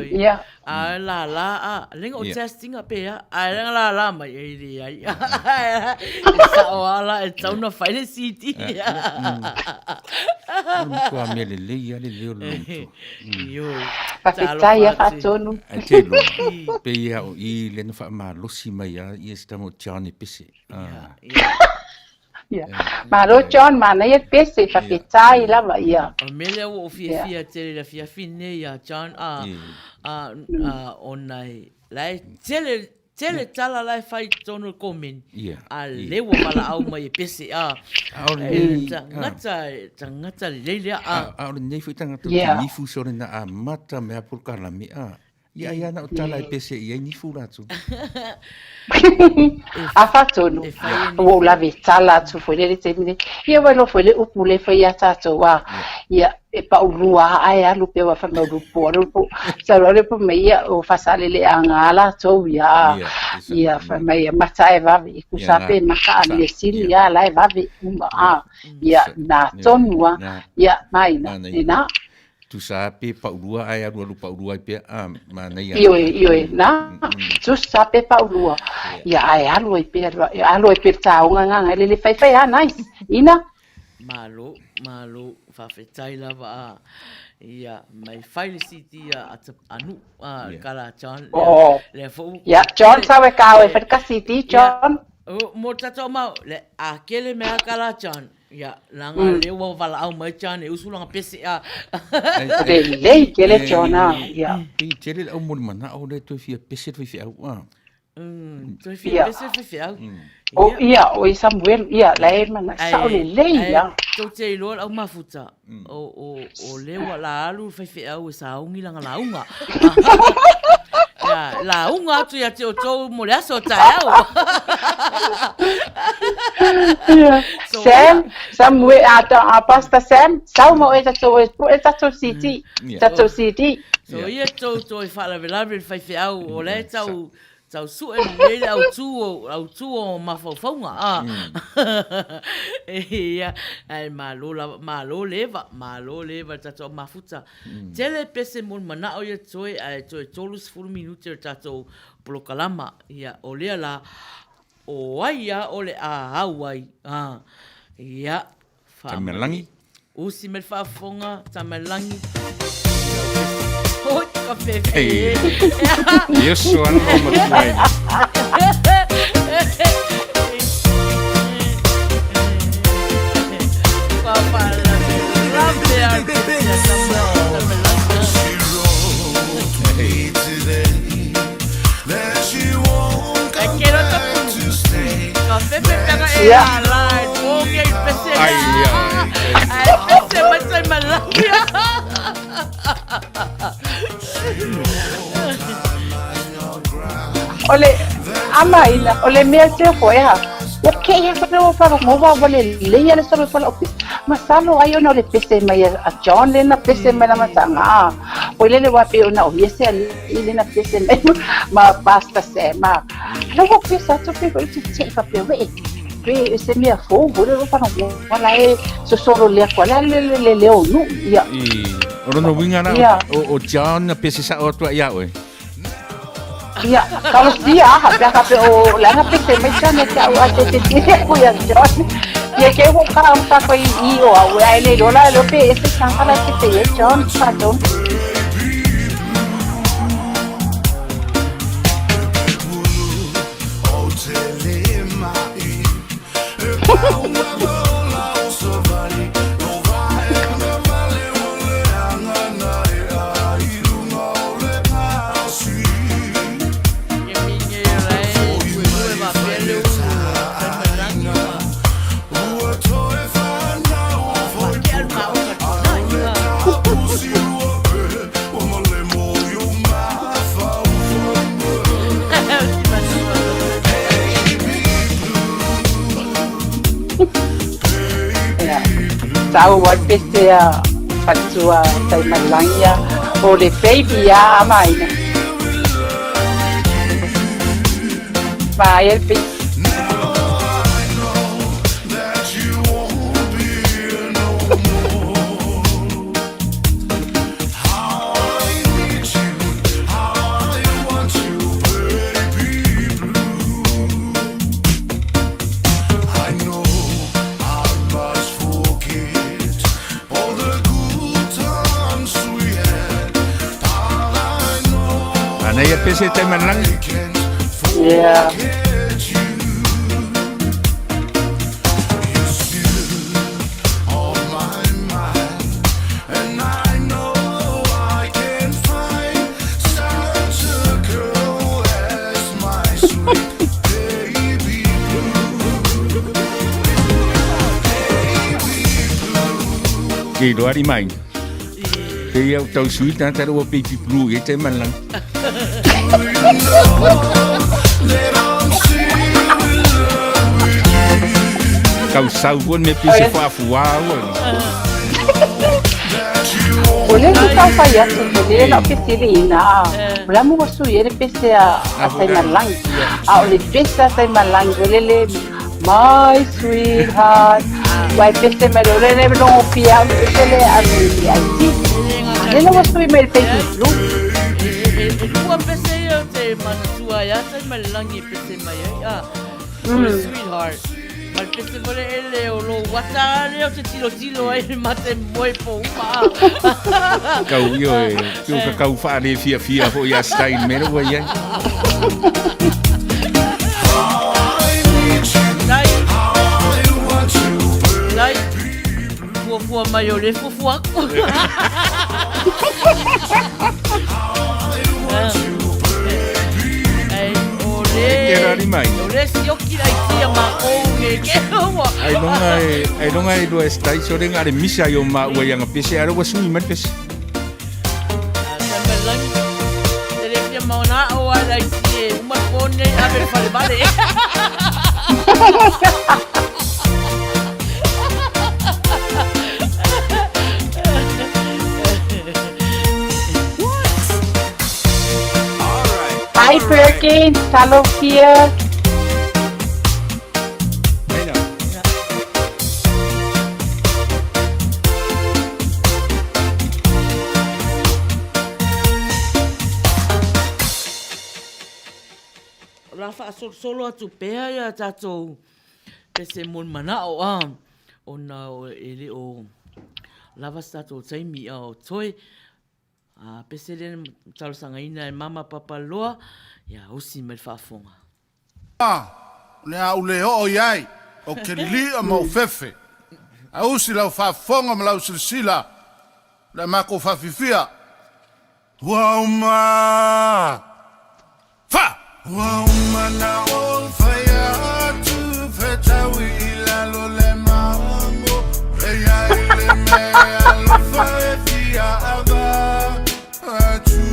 Ia. A la la a, lenga o testing a pe a. Ai lenga la la mai e le ai. Sa o ala e tau na whai le CD. Kua mea lelei a le leo le lomatua. Faafetai a Faatonu. Ae te iloa, pei a o i le na faamalosi mai a ia si tama o John e pese. Ia. Malo John, manaia le pese, faafetai lava, ia. O le mea lea ua ou fiafia tele i le afiafi nei ia John, a, a, a, ona e, la e tele Tele tala la e fai i totonu o le komeni, a lea ua valaau mai e pese, a, e tagata, tagata lelei lea, a. A o lenei foi tagata o te nifu sole na amata mea polokalame, a, ia ai ana o tala e pese i ai nifu latou. A Faatonu, ua ou lave tala atu foi lele taimi nei. Ia ua iloa foi le upu lea e fai ia tatou, a, ia, e paulua a ae alu pe ua fai mai lupu alu lupu sau alu lupu mai ia o fasalele anga a latou ia ia fai mai ia mata e vave i kusa pe maka a mea sili ia la e vave uma a ia na tonu a ia mai na e na tusa pe paulua ae alu alu paulua ai pea a manaia ioe ioe na tusa pe paulua ia ae alu ai pea alu ai pea taonga nganga lele fai fai a nice ina Malo, malo, faafetai lava a ia mai fai le CD a a Nu'u a kala John lea oh. lea foi ua Yeah, John sau e ka e fai ka CD John. Oh, mo tatou mau le a kele mea kala John. Ia, langa mm. le ua valaau mai John e usu langa pese a. Lelei kele John a. Ia. Pei tele le au mo le manao le toe fia pese le faifeau a. Toe fia pese le faifeau. O ia, o i Samuel, ia, la e mana, sao lelei ia. Tou te iloa le au mafuta, o, o, o lea ua la alu le faifeau e sauni lana lauga. Ia, lauga atu ia te outou mo le aso o taeao. Ia. So, Sam, Sam, we, a, a Pastor Sam, sau ma oe tatou e pue tatou CD, tatou CD. So ia tou toe faalavelave le faifeau o la e tau tau sue lelei le autu o autu o mafaufauga a. Ia, ae malo lava, malo leva, malo leva le tatou au mafuta. Tele pese mo le manao ia toe ae toe 30 minute o le tatou polokalama. Ia, o lea la, o ai a o le a au ai. A, ia, Tamalangi. Usi mai le faafofoga, Tamalangi. Oi, ka fefe. E oso ana o matua e. Ia. Ai, ai, ai. O le ama ina, o le mea te ko ea. O ke ia ko no pa mo wa wa le le ia le solo pala opi. Masalo ai ona o le pese mai a John le na pese mai la matanga. O le le wa pe ona o yese ali i le na pese mai ma Pastor Sam. Ma la wa pese atu pe ko i te fa pe we. Pe se mea fou foi le fa no wala e sosolo le ko la le le le le o nu ia. I, o lona uiga la, o, o John na pese sa'o atu ai iā oe. Ia, talosia aha, pe aha pe o le ana pese mai John e te au a te te te aku ia John. Ia ke ho ka am ka ko i i o au ai le lola le pe e se sanga la te te e John pa John. Tau ai pese a fatua Taimalangi a o le baby a amaina. Ma ai el baby. Anaia pese Taimalangi. Yeah. Ke iloa ari mai. Ke ia o tau sui tata ua baby blue e te malang. Kau sau pun me pise faafuā ua. O le ku tau whai atu, ko le lau pese le ina, o la mua sui e le pese a Taimalangi. A o le pese a Taimalangi, o le le my sweetheart. Wai pese mai le le longo pia, o le pese le a me le IT. Le ua sui mai le baby blue. E lua pese ia o te manatua ia Taimalangi e pese mai ai. Ah. O le sweetheart. Ma le pese mo le ele o lou ata lea o te tilotilo ai le mate moe po uma. Kau io e, pio ka kau whaare fia fia ho ia style mera ua iai. Dai. Dai. Fuafua mai o le fuafua aku. Ai, o le... E rari mai. O le sioki lai tia ma kou ke ke ua. Ai longa e, ai longa e lua e stai sore ngā re misa i o ma ua ianga pese, ara ua sui mai pese. Tamalangi. Te le fia maona o ave le falevale. Hi Perkins, Talofa. O la faasolosolo atu pea ia tatou pese mo le manao a ona e le o lava se tatou taimi a o toe a pese lea na talosagaina e mama Papaloa ia usi mai le faafofoga. A, o le a ou le oo i ai, ou te lili'a ma ou fefe, ae usi lau faafofoga ma lau silasila i le matou faafiafia. Ua uma! Fa! Ua uma na ou fai atu, fetaui i lalo le mango, e ai le mea alofa e fia ava atu.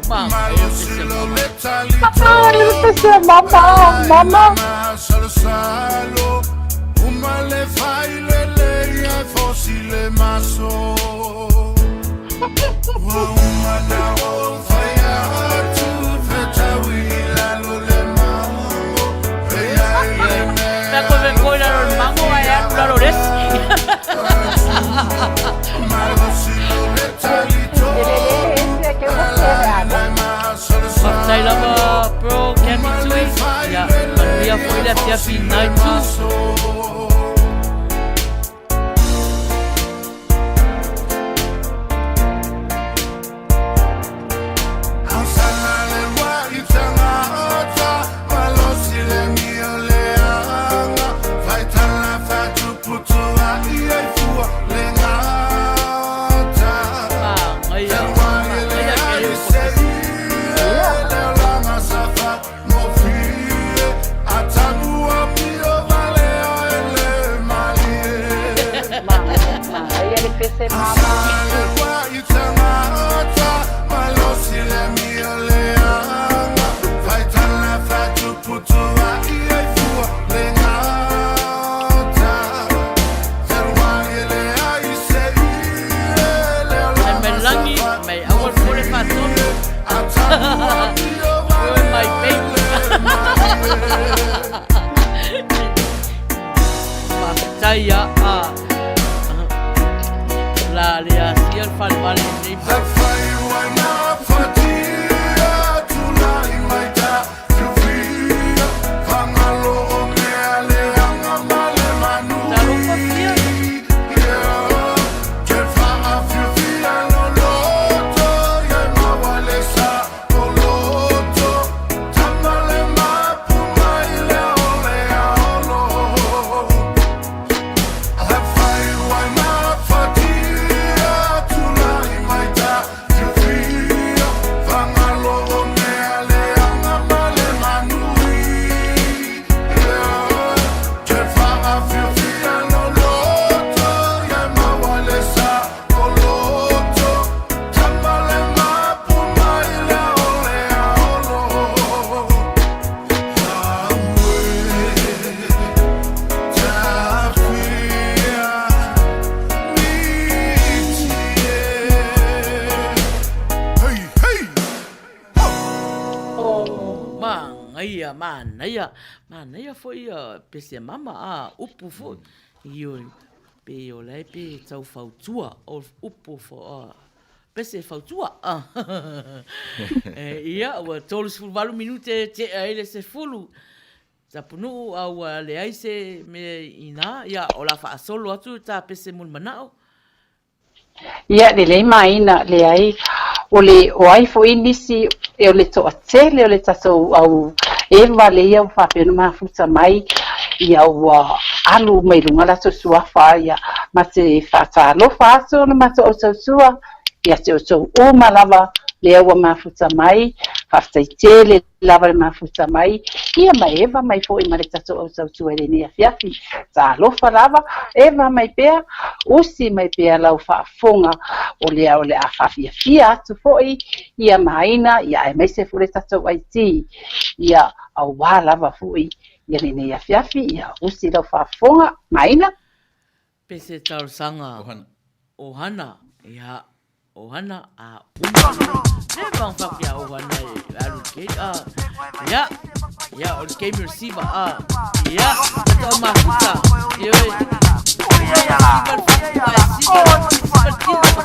Malosi lo le Pese mama, mama. Salosalo, uma le fai le lei ai fosi le maso. Ua uma na ou fai atu, fetaui i lalo le mango, e ai le mea Mea koe me koe lalo le mango ae alu lalo le esi. Malosi lo le talitonu, Faafetai lava bro Cammy Tui. Ia, manuia foi le afiafi night 2. Manaia le pese mama. Ai mai lagi, mai aua le fole faatonu. You're my baby. Faafetai a a la le asia le falevale lenei po. Talofa fia. Manaia, manaia, manaia foi ia pese mama a upu foi. Ioe, pe o lae pe tau fautua o upu fo a pese fautua. Ia, ua 38 minute tea ai le 10. Tapunuu a ua leai se mea inā, ia o la faasolo atu ta pese mo le manao. Ia, lelei maina, leai, o le, o ai foi nisi, e o le toatele o le tatou au eva le ia ua faapea ona mafuta mai, ia ua alu mai luga latou suafa, ia, ma te faatalofa atu ona matou au tautua, ia te outou uma lava lea ua mafuta mai. Faafetai tele lava le mafuta mai, ia ma eva mai foi ma le tatou au tautua i lenei afiafi. Talofa lava, eva mai pea, usi mai pea lau faafofoga, o lea o le a faafiafia atu foi ia Maina, ia aemaise foi le tatou IT, ia aua lava foi ia lenei afiafi, ia usi lau faafofoga, Maina. Pe se talosaga ohana, ia ohana a uma le vang fa kia ohana e alu ke a ia ia o le game receiver a ia to mafuta ia siva siva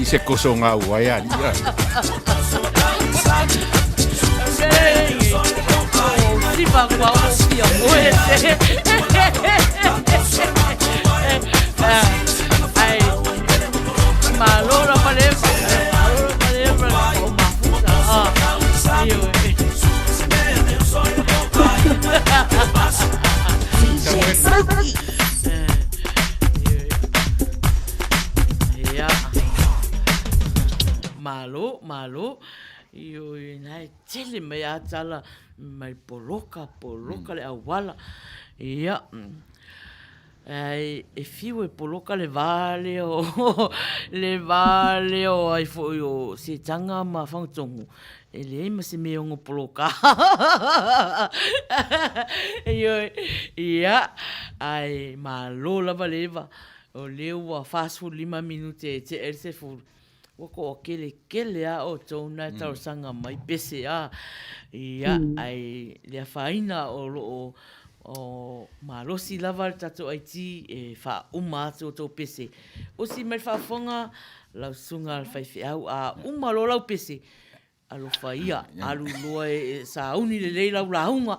se koso ngā ua e ali. Siva kua o fia moe te. Ai, malo la pale, malo la pale, o mafuta. Ah, io. Ia. Malo, malo. Ioe, na e tele mai a tala mai poloka, poloka le auala. Ia. Ai, e fiu e poloka le vā lea o, le vā lea o ai foi o Setaga ma Fagatogo. E leai ma se mea e ono poloka. Ioe, ia, ae malo lava le eva, o lea ua 45 minute e tea ai le 10. Ua toakeletele lava outou na e talosaga mai pese a, ia, ae le afaina o lo o o malosi lava le tatou IT e faauma atu outou pese. Usi mai le faafofoga lau susuga le faifeau, a uma loa lau pese, Alofa ia, alu loa e sauni lelei lau lauga.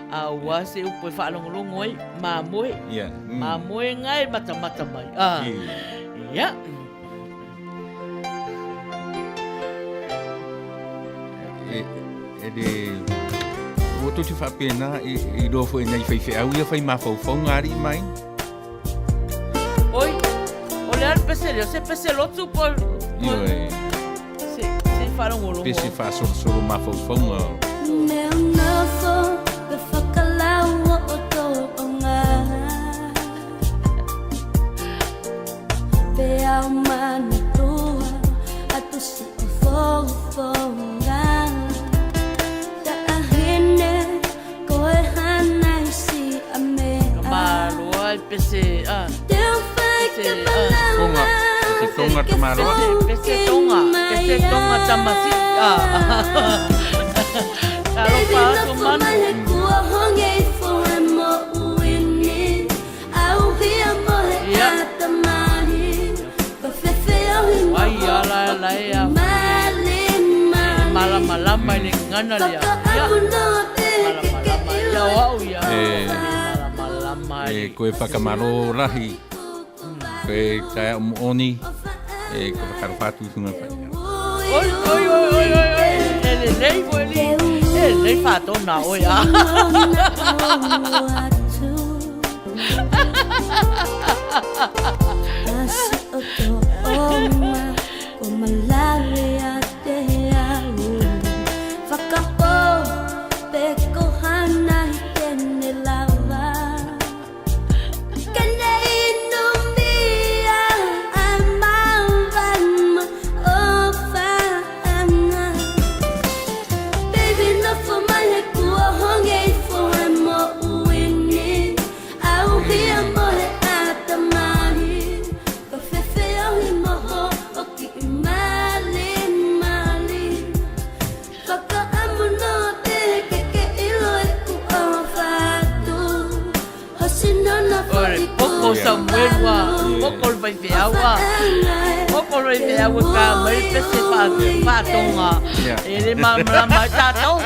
Aua se upu e faalogologo ai, mamoe. Mamoe nga e matamata mai. Ia. E le... Ua tou te faapena i loa foi nei faifeau ia fai mafaufauga alii mai. Oi, o le a le pese lea, se pese lotu po... Ioe. Se, se faalogologo. Pese faasolosolo mafaufauga. Ka maloa le pese a. Pese a. Tonga, pese tonga ta maloa. Pese tonga, pese tonga tamasi a. Talofa atu manu. Ia. Ai ala la e a. E malamalama i le gagana lea. Ia. Malamalama ia o au ia. E, Malamalama e i. koe whakamalo rahi, koe taea o mooni, e ka whakarofa atu i tunga whai. Oi, oi, oi, oi, oi, oi. E lelei foi li. E lelei whātona oi a. Ore, poko Samuel ua, poko le faifeau a. Poko le faifeau e ka mai le pese whaatonga. E le malamalama ai tātou.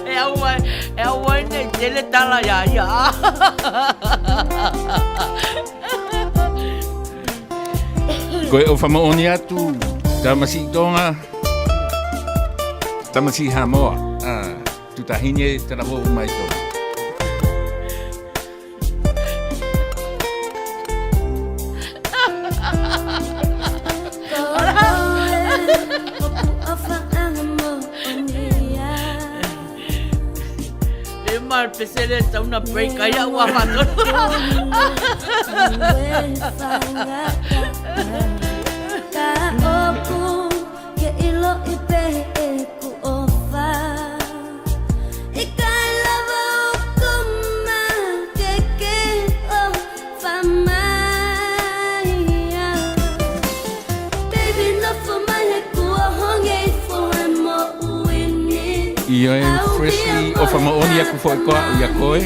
E aua, e aua ai nei tele tala ia ia. Koe o whamaoni atu, Tamasi Tonga, Tamasi Hamoa, ah, Tutahine te rawa o mai tō. E ma le pese le tau na break ai au a whatonu. Ia e freshly o whamaoni aku foi koa ia koe.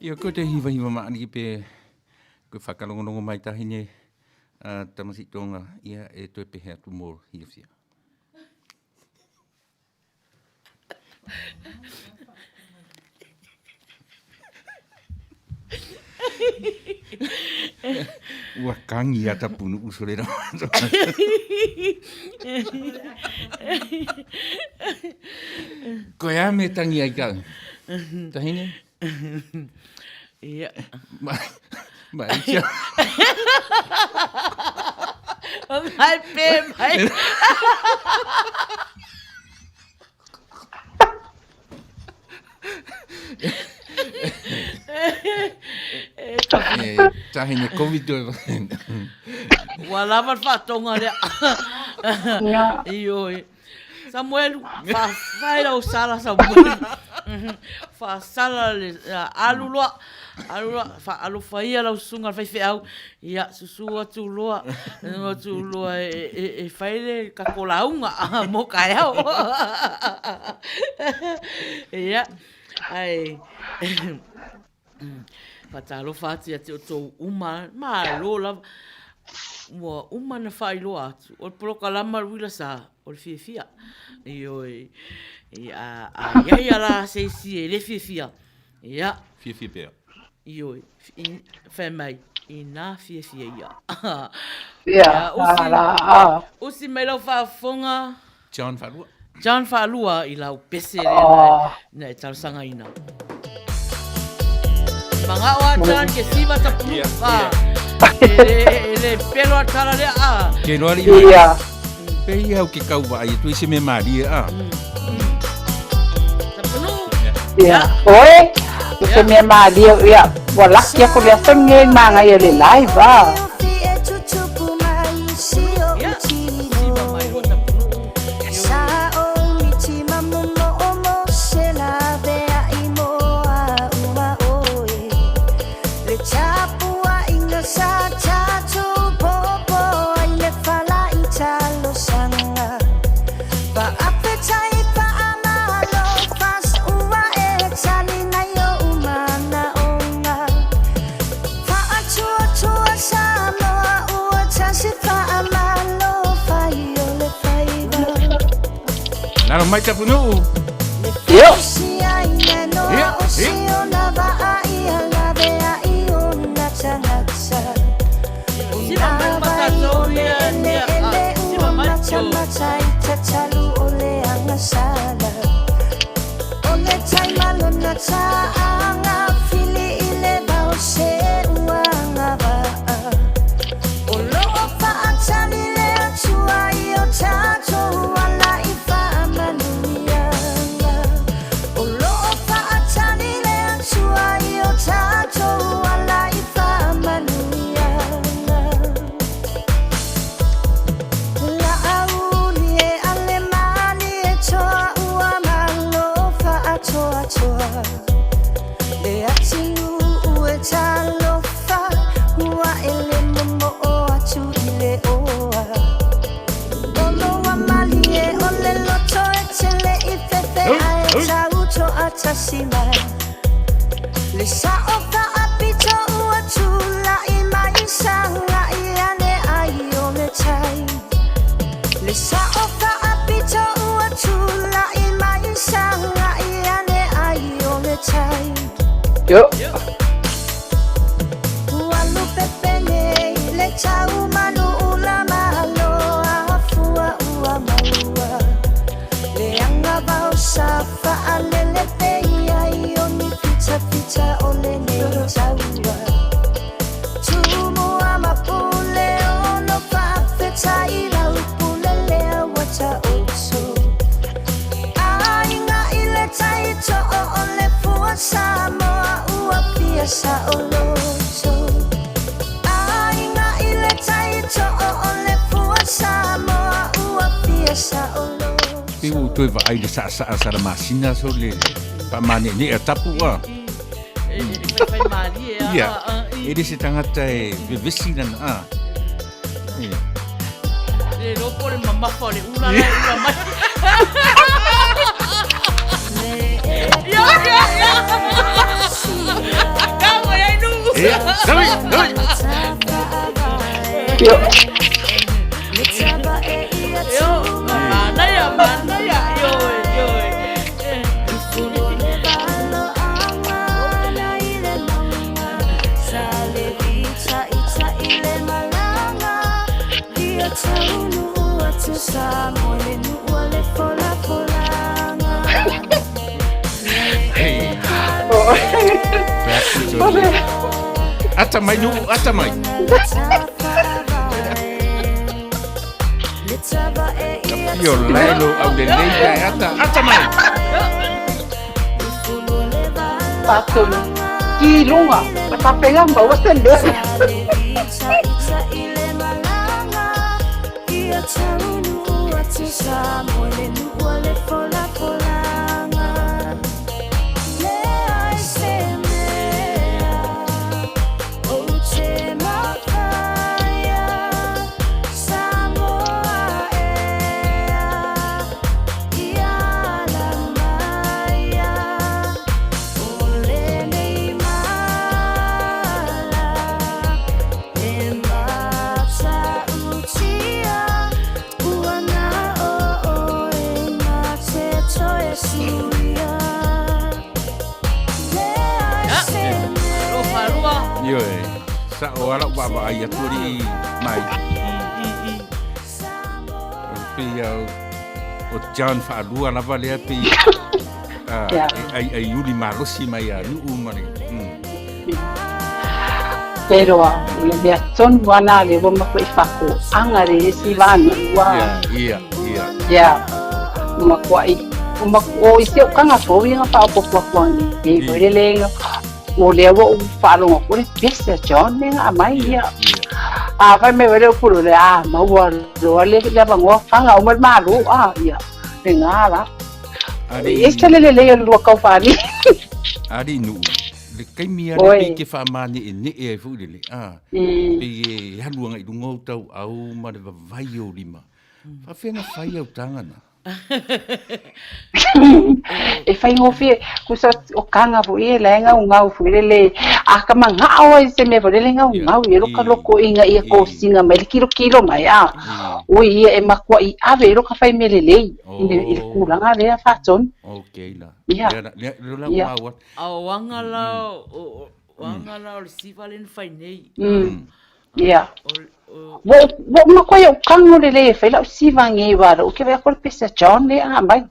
Ia, koe te hiwahiwa maaniki pe koe whakalongolongo mai tahine a Tamasitonga, ia e toe pehe atu mō hiawhia. Ua kangi a tapunu uso le rawa. Koe a me tangi ai kau. Tahine? Ia. Ma, ma i Mai pe mai. E, tahine Covid toe. Ua lava le faatoga lea. Ioe. Samuelu, faafai lau sala Samuelu. Faasala le alu loa, alu loa, faalofa ia lau susuga le faifeau. Ia, susu atu loa, susu atu loa e, e, e fai le tatou lauga mo taeao. Ia, ae Faatalofa atu ia te outou uma, malo lava. Ua uma na faailoa atu, o le polokalama le uila sa, o le fiafia. Ioe, a, a iai a la se isi e le fiafia, ia. Fiafia pea. Ioe, fai mai, inā fiafia ia. Ia, usi, usi mai lau faafofoga. John Faalua. John Faalua i lau pese lea oh. na e talosagaina. Mangao a John ke siva ta pulu. Yeah, yeah. E le pelo a tala lea a. Ke noa li mai. Yeah. Pe ia au ke kau vai tu isi me marie a. Ta pulu. Yeah. Oi, se mea malie, ia, ua laki aku le aso lenei magaia le live a. Nalo mai Tapunuu. Yo. Ia, ia. Yo. Pe ua toe vaai le saasaa sa le masina so le faamaneenee a tapu a. E faifai malie a. Ia, e le se tagata e vevesi lana a. Ia. Le iloa po o le mamafa o le ula la e ula mai. Ia, ia, ia. Io. Io, manaia, manaia, ioe, ioe. Ata mai nuu, ata mai. Io lelo au le lei ai ata, ata mai. Patonu. Ki lunga, ma faapena maua se mea. Ioe, sa'o a la'u vaavaai atu alii mai. O le pei a o John faalua lava lea pei e aiaiuli malosi mai a Nu'u ma le Pero o le mea tonu ana le ua makuai fakoaga le isi vanuʻu a. Ia, ia. Ia, ua makuai, ua o i si ou kaga fou ia na faaopoopo atu nei foi le le o lea ua ou faalogo atu le pese a John lea na aumai ia. A fai mai le upu le a maua loa le le avanoa faga uma le Malo a ia lena la. Ali E ese le lelei o le lua taufaali. Ali Nu'u, le taimi lava lea pei e te faamane'ene'e ai foi lele, a, pei e alu agai i luga ou tauau ma le vavai o lima. Faafefea na fai au taga na? E faigofie, tusa o kaga foi e la e gaugau foi lele, a ka mana'o ai se mea foi lele gaugau i ai lo ka loko ina ia kosina mai le kilokilo mai a, oi ia e makua'i ave i lo ka fai mea lelei i le tulaga lea faatonu. Okay la. Ia. Lea lea lea ua maua. A o aga la o aga la o le siva lea na fai nei. Ia. Ua ou makuai ou kago lelei e fai lau siva nei wa lou ke vai aku le pese a John lea nga mai.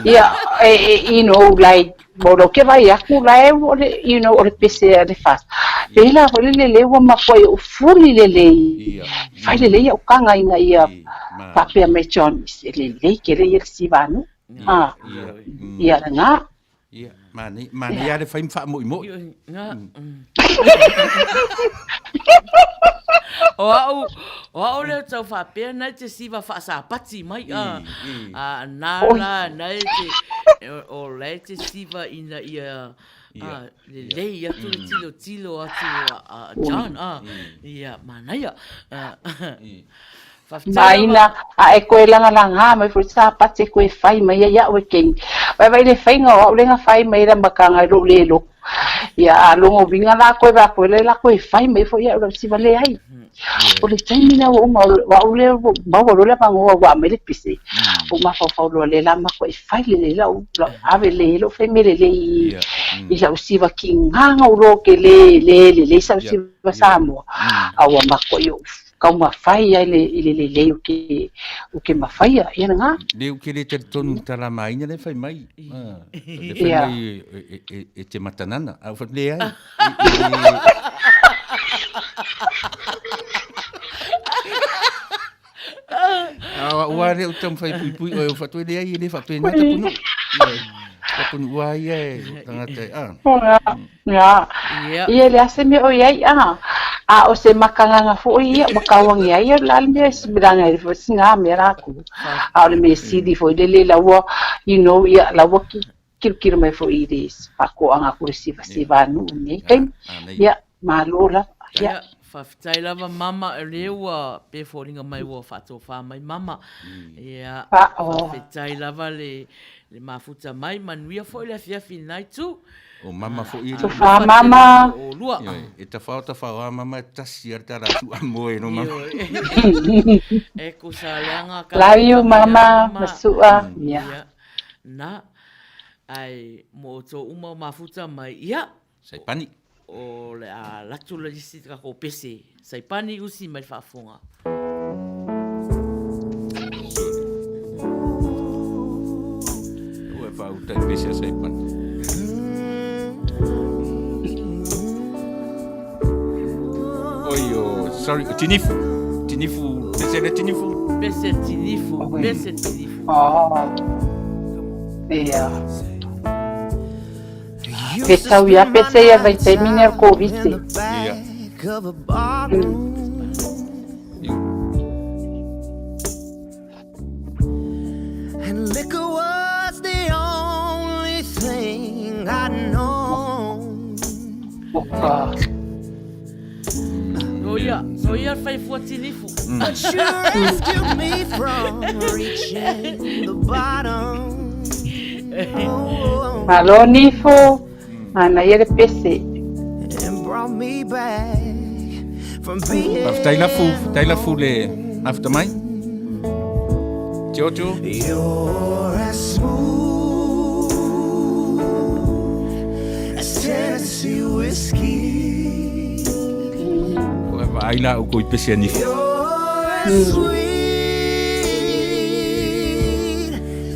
Ia, e, you know, like, mo lou ke vai aku la e o le, you know, o le pese a le fast. Pēlā foi le lelei ua makuai ou fuli lelei. Fai lelei au kaga ina ia faapea mai John, e lelei kele ia le siva anu. Ah, ia lena. Ia, manaia, manaia le fai ma faamoimo'i. O au, o au lea tau faapea na e te siva faasapati mai a, a na la na e te, o la e te siva ina ia a, lelei atu le tilotilo atu a John a, ia manaia. Faafetai lava. Maina, a e koe lagalagā mai foi sapati e koe fai mai ai a'u e kei. Vaivai le faiga o a'u lea na fai mai la makaga i lo'u le lotu. Ia a logo uiga la koe va koe le la koe fai mai foi a'u lau siva leai. O le taimi lea ua uma o a'u lea ua maua loa le avanoa ua aumai le pese, ua mafaufau loa lea la makuai fai lelei la'u la'u ave lelei ai la'u fai mea lelei i la'u siva kigaga ulo ke le le lelei sa'u siva Samoa a ua makuai o'u Taumafai ai le i le lelei o ke o ke mafaia ia lena. Le ou te le talitonu i le talamaina lea e fai mai. Le fai mai e te matanana. A ou fai atu, leai. A ua le ou taumafai e puipui oe, ou fai atu, leai e le faapena Tapunuu. Tapunuu a ia e tagata e, a. Ia. Ia e leai se mea o i ai, a. A o se makagaga foi ia ua tauagi ai o le a le mea e leaga e le foi sina mea latou. A o le mea sili foi lele la ua, you know, ia la ua kilokilo mai foi i le faatoaga atu le sivasiva a nuu i nei taimi. Ia, malo lava. Ia. faafetai lava mama o lea ua pei e foliga mai ua faatofa mai mama. Ia, faafetai lava le le mafuta mai, manuia foi le afiafi i lena itu. O mama foi e Tofa mama. O lua. E tafao tafao a mama e tasi a le tala su a moe no mama. E kusa leanga ka. Love you mama, masua. Yeah. Na. Ai mo to uma mafuta mai. Ia. Saipani. O le a latu le isi takou pese. Saipani usi mai le faafofoga. Ua faauta i pese a Saipani. Oi o, sorry, o Tinifu. Tinifu, pese le Tinifu. Pese Tinifu, pese Tinifu. Oh. Yeah. Pe tau ia pe se ia vaitaimi nei o le Koviti. Ia. And liquor was the only thing I know. Oka. So ia, so ia le fai fua tinifu. But you rescued me from reaching the bottom. Malo nifo, manaia le pese. And brought me back from being Faafetai lafu, faafetai lafu le mafuta mai. Tioto. You're as smooth as Tennessee whiskey. Ua vaai la oukou i pese a nifo. You're as sweet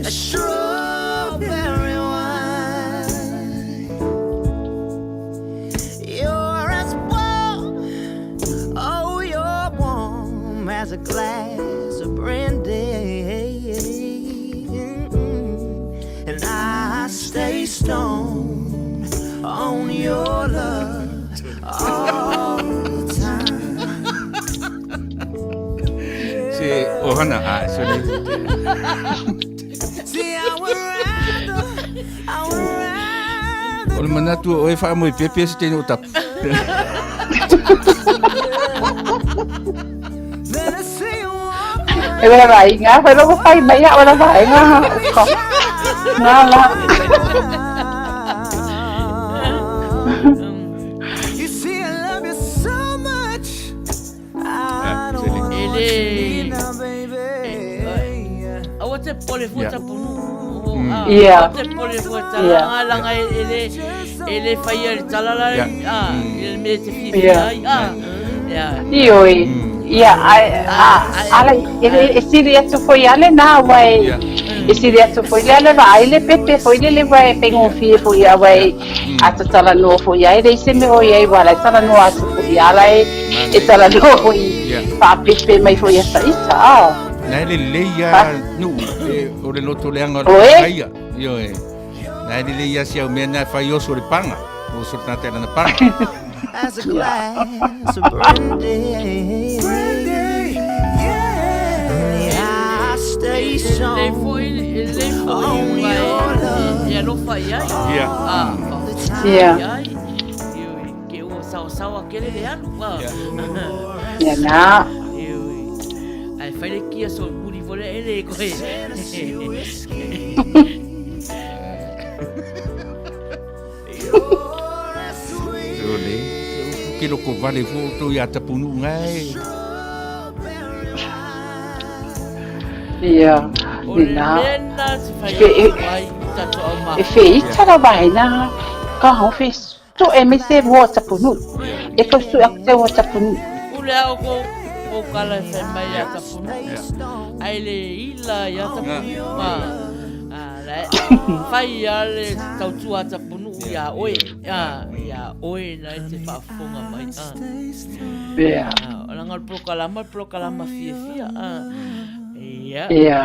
as strawberry wine. You're as warm, oh, you're warm as a glass of brandy. And I stay stoned on your love all the time. Se ohana, a, sorry. See, I would rather, I would rather. O le manatu o oe faamoe pepe se teine o tapu. Than to see you walk E wera vai ngā whai rogo whai mai a wera vai ngā uka. Ngā la. You see, I love you so much. I don't wanna E watch le... you leave now, baby. Aua te pole fua tapunu. Ia. Aua te pole fua tala Ia. nga langa e e le e le faia le tala la Ia. a i le mea e te fiafia Ia. ai a. Ia. Ioe, ia, ai, a, ala, e, e sili atu foi ale nā wai, Ia. e sili atu foi le ale vaai le pepe foi le le wai pengofie foi ia wai, a talanoa foi ai le isi mea o i ai wala e talanoa atu foi ala e, e talanoa foi Ia. faapepe mai foi ia saisa, a. Na e lelei a nuu, e, o le loto leaga o le Oe? pagaia. Ioe. Na e lelei a si au mea na e fai oso le panga. Oso le tagata i lana panga. As a glass of brandy. Yeah, I stay E lelei stoned foi, e lelei foi on ua your e, love e alofa i ai. Ia. A, all the faafetai time. Ia. i ai. Ioe, ke ua saosaoa kele le alu a. Ia. Ia nā. Ioe. Ae fai le kia solomuli foi lea ele koe. Tennessee whiskey. You're as sweet O le, se upu ke loko vale fua outou iā Tapunuu ngae. strawberry wine. Ia, O le nā. mea lena te fai Fe, e, atu ai i tatou au e mafuta. feita lava ai nā, ka hao fe su'e mai se ua o Tapunuu. E tau su'e atu se ua o Tapunuu. Pule a oukou kou kala e fai mai ia Tapunuu. Ai le ila ia Tapunuu ma a la fai a le tautua a Tapunuu ia oe a ia oe na e te faafofoga mai a. Ia. A langa o le polokalama o le polokalama fiafia a. Ia. Ia.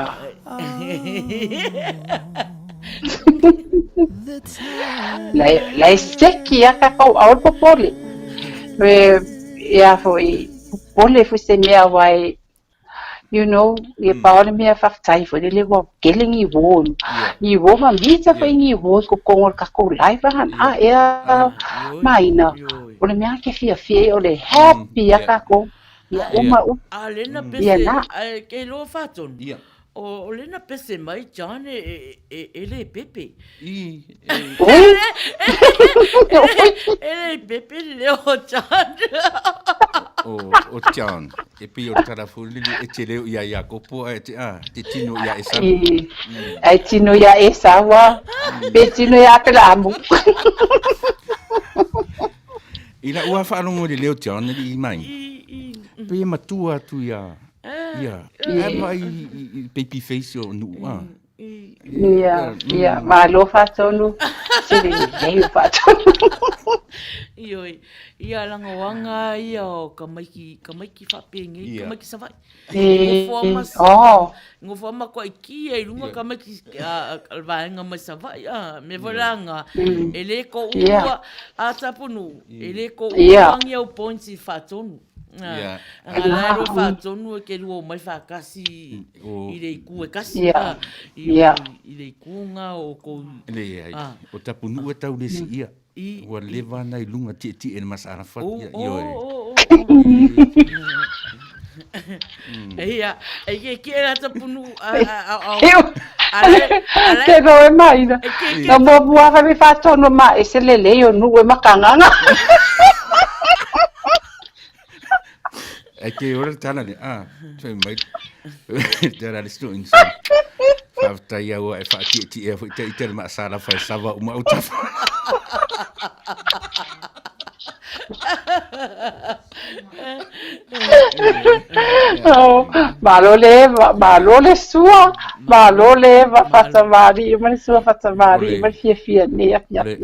La e seki a kākou ʻaʻole popole. E, ia foi, popole foi se mea wai, you know, ia pau le mea faafetai foi lele ua kele ni uō. Ni uō ma mita foi ni uō i kokogo o le kākou live a hana a ea maina. O le mea ke fiafia ai o le happy a takou. Ia uma upu. A le na pese, a ke iloa Faatonu, o le na pese mai John e le pepe. E le pepe le leo o John. O John, e pei o le tala foi lele e te leo ia Iakopo ae te a, te tino ia Esau. Ai tino ia Esau a, pe tino ia Apelaamu. I lau lava faalogo i le leo John e lii mai, pei e matua atu ia, ia, ae vaai i baby face o Nuu a. Ia, ia, malo Faatonu, sili lelei o Faatonu. Ioe, ia lagoaga ia o tamaiti, tamaiti faapenei, tamaiti Savaii. Nofo lava matua i luga tamaiti a le vaega mai Savaii a mea foi la lena e le toalua a Tapunuu e le toalua ni au points i Faatonu. A la e lua Faatonu e te lua omai faatasi i le itu e tasi a i le itu lena o outou. Leai, o Tapunuu e tau le siia. Ua leva ana i luga tietie i le masalafa ia ioe. Ia, e ke ki era tapunu a a a Te roe mai na. Na mo mua fa me whātono ma e se lelei o nuu e makanganga. E ke ora tala le a, fai mai. Tala le stu insa. Faafetai au e whaatietie foi te i te masala fai sava uma au tafa. Oh, malo le Eva, malo le sua, malo le Eva whatamari, ma le sua whatamari, ma le fiafia nei afiafi.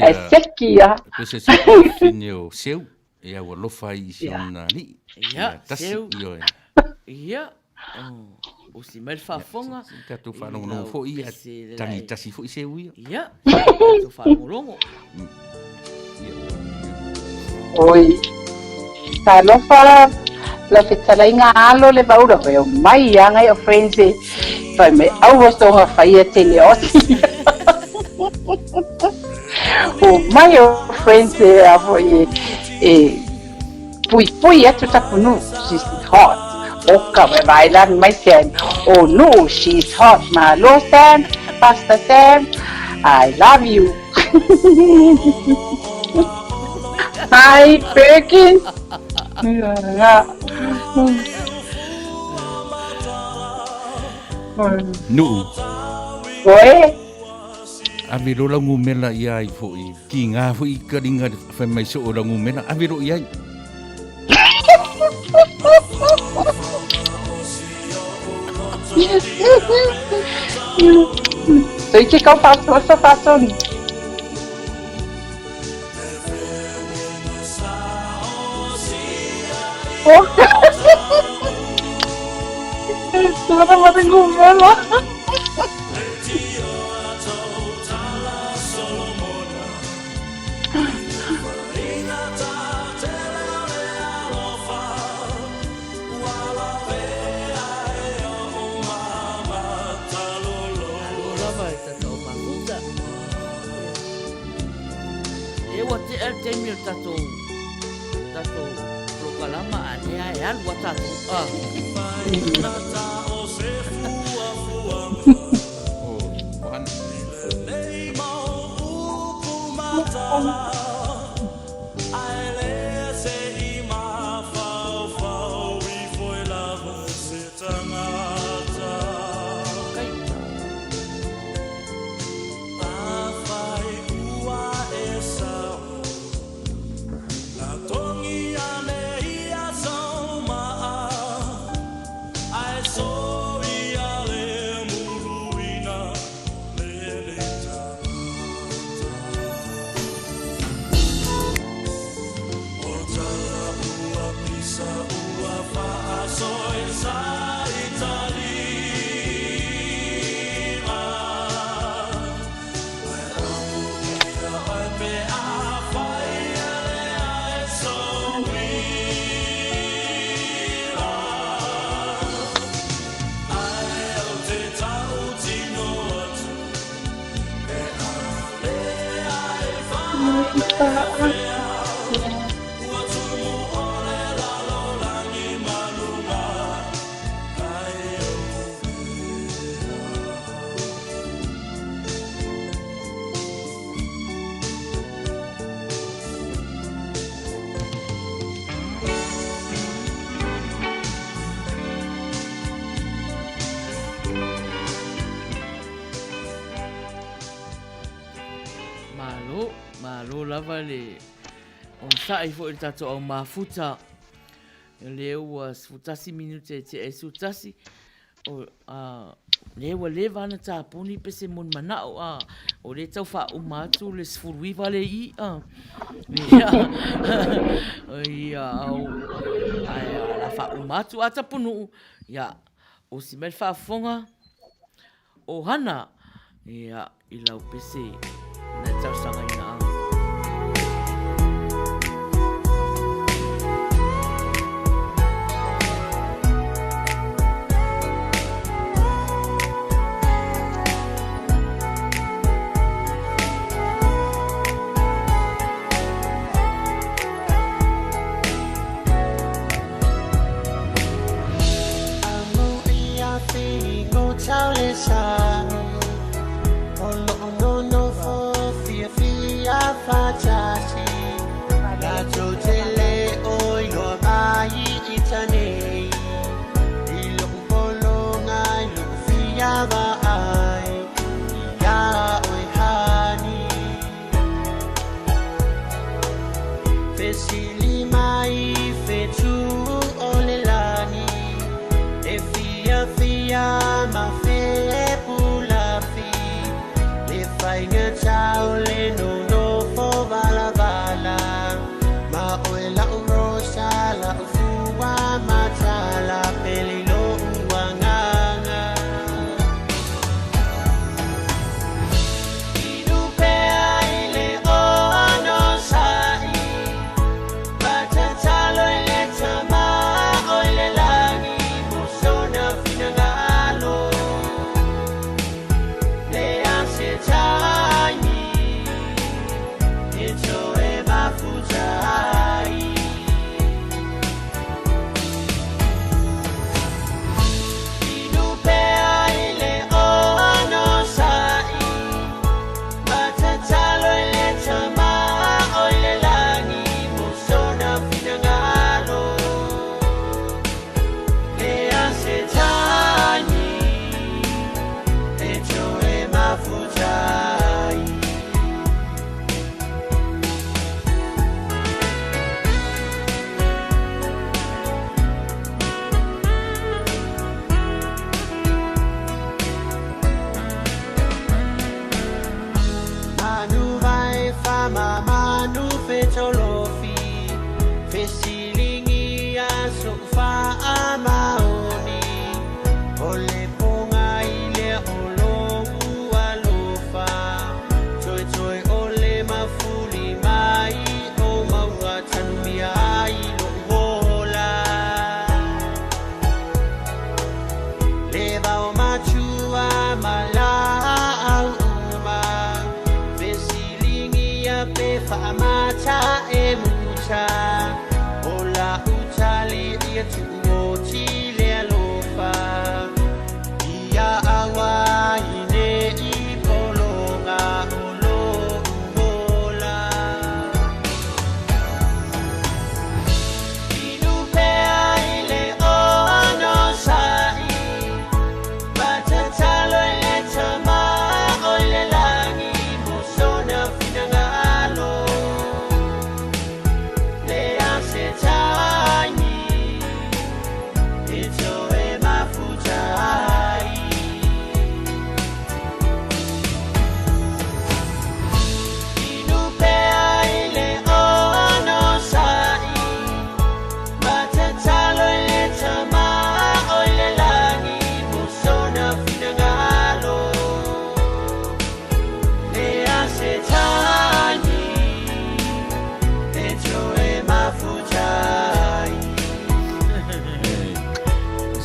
E seki ia. Pese se fine o seu. Ia ua alofa ai i si ona alii. Ia, tasi, seu. ioe. Ia, osi mai le faafofoga. Se tatou faalogologo foi, ia tagi tasi foi seu ia. Ia, tatou faalogologo. Oi, talofa lau fetalaiga alo le vaura koe o mai anga i o friends e fai mai aua soga faia tele osi. O mai o friends e a foi e puipui atu taku nuu, she's hot. O ka wai vai lan mai Sam, o nuu, she's hot. Malo Sam, Pastor Sam, I love you. Hi Perkins. Nuu. Oi. Ave loa lau gumela ia ai foi, kiga foi ka liga fai mai soo lau gumela, ave loa i ai. Sei que kau faço, faço. Oh. Sora ma gumela. E ua tea le taimi o le tatou tatou polokalama a lea e alu a tatou. Ah. Malo, malo lava le onosai foi i le tatou au mafuta. Lea ua 11 minute e tea ai 11. O, a, lea ua leva ona tapuni pe se moni manao, a, o lea e tau faauma atu le 19 le i, a. Ia, ia, au, ae o le a faauma atu a Tapunuu, ia, osi mai le faafofoga. O Hana, ia, i lau pese na e talosagaina au.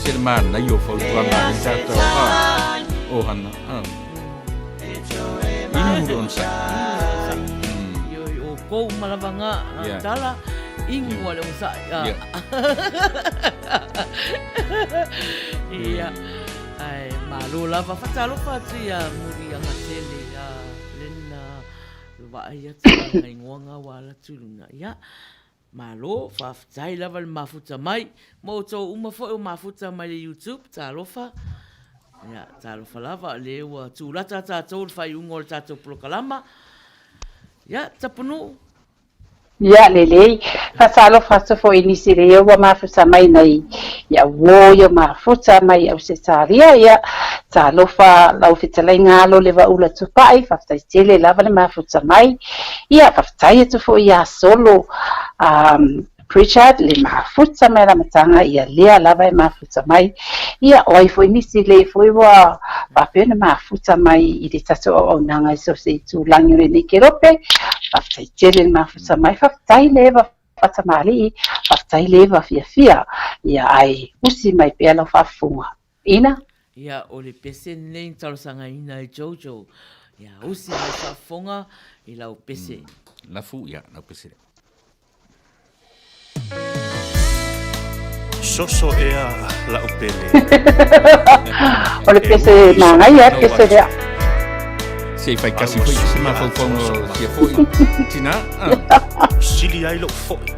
Se le manaia o fautuaga a le tatou ʻohana. Inu le onosai. Ioe, o kou uma lava ngā tala, inu a le onosai. Ia, ae malo lava. Faatalofa atu ia Muliagatele ia Lena vaai atu i ngā ingoa ngā wā ala atu i luna. Ia, Malo, faafetai lava le mafuta mai. Ma outou uma foi o mafuta mai le YouTube, talofa. Ia, talofa lava, o lea ua tulata tatou i le faaiuga o le tatou polokalama. Ia, Tapunuu. Ia, lelei. Faatalofa atu foi i nisi lea ua mafuta mai nei ia uō ia mafuta mai Ausetalia. Ia, talofa lau fetalaiga alo le Vaula Tupai, faafetai tele lava le mafuta mai. Ia, faafetai atu foi ia Solo um, Pritchard le mafuta mai le amataga, ia lea lava e mafuta mai. Ia, o ai foi nisi le foi ua faapea ona mafuta mai i le tatou auaunaga i so o se itulagi o lenei kelope, faafetai tele le mafuta mai, faafetai le Eva faatamalii, faafetai le Eva fiafia, ia ae usi mai pea lau faafofoga. Ina. Ia, o le pese lenei na talosagaina e Jojo. Ia, usi mai faafofoga i lau pese. Lafu, ia, lau pese lea. Soso ea la'u pele. O le pese manaia le pese lea. Se i fai kasi foi se mafaufauga o sia foi tina. Sili ai lo'u fo'i.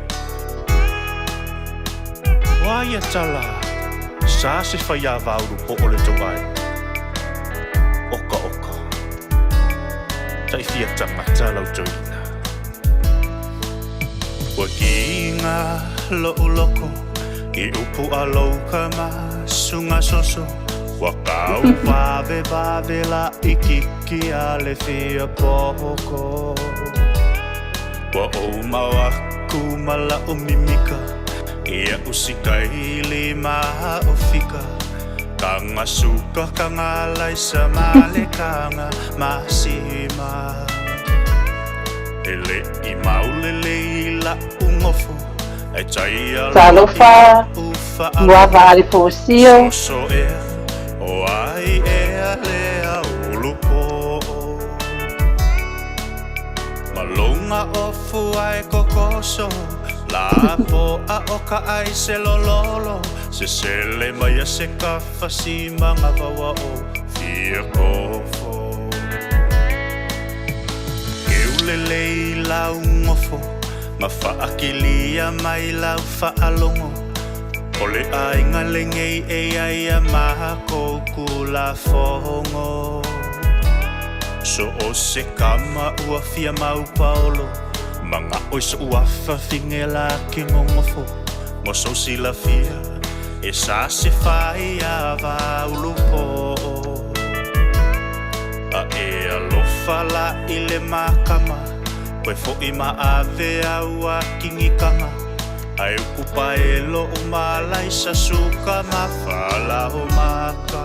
O a ia tala, sa se faiava ulu po o le tou ai. Oka oka. Tai fia tagata lau toeaina. Ua kiga lo'u loko i upu a lou kama suga soso Ua kau vavevave la ikiki a le fia poko Ua ou mao aku ma la'u mimika Ia usikai lima o fika Kanga suka kanga laisa ma le kanga masima E le i maulele i la'u gofo E tai aloa Talofa, Muava a le Fosio. Soso ea o ai ea lea ulu po'o Ma luga o fua e kokoso La po'a o ka ai se lololo Se sele mai a se kafa si magawaua o fia kofo Keu lelei lau gofo Ma faakilia mai lau faalogo O le aiga lenei e iai a makou kulafogo So o se kama ua fia mau paolo Maga'o i so'u afa figela ke gogofo Mo sou silafia e sa se faiava ulu po'o A e alofa la i le makama Koe fo'i ma ave au a kigikaga Ae uku pae lo'u malaisa suka ma falao maka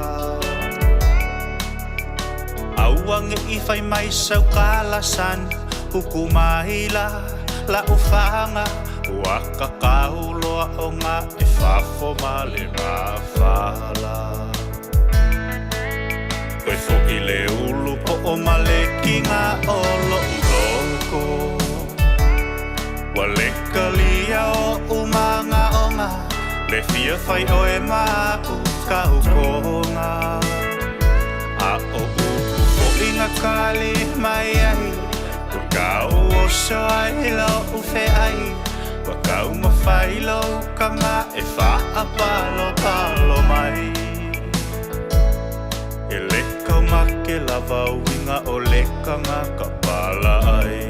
Aua nge'i fai mai sau kalasan Uku mai la la'u faga Ua kakau loa o ga e fafo ma le mafala Koe fo'i le ulu po'o ma le kiga o lo'u loko Ua lekalia o'u magaoga Le fia fai oe ma a'u kaukoga A o upu fo'i na kali mai ai Ua kau oso ai lo'u fe'ai Ua taumafai lou kama e fa'apalopalo mai E le kaumake lava uiga o le kagaka pala'ai.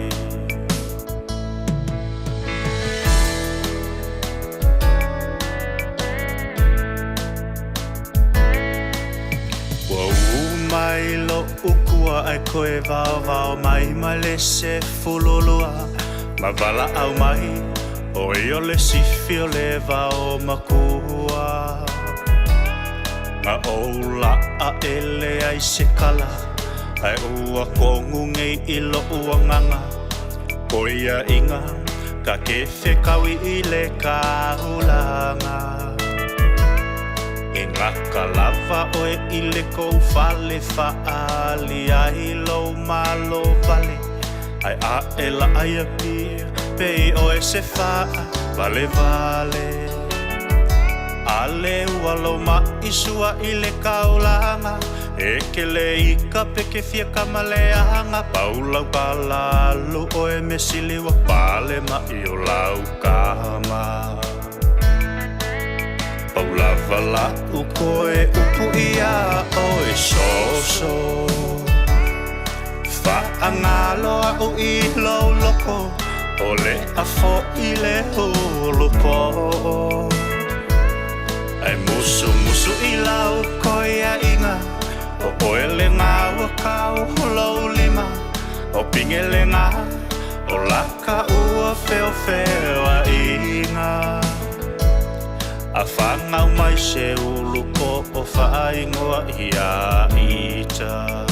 Ua ū mai lo'u kua ae koe vaovao mai ma le 12 Ma valaau mai ʻoe o le sifi o le vao makua Na ou laʻa e leai se kala Ae ua kogu nei i loʻu agaga ʻOiaʻiga ka ke fekaui i le kaulaga E gaka lava ʻoe i le kou fale Faaali ai lou malo wale Ae aʻe la aia pia Pei ʻoe se faa valevale Ale ua lou maʻi sua i le kaulaga E kele i ka peke fia kama leaga Pau lau pala alu ʻoe me sili ua pale maʻi o lau kama Pau lava laʻu koe upu iā ʻoe soso. A ngalo aʻu i lou loko, O le afo i le ulupo. Ai musu musu i lau koia inga, O oe le ngā kau lou lima, O pinge le ngā, O laka ua feo feo a inga. A whangau mai se ulupo o whaingoa ia ita.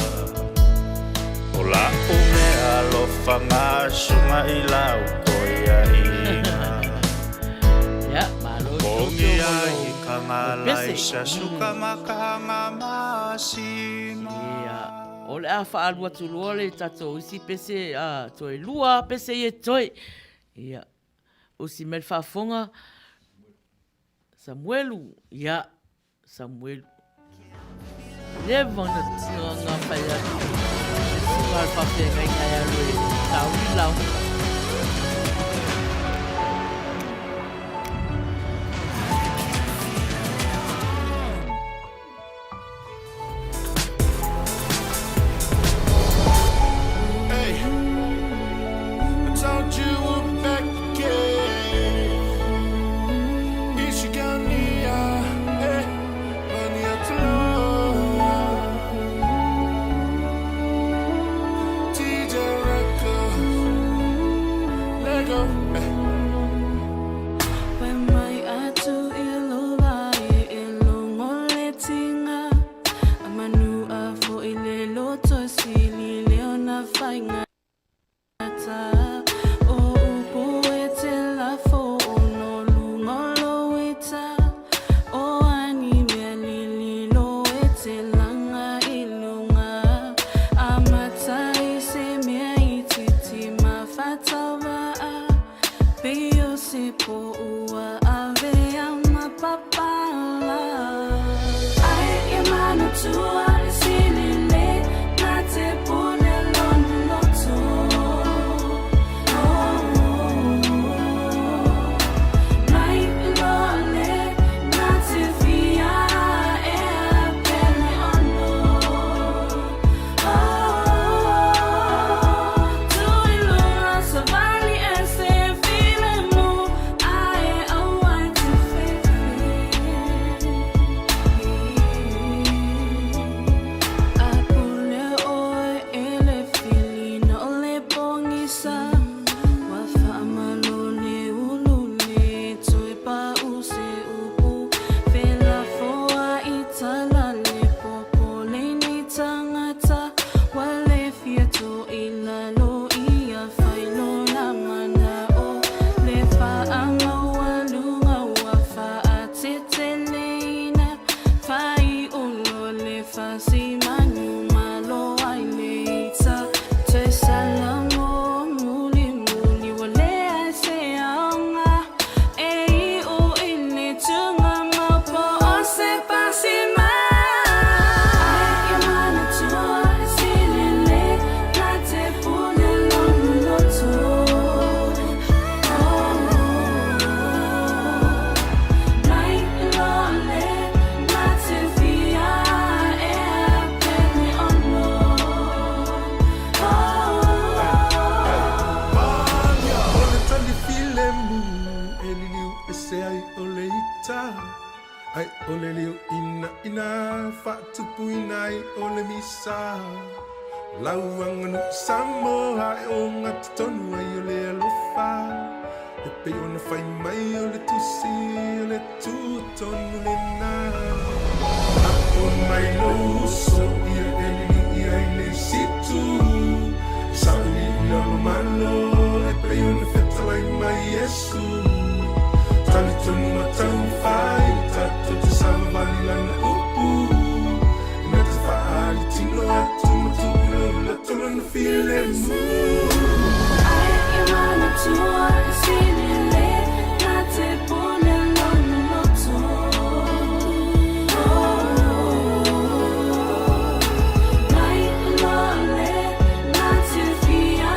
O la ume alofa ngā sunga i lau koia inga. Ia, malo Pongi tau ai mo ka lou ngalai pese. sa suka makanga masima. Ia, o le a whaalua atu loa le tatou isi pese, a, toe lua pese i e toe. Ia, usi mai le faafofoga, Samuelu, ia, Samuelu. Leva ona na fai atu le susuga a le faafeagaiga e alu e tauli lauga. Hey, I told you we're back again. Ishigania, eh, mania to love. TJ Records, let go. Eh. Fai mai atu i lo vai e longo le tinga A manu a fo i le loto sili le ona whainga ta O upu e te lafo o no lunga lo ita O ani mea lili lo e te langa i lunga A mata i se mea i titi ma whatawa Pei o se po ua ave a mapapala. Ai e manatua le sili le na te pune lona loto. Mai loa le na te fia e a pele ono. Tangata wa le fia to i lalo ia whailo la mana o le whaangaualuga ua whaateteleina whai ulo le whasimanu malo ai le ita toe salamo muli muli wa le ai se aonga e i o i le tunga maupo o se pasima. Ai e manatua le sili le na te pune lona loto. Mai loa le na te fia e a pele ono. O le tali filemu e liliu ese ai o le ita. Ai o le lio ina ina faatupuina ai o le misa. Lau aganuu Samoa e o gatatonu ai o le alofa. E pei ona fai mai o le tusi o le tutonu lena. Aʻo mai lou uso ia e liliu ia i le isi itu. Saʻili i lalo malo e pei ona fetalai mai Iesu. Talitonu ma taumafai tatou te savavali lana upu. Na te faaali tino atu ma tuu i lou loto lona filemu. Ai e manatua le sili le na te pune lona loto. Mai loa le na te fia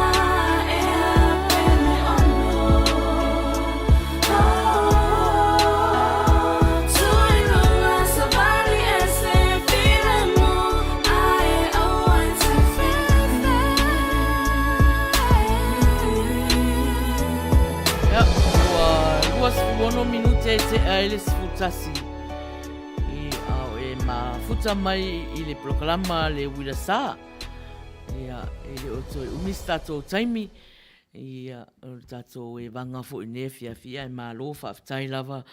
e a pele ono. Tui lunga savali e se filemu ae aua te fefe. ai le 11 i a o e mafuta mai i le polokalama le uila sa. Ia, e le o toe umi se tatou taimi, ia, o le tatou evaga foi i lenei afiafi, ae malo faafetai lava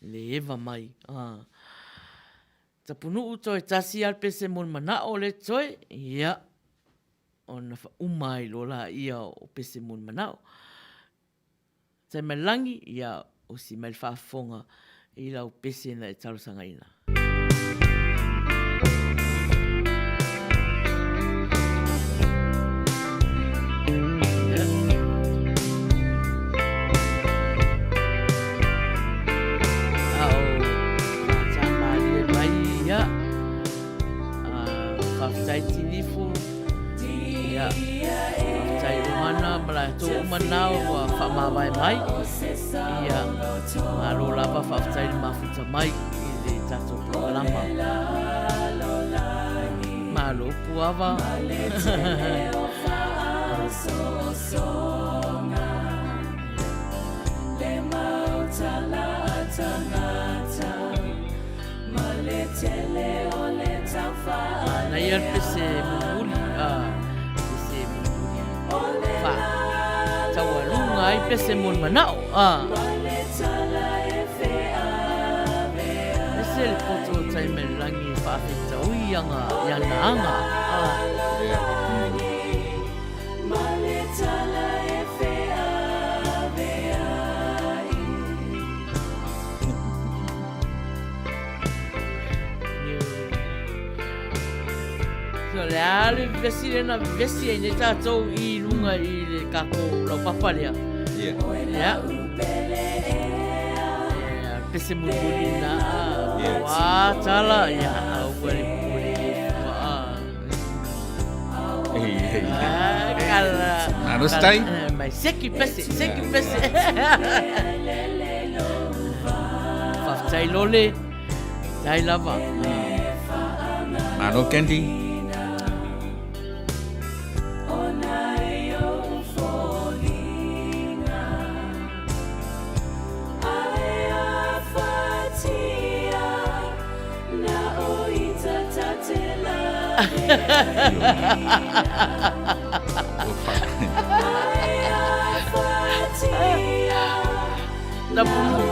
le eva mai. A. Tapunuu toe tasi lava le pese mo le manao lea e totoe, ia, ona faauma ai loa laia o pese mo le manao. Taimailangi, ia osi mai le faafofoga i lau pese na e talosagaina. A o Tāmalie mai ia, faafetai Tinifu, Ia, faafetai Ohana ma latou uma na ua faamavae mai. Ia, malo lava faafetai le mafuta mai i le tatou polokalama. Malo Puava. Manaia le pese mulimuli, pese mulimuli fa taualuga ai pese mo le manao. Ese le poto o Taimailagi e faafetaui i ana aga. So le a le vesi le na vesi ai nei tātou i lunga i le kākou laupapa lea. Yeah. Yeah. Yeah, pese mulimuli na. Yeah. Wā tala, ia, aua le pule le fua. Ei, ei. Ah, kala. Malo stai? Mai seki pese, seki pese. Faafetai Lole, tai lava. Malo Candy.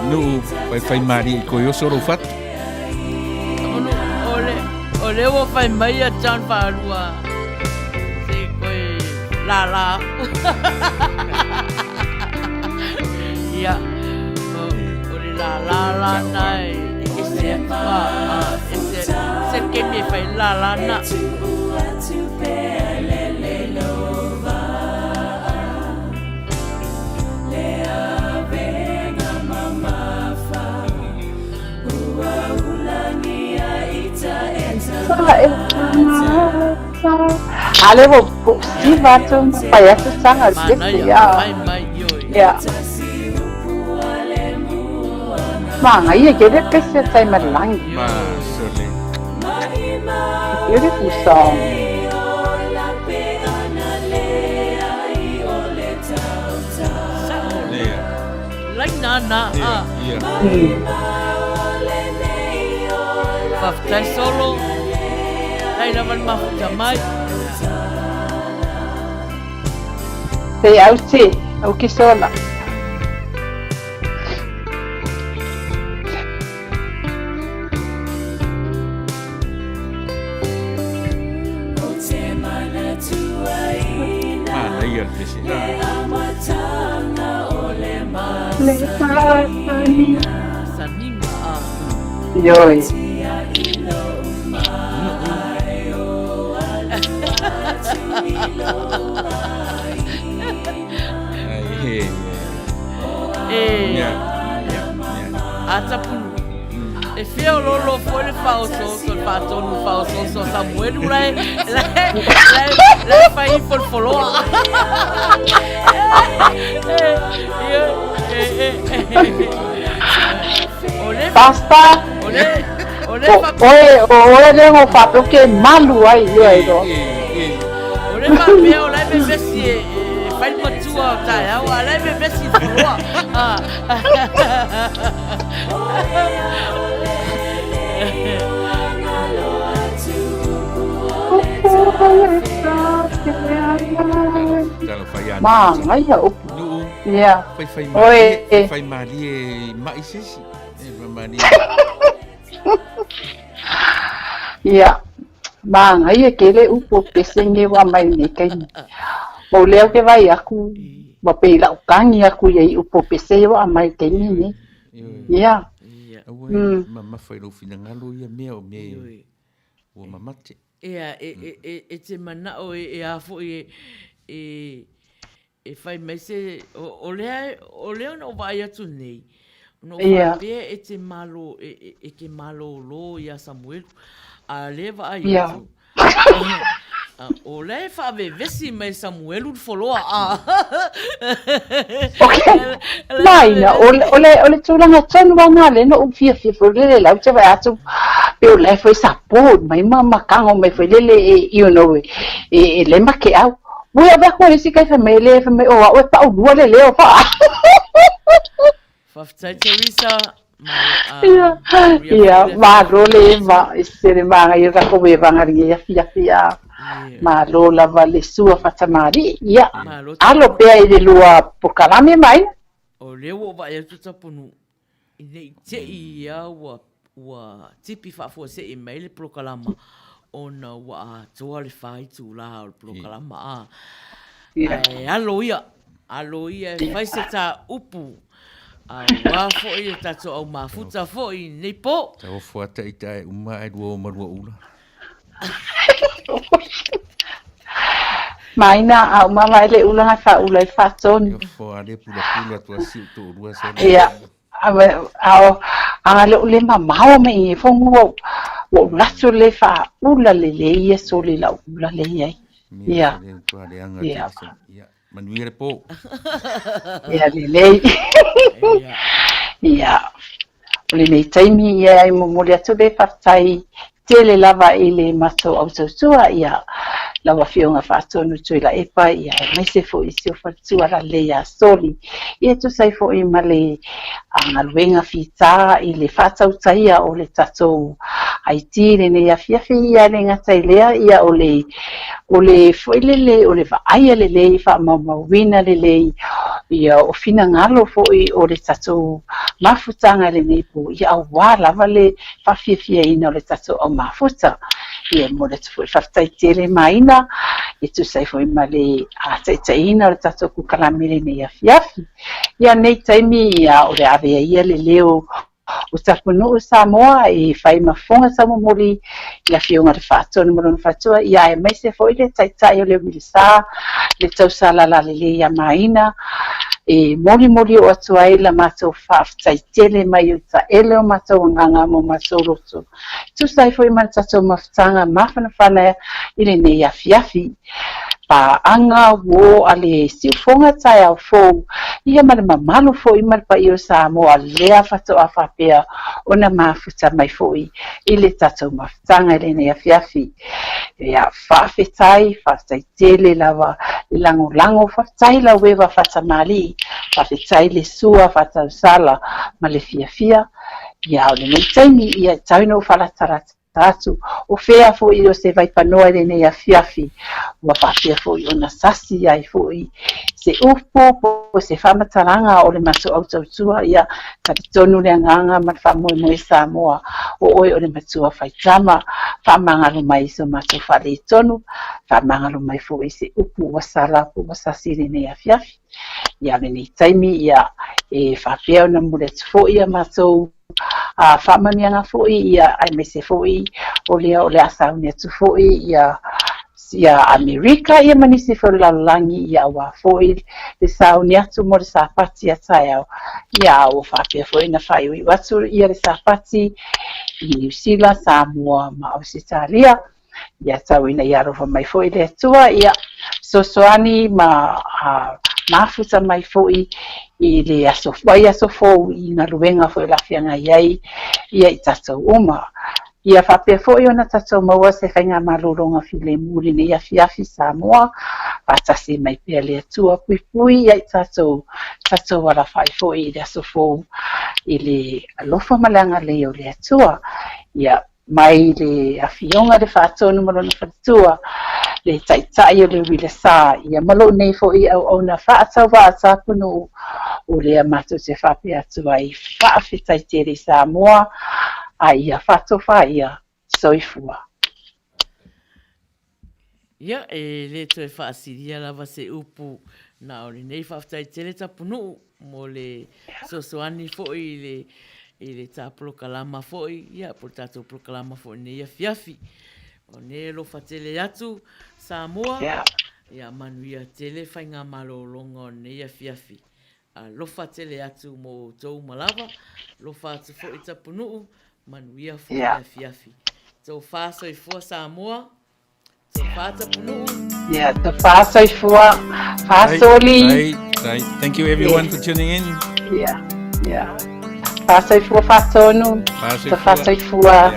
Nuu faifai malie i koe oso lou fatu. O le ua fai mai a John Whārua. Se koe la la. Ia, o le la la la na e ese atu a, ese, se kemi e fai la la na. A lea ua siva atu ma fai atu saga o le pese, ia. Ia. Manaia tele pese Taimalelagi. Beautiful song. Laina ana, a. Faafetai Solo, tai lava le mafuta mai. Te auti, au ki sola. Manaia le pese. Le Ioe. E, a Tapunu, e feoloolo foi le faaosooso, le faatonu faaosooso a Samuelu lae, lae, lae, lae fai ifo le foloa. O le, Basta. o le, o le O oe, o oe lea na ou faapea ou te malu ai, ioe loa. O le faapea o la e vevesi e fai le matua o taeao, a o la e vevesi i le foloa. Māngaia upu. Nuu. Ia. Fai fai malie, fai malie mai sesi. E fai malie. Ia. Māngaia tele upu o pese nei ua aumai lenei taimi. O lea ou te vaai atu, ua pei lau tagi atu ia i upu o pese ia ua aumai i le taimi lenei. Ia. Aua e mamafa i lou finagalo ia mea o mea ua mamate. Ia, e te manao e a foi e E fai mai se, o lea, o lea na ou vaai atu nei, ona ou faapea e te malo, e te malōlō iā Samuelu, a lea vaai atu, o lea e faavevesi mai e Samuelu le foloa, a. Ok, maina, o le, o le tulaga tonu lava lena lea na ou fiafia foi lele la ou te vaai atu, pei o la e foi support mai ma ma tago mai foi lele e, you know, e le ma ke au. Ui ave aku e le isi kai fai mai le fai mai o au e pau lua le leo fa. Faafetai Teresa. Ia, ia, malo le eva, e se le māngai o tatou evaga lenei afiafi a. Malo lava le sua fatamalii, ia, alo pea i le lua polokalame mai. O lea ua ou vaai atu Tapunuu, Ne i te i ia ua, ua tipi faafuasei mai le polokalama ona ua atoa le fa itulā o le polokalama, a. Ae alo ia, alo ia e fai se tā upu, auā foi le tatou au mafuta foi i lenei pō. Tauofo ata ita e uma ae lua o ma lua ula. Maina a uma mai le ula ngai fa ula i fa tonu. Fo ale pula pula tua siu tu lua se. Ia. A a a le le mamao me i fo ngo wo latu le fa ula le le ia so le la ula le ia. Ia. Ia. Ia. Manuia le po. Ia lelei. Ia. O lenei taimi ia e momoli atu le faafetai tele lava i le matou au tautua ia lau Afioga Faatonu Tuilaepa ia aemaise foi i si ou faletua lalelei ia Soli ia e tusa ai foi ma le galuega fita i le faatautaia o le tatou IT i lenei afiafi ia e le gata i lea ia o le O le foi lele, o le vaaia lelei, faamaumauina lelei, ia o finagalo foi o le tatou mafutaga i lenei po, ia auā lava le faafiafiaina o le tatou au mafuta. Ia e momoli atu foi le faafetai tele Maina e tusa ai foi ma le taitaiina o le tatou kokalame i lenei afiafi. Ia nei taimi ia o le avea ia le leo O Tapunuu Samoa e fai ma fofoga taumomoli i le Afioga i le Faatonu ma lona faletua, ia aemaise foi le Taitai o le Uilesa, le Tausalala lelei ia Maina, e molimoli oo atu ai la matou faafetai tele mai o taele o matou agaga ma o matou loto. Tusa ai foi ma le tatou mafutaga mafanafana i lenei afiafi. Paaga uō a le siufoga taeao fou, ia ma le mamalu foi ma le paia o Samoa lea faatoa faapea ona mafuta mai foi i le tatou mafutaga i lenei afiafi. Ia, faafetai, faafetai tele lava le lagolago, faafetai lau Eva Fatamalii, faafetai le Sua Fatausala ma le fiafia. Ia, o lenei taimi, ia, e tau ina ou faalatalata atu. O fea foi o se vaipanoa i lenei afiafi, ua faapea foi ona sasi ai foi se upu po o se faamatalaga o le matou au tautua, ia talitonu le agaga ma le faamoemoe Samoa, o oe o le matua faitama, faamagalo mai i so matou faaletonu, faamagalo mai foi i se upu ua sala po ua sasi i lenei afiafi. Ia lenei taimi, ia e faapea ona momoli atu foi a matou a faamanuiaga foi ia aemaise foi o lea o le a sauni atu foi ia ia Amerika ia ma nisi foi o le lalolagi ia aua foi le sauni atu mo le Sapati a taeao ia ua faapea foi ona faaiuiu atu ia le Sapati i Niu Sila, Samoa ma Ausetalia. Ia tau ina ia alofa mai foi le Atua, ia fesoasoani ma mafuta mai foi i le aso, vaiaso fou i galuega foi o le a feagai ai ia i tatou uma. Ia faapea foi ona tatou maua se faigamalologa filemu i lenei afiafi Samoa. faatasi mai pea le Atua puipui ia i tatou, tatou alafai foi i le aso fou i le alofa ma le agalelei o le Atua. Ia, mai le Afioga i le Faatonu ma lona faletua, le Taitai o le Uilasa, ia ma lou nei foi auauna faatauvaa a Tapunuu, o lea matou te faapea atu ai, faafetai tele i Samoa, a ia faatofa ia Soifua. Ia, e le toe faasilia lava se upu na o lenei faafetai tele Tapunuu mo le fesoasoani foi i le i le ta polokalama foi, ia po o le tatou polokalama foi i lenei afiafi. O lenei alofa tele atu Samoa, ia manuia tele faigamalologa o lenei afiafi. Alofa tele atu mo outou ma lava, alofa atu foi Tapunuu, manuia foi le afiafi. Tofa soifua Samoa, tofa Tapunuu. Yeah, tofa soifua, fa soli. Right, Thank you everyone for tuning in. Yeah. Fa soifua fa tonu, tofa soifua.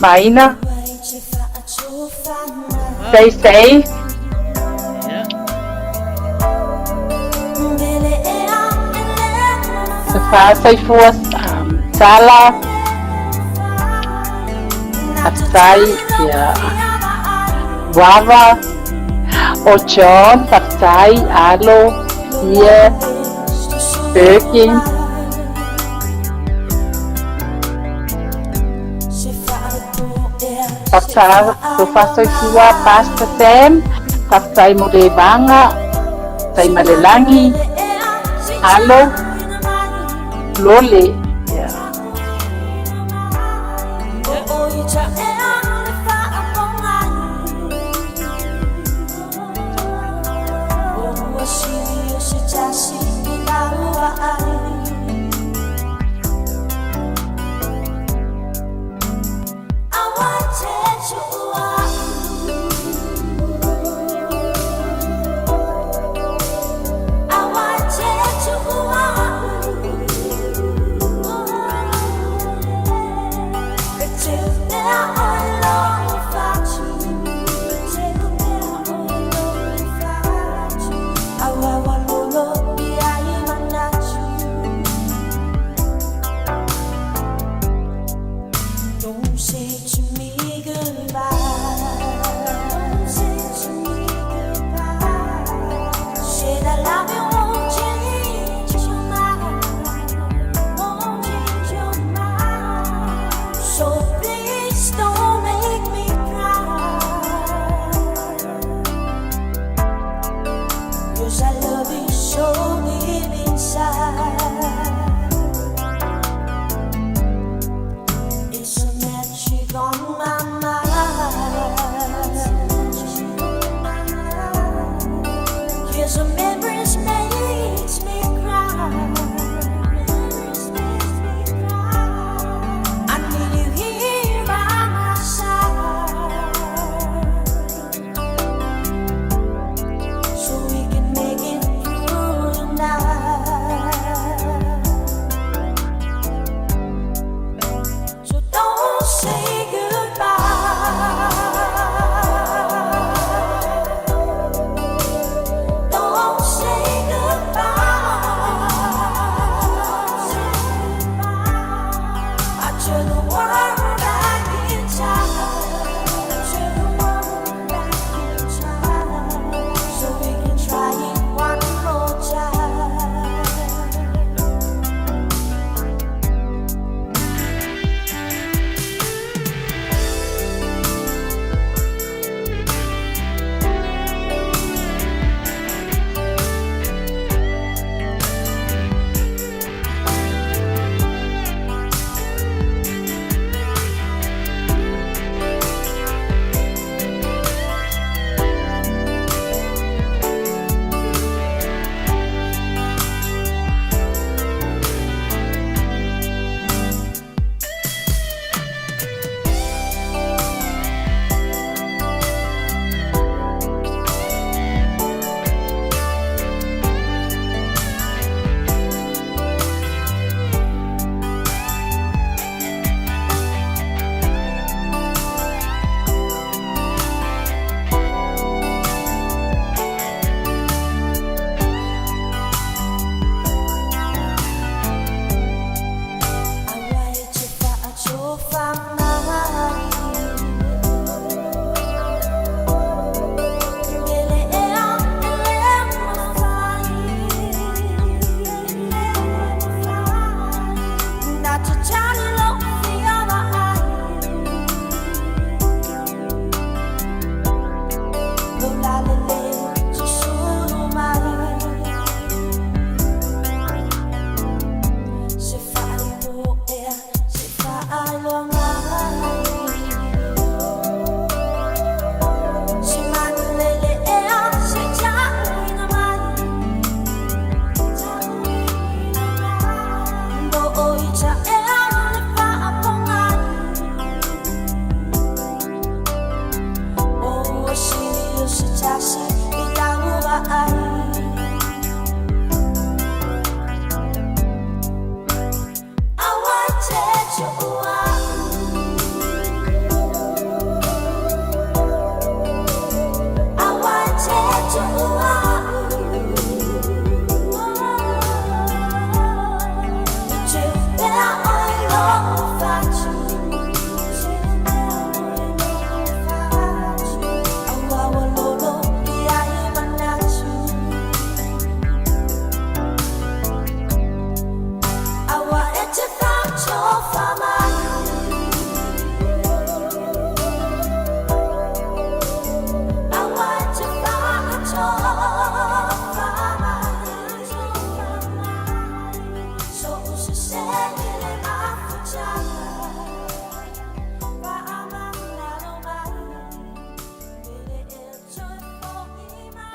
Maina. Stay safe. Tofa soifua Sala. Faafetai ia Vava. O John, faafetai Alo, Ia, Birkin. Faafetai Tofa Soifua Pastor Sam, faafetai mo le vaga, faafetai ma le lagi, alo, lole. Yeah. ai.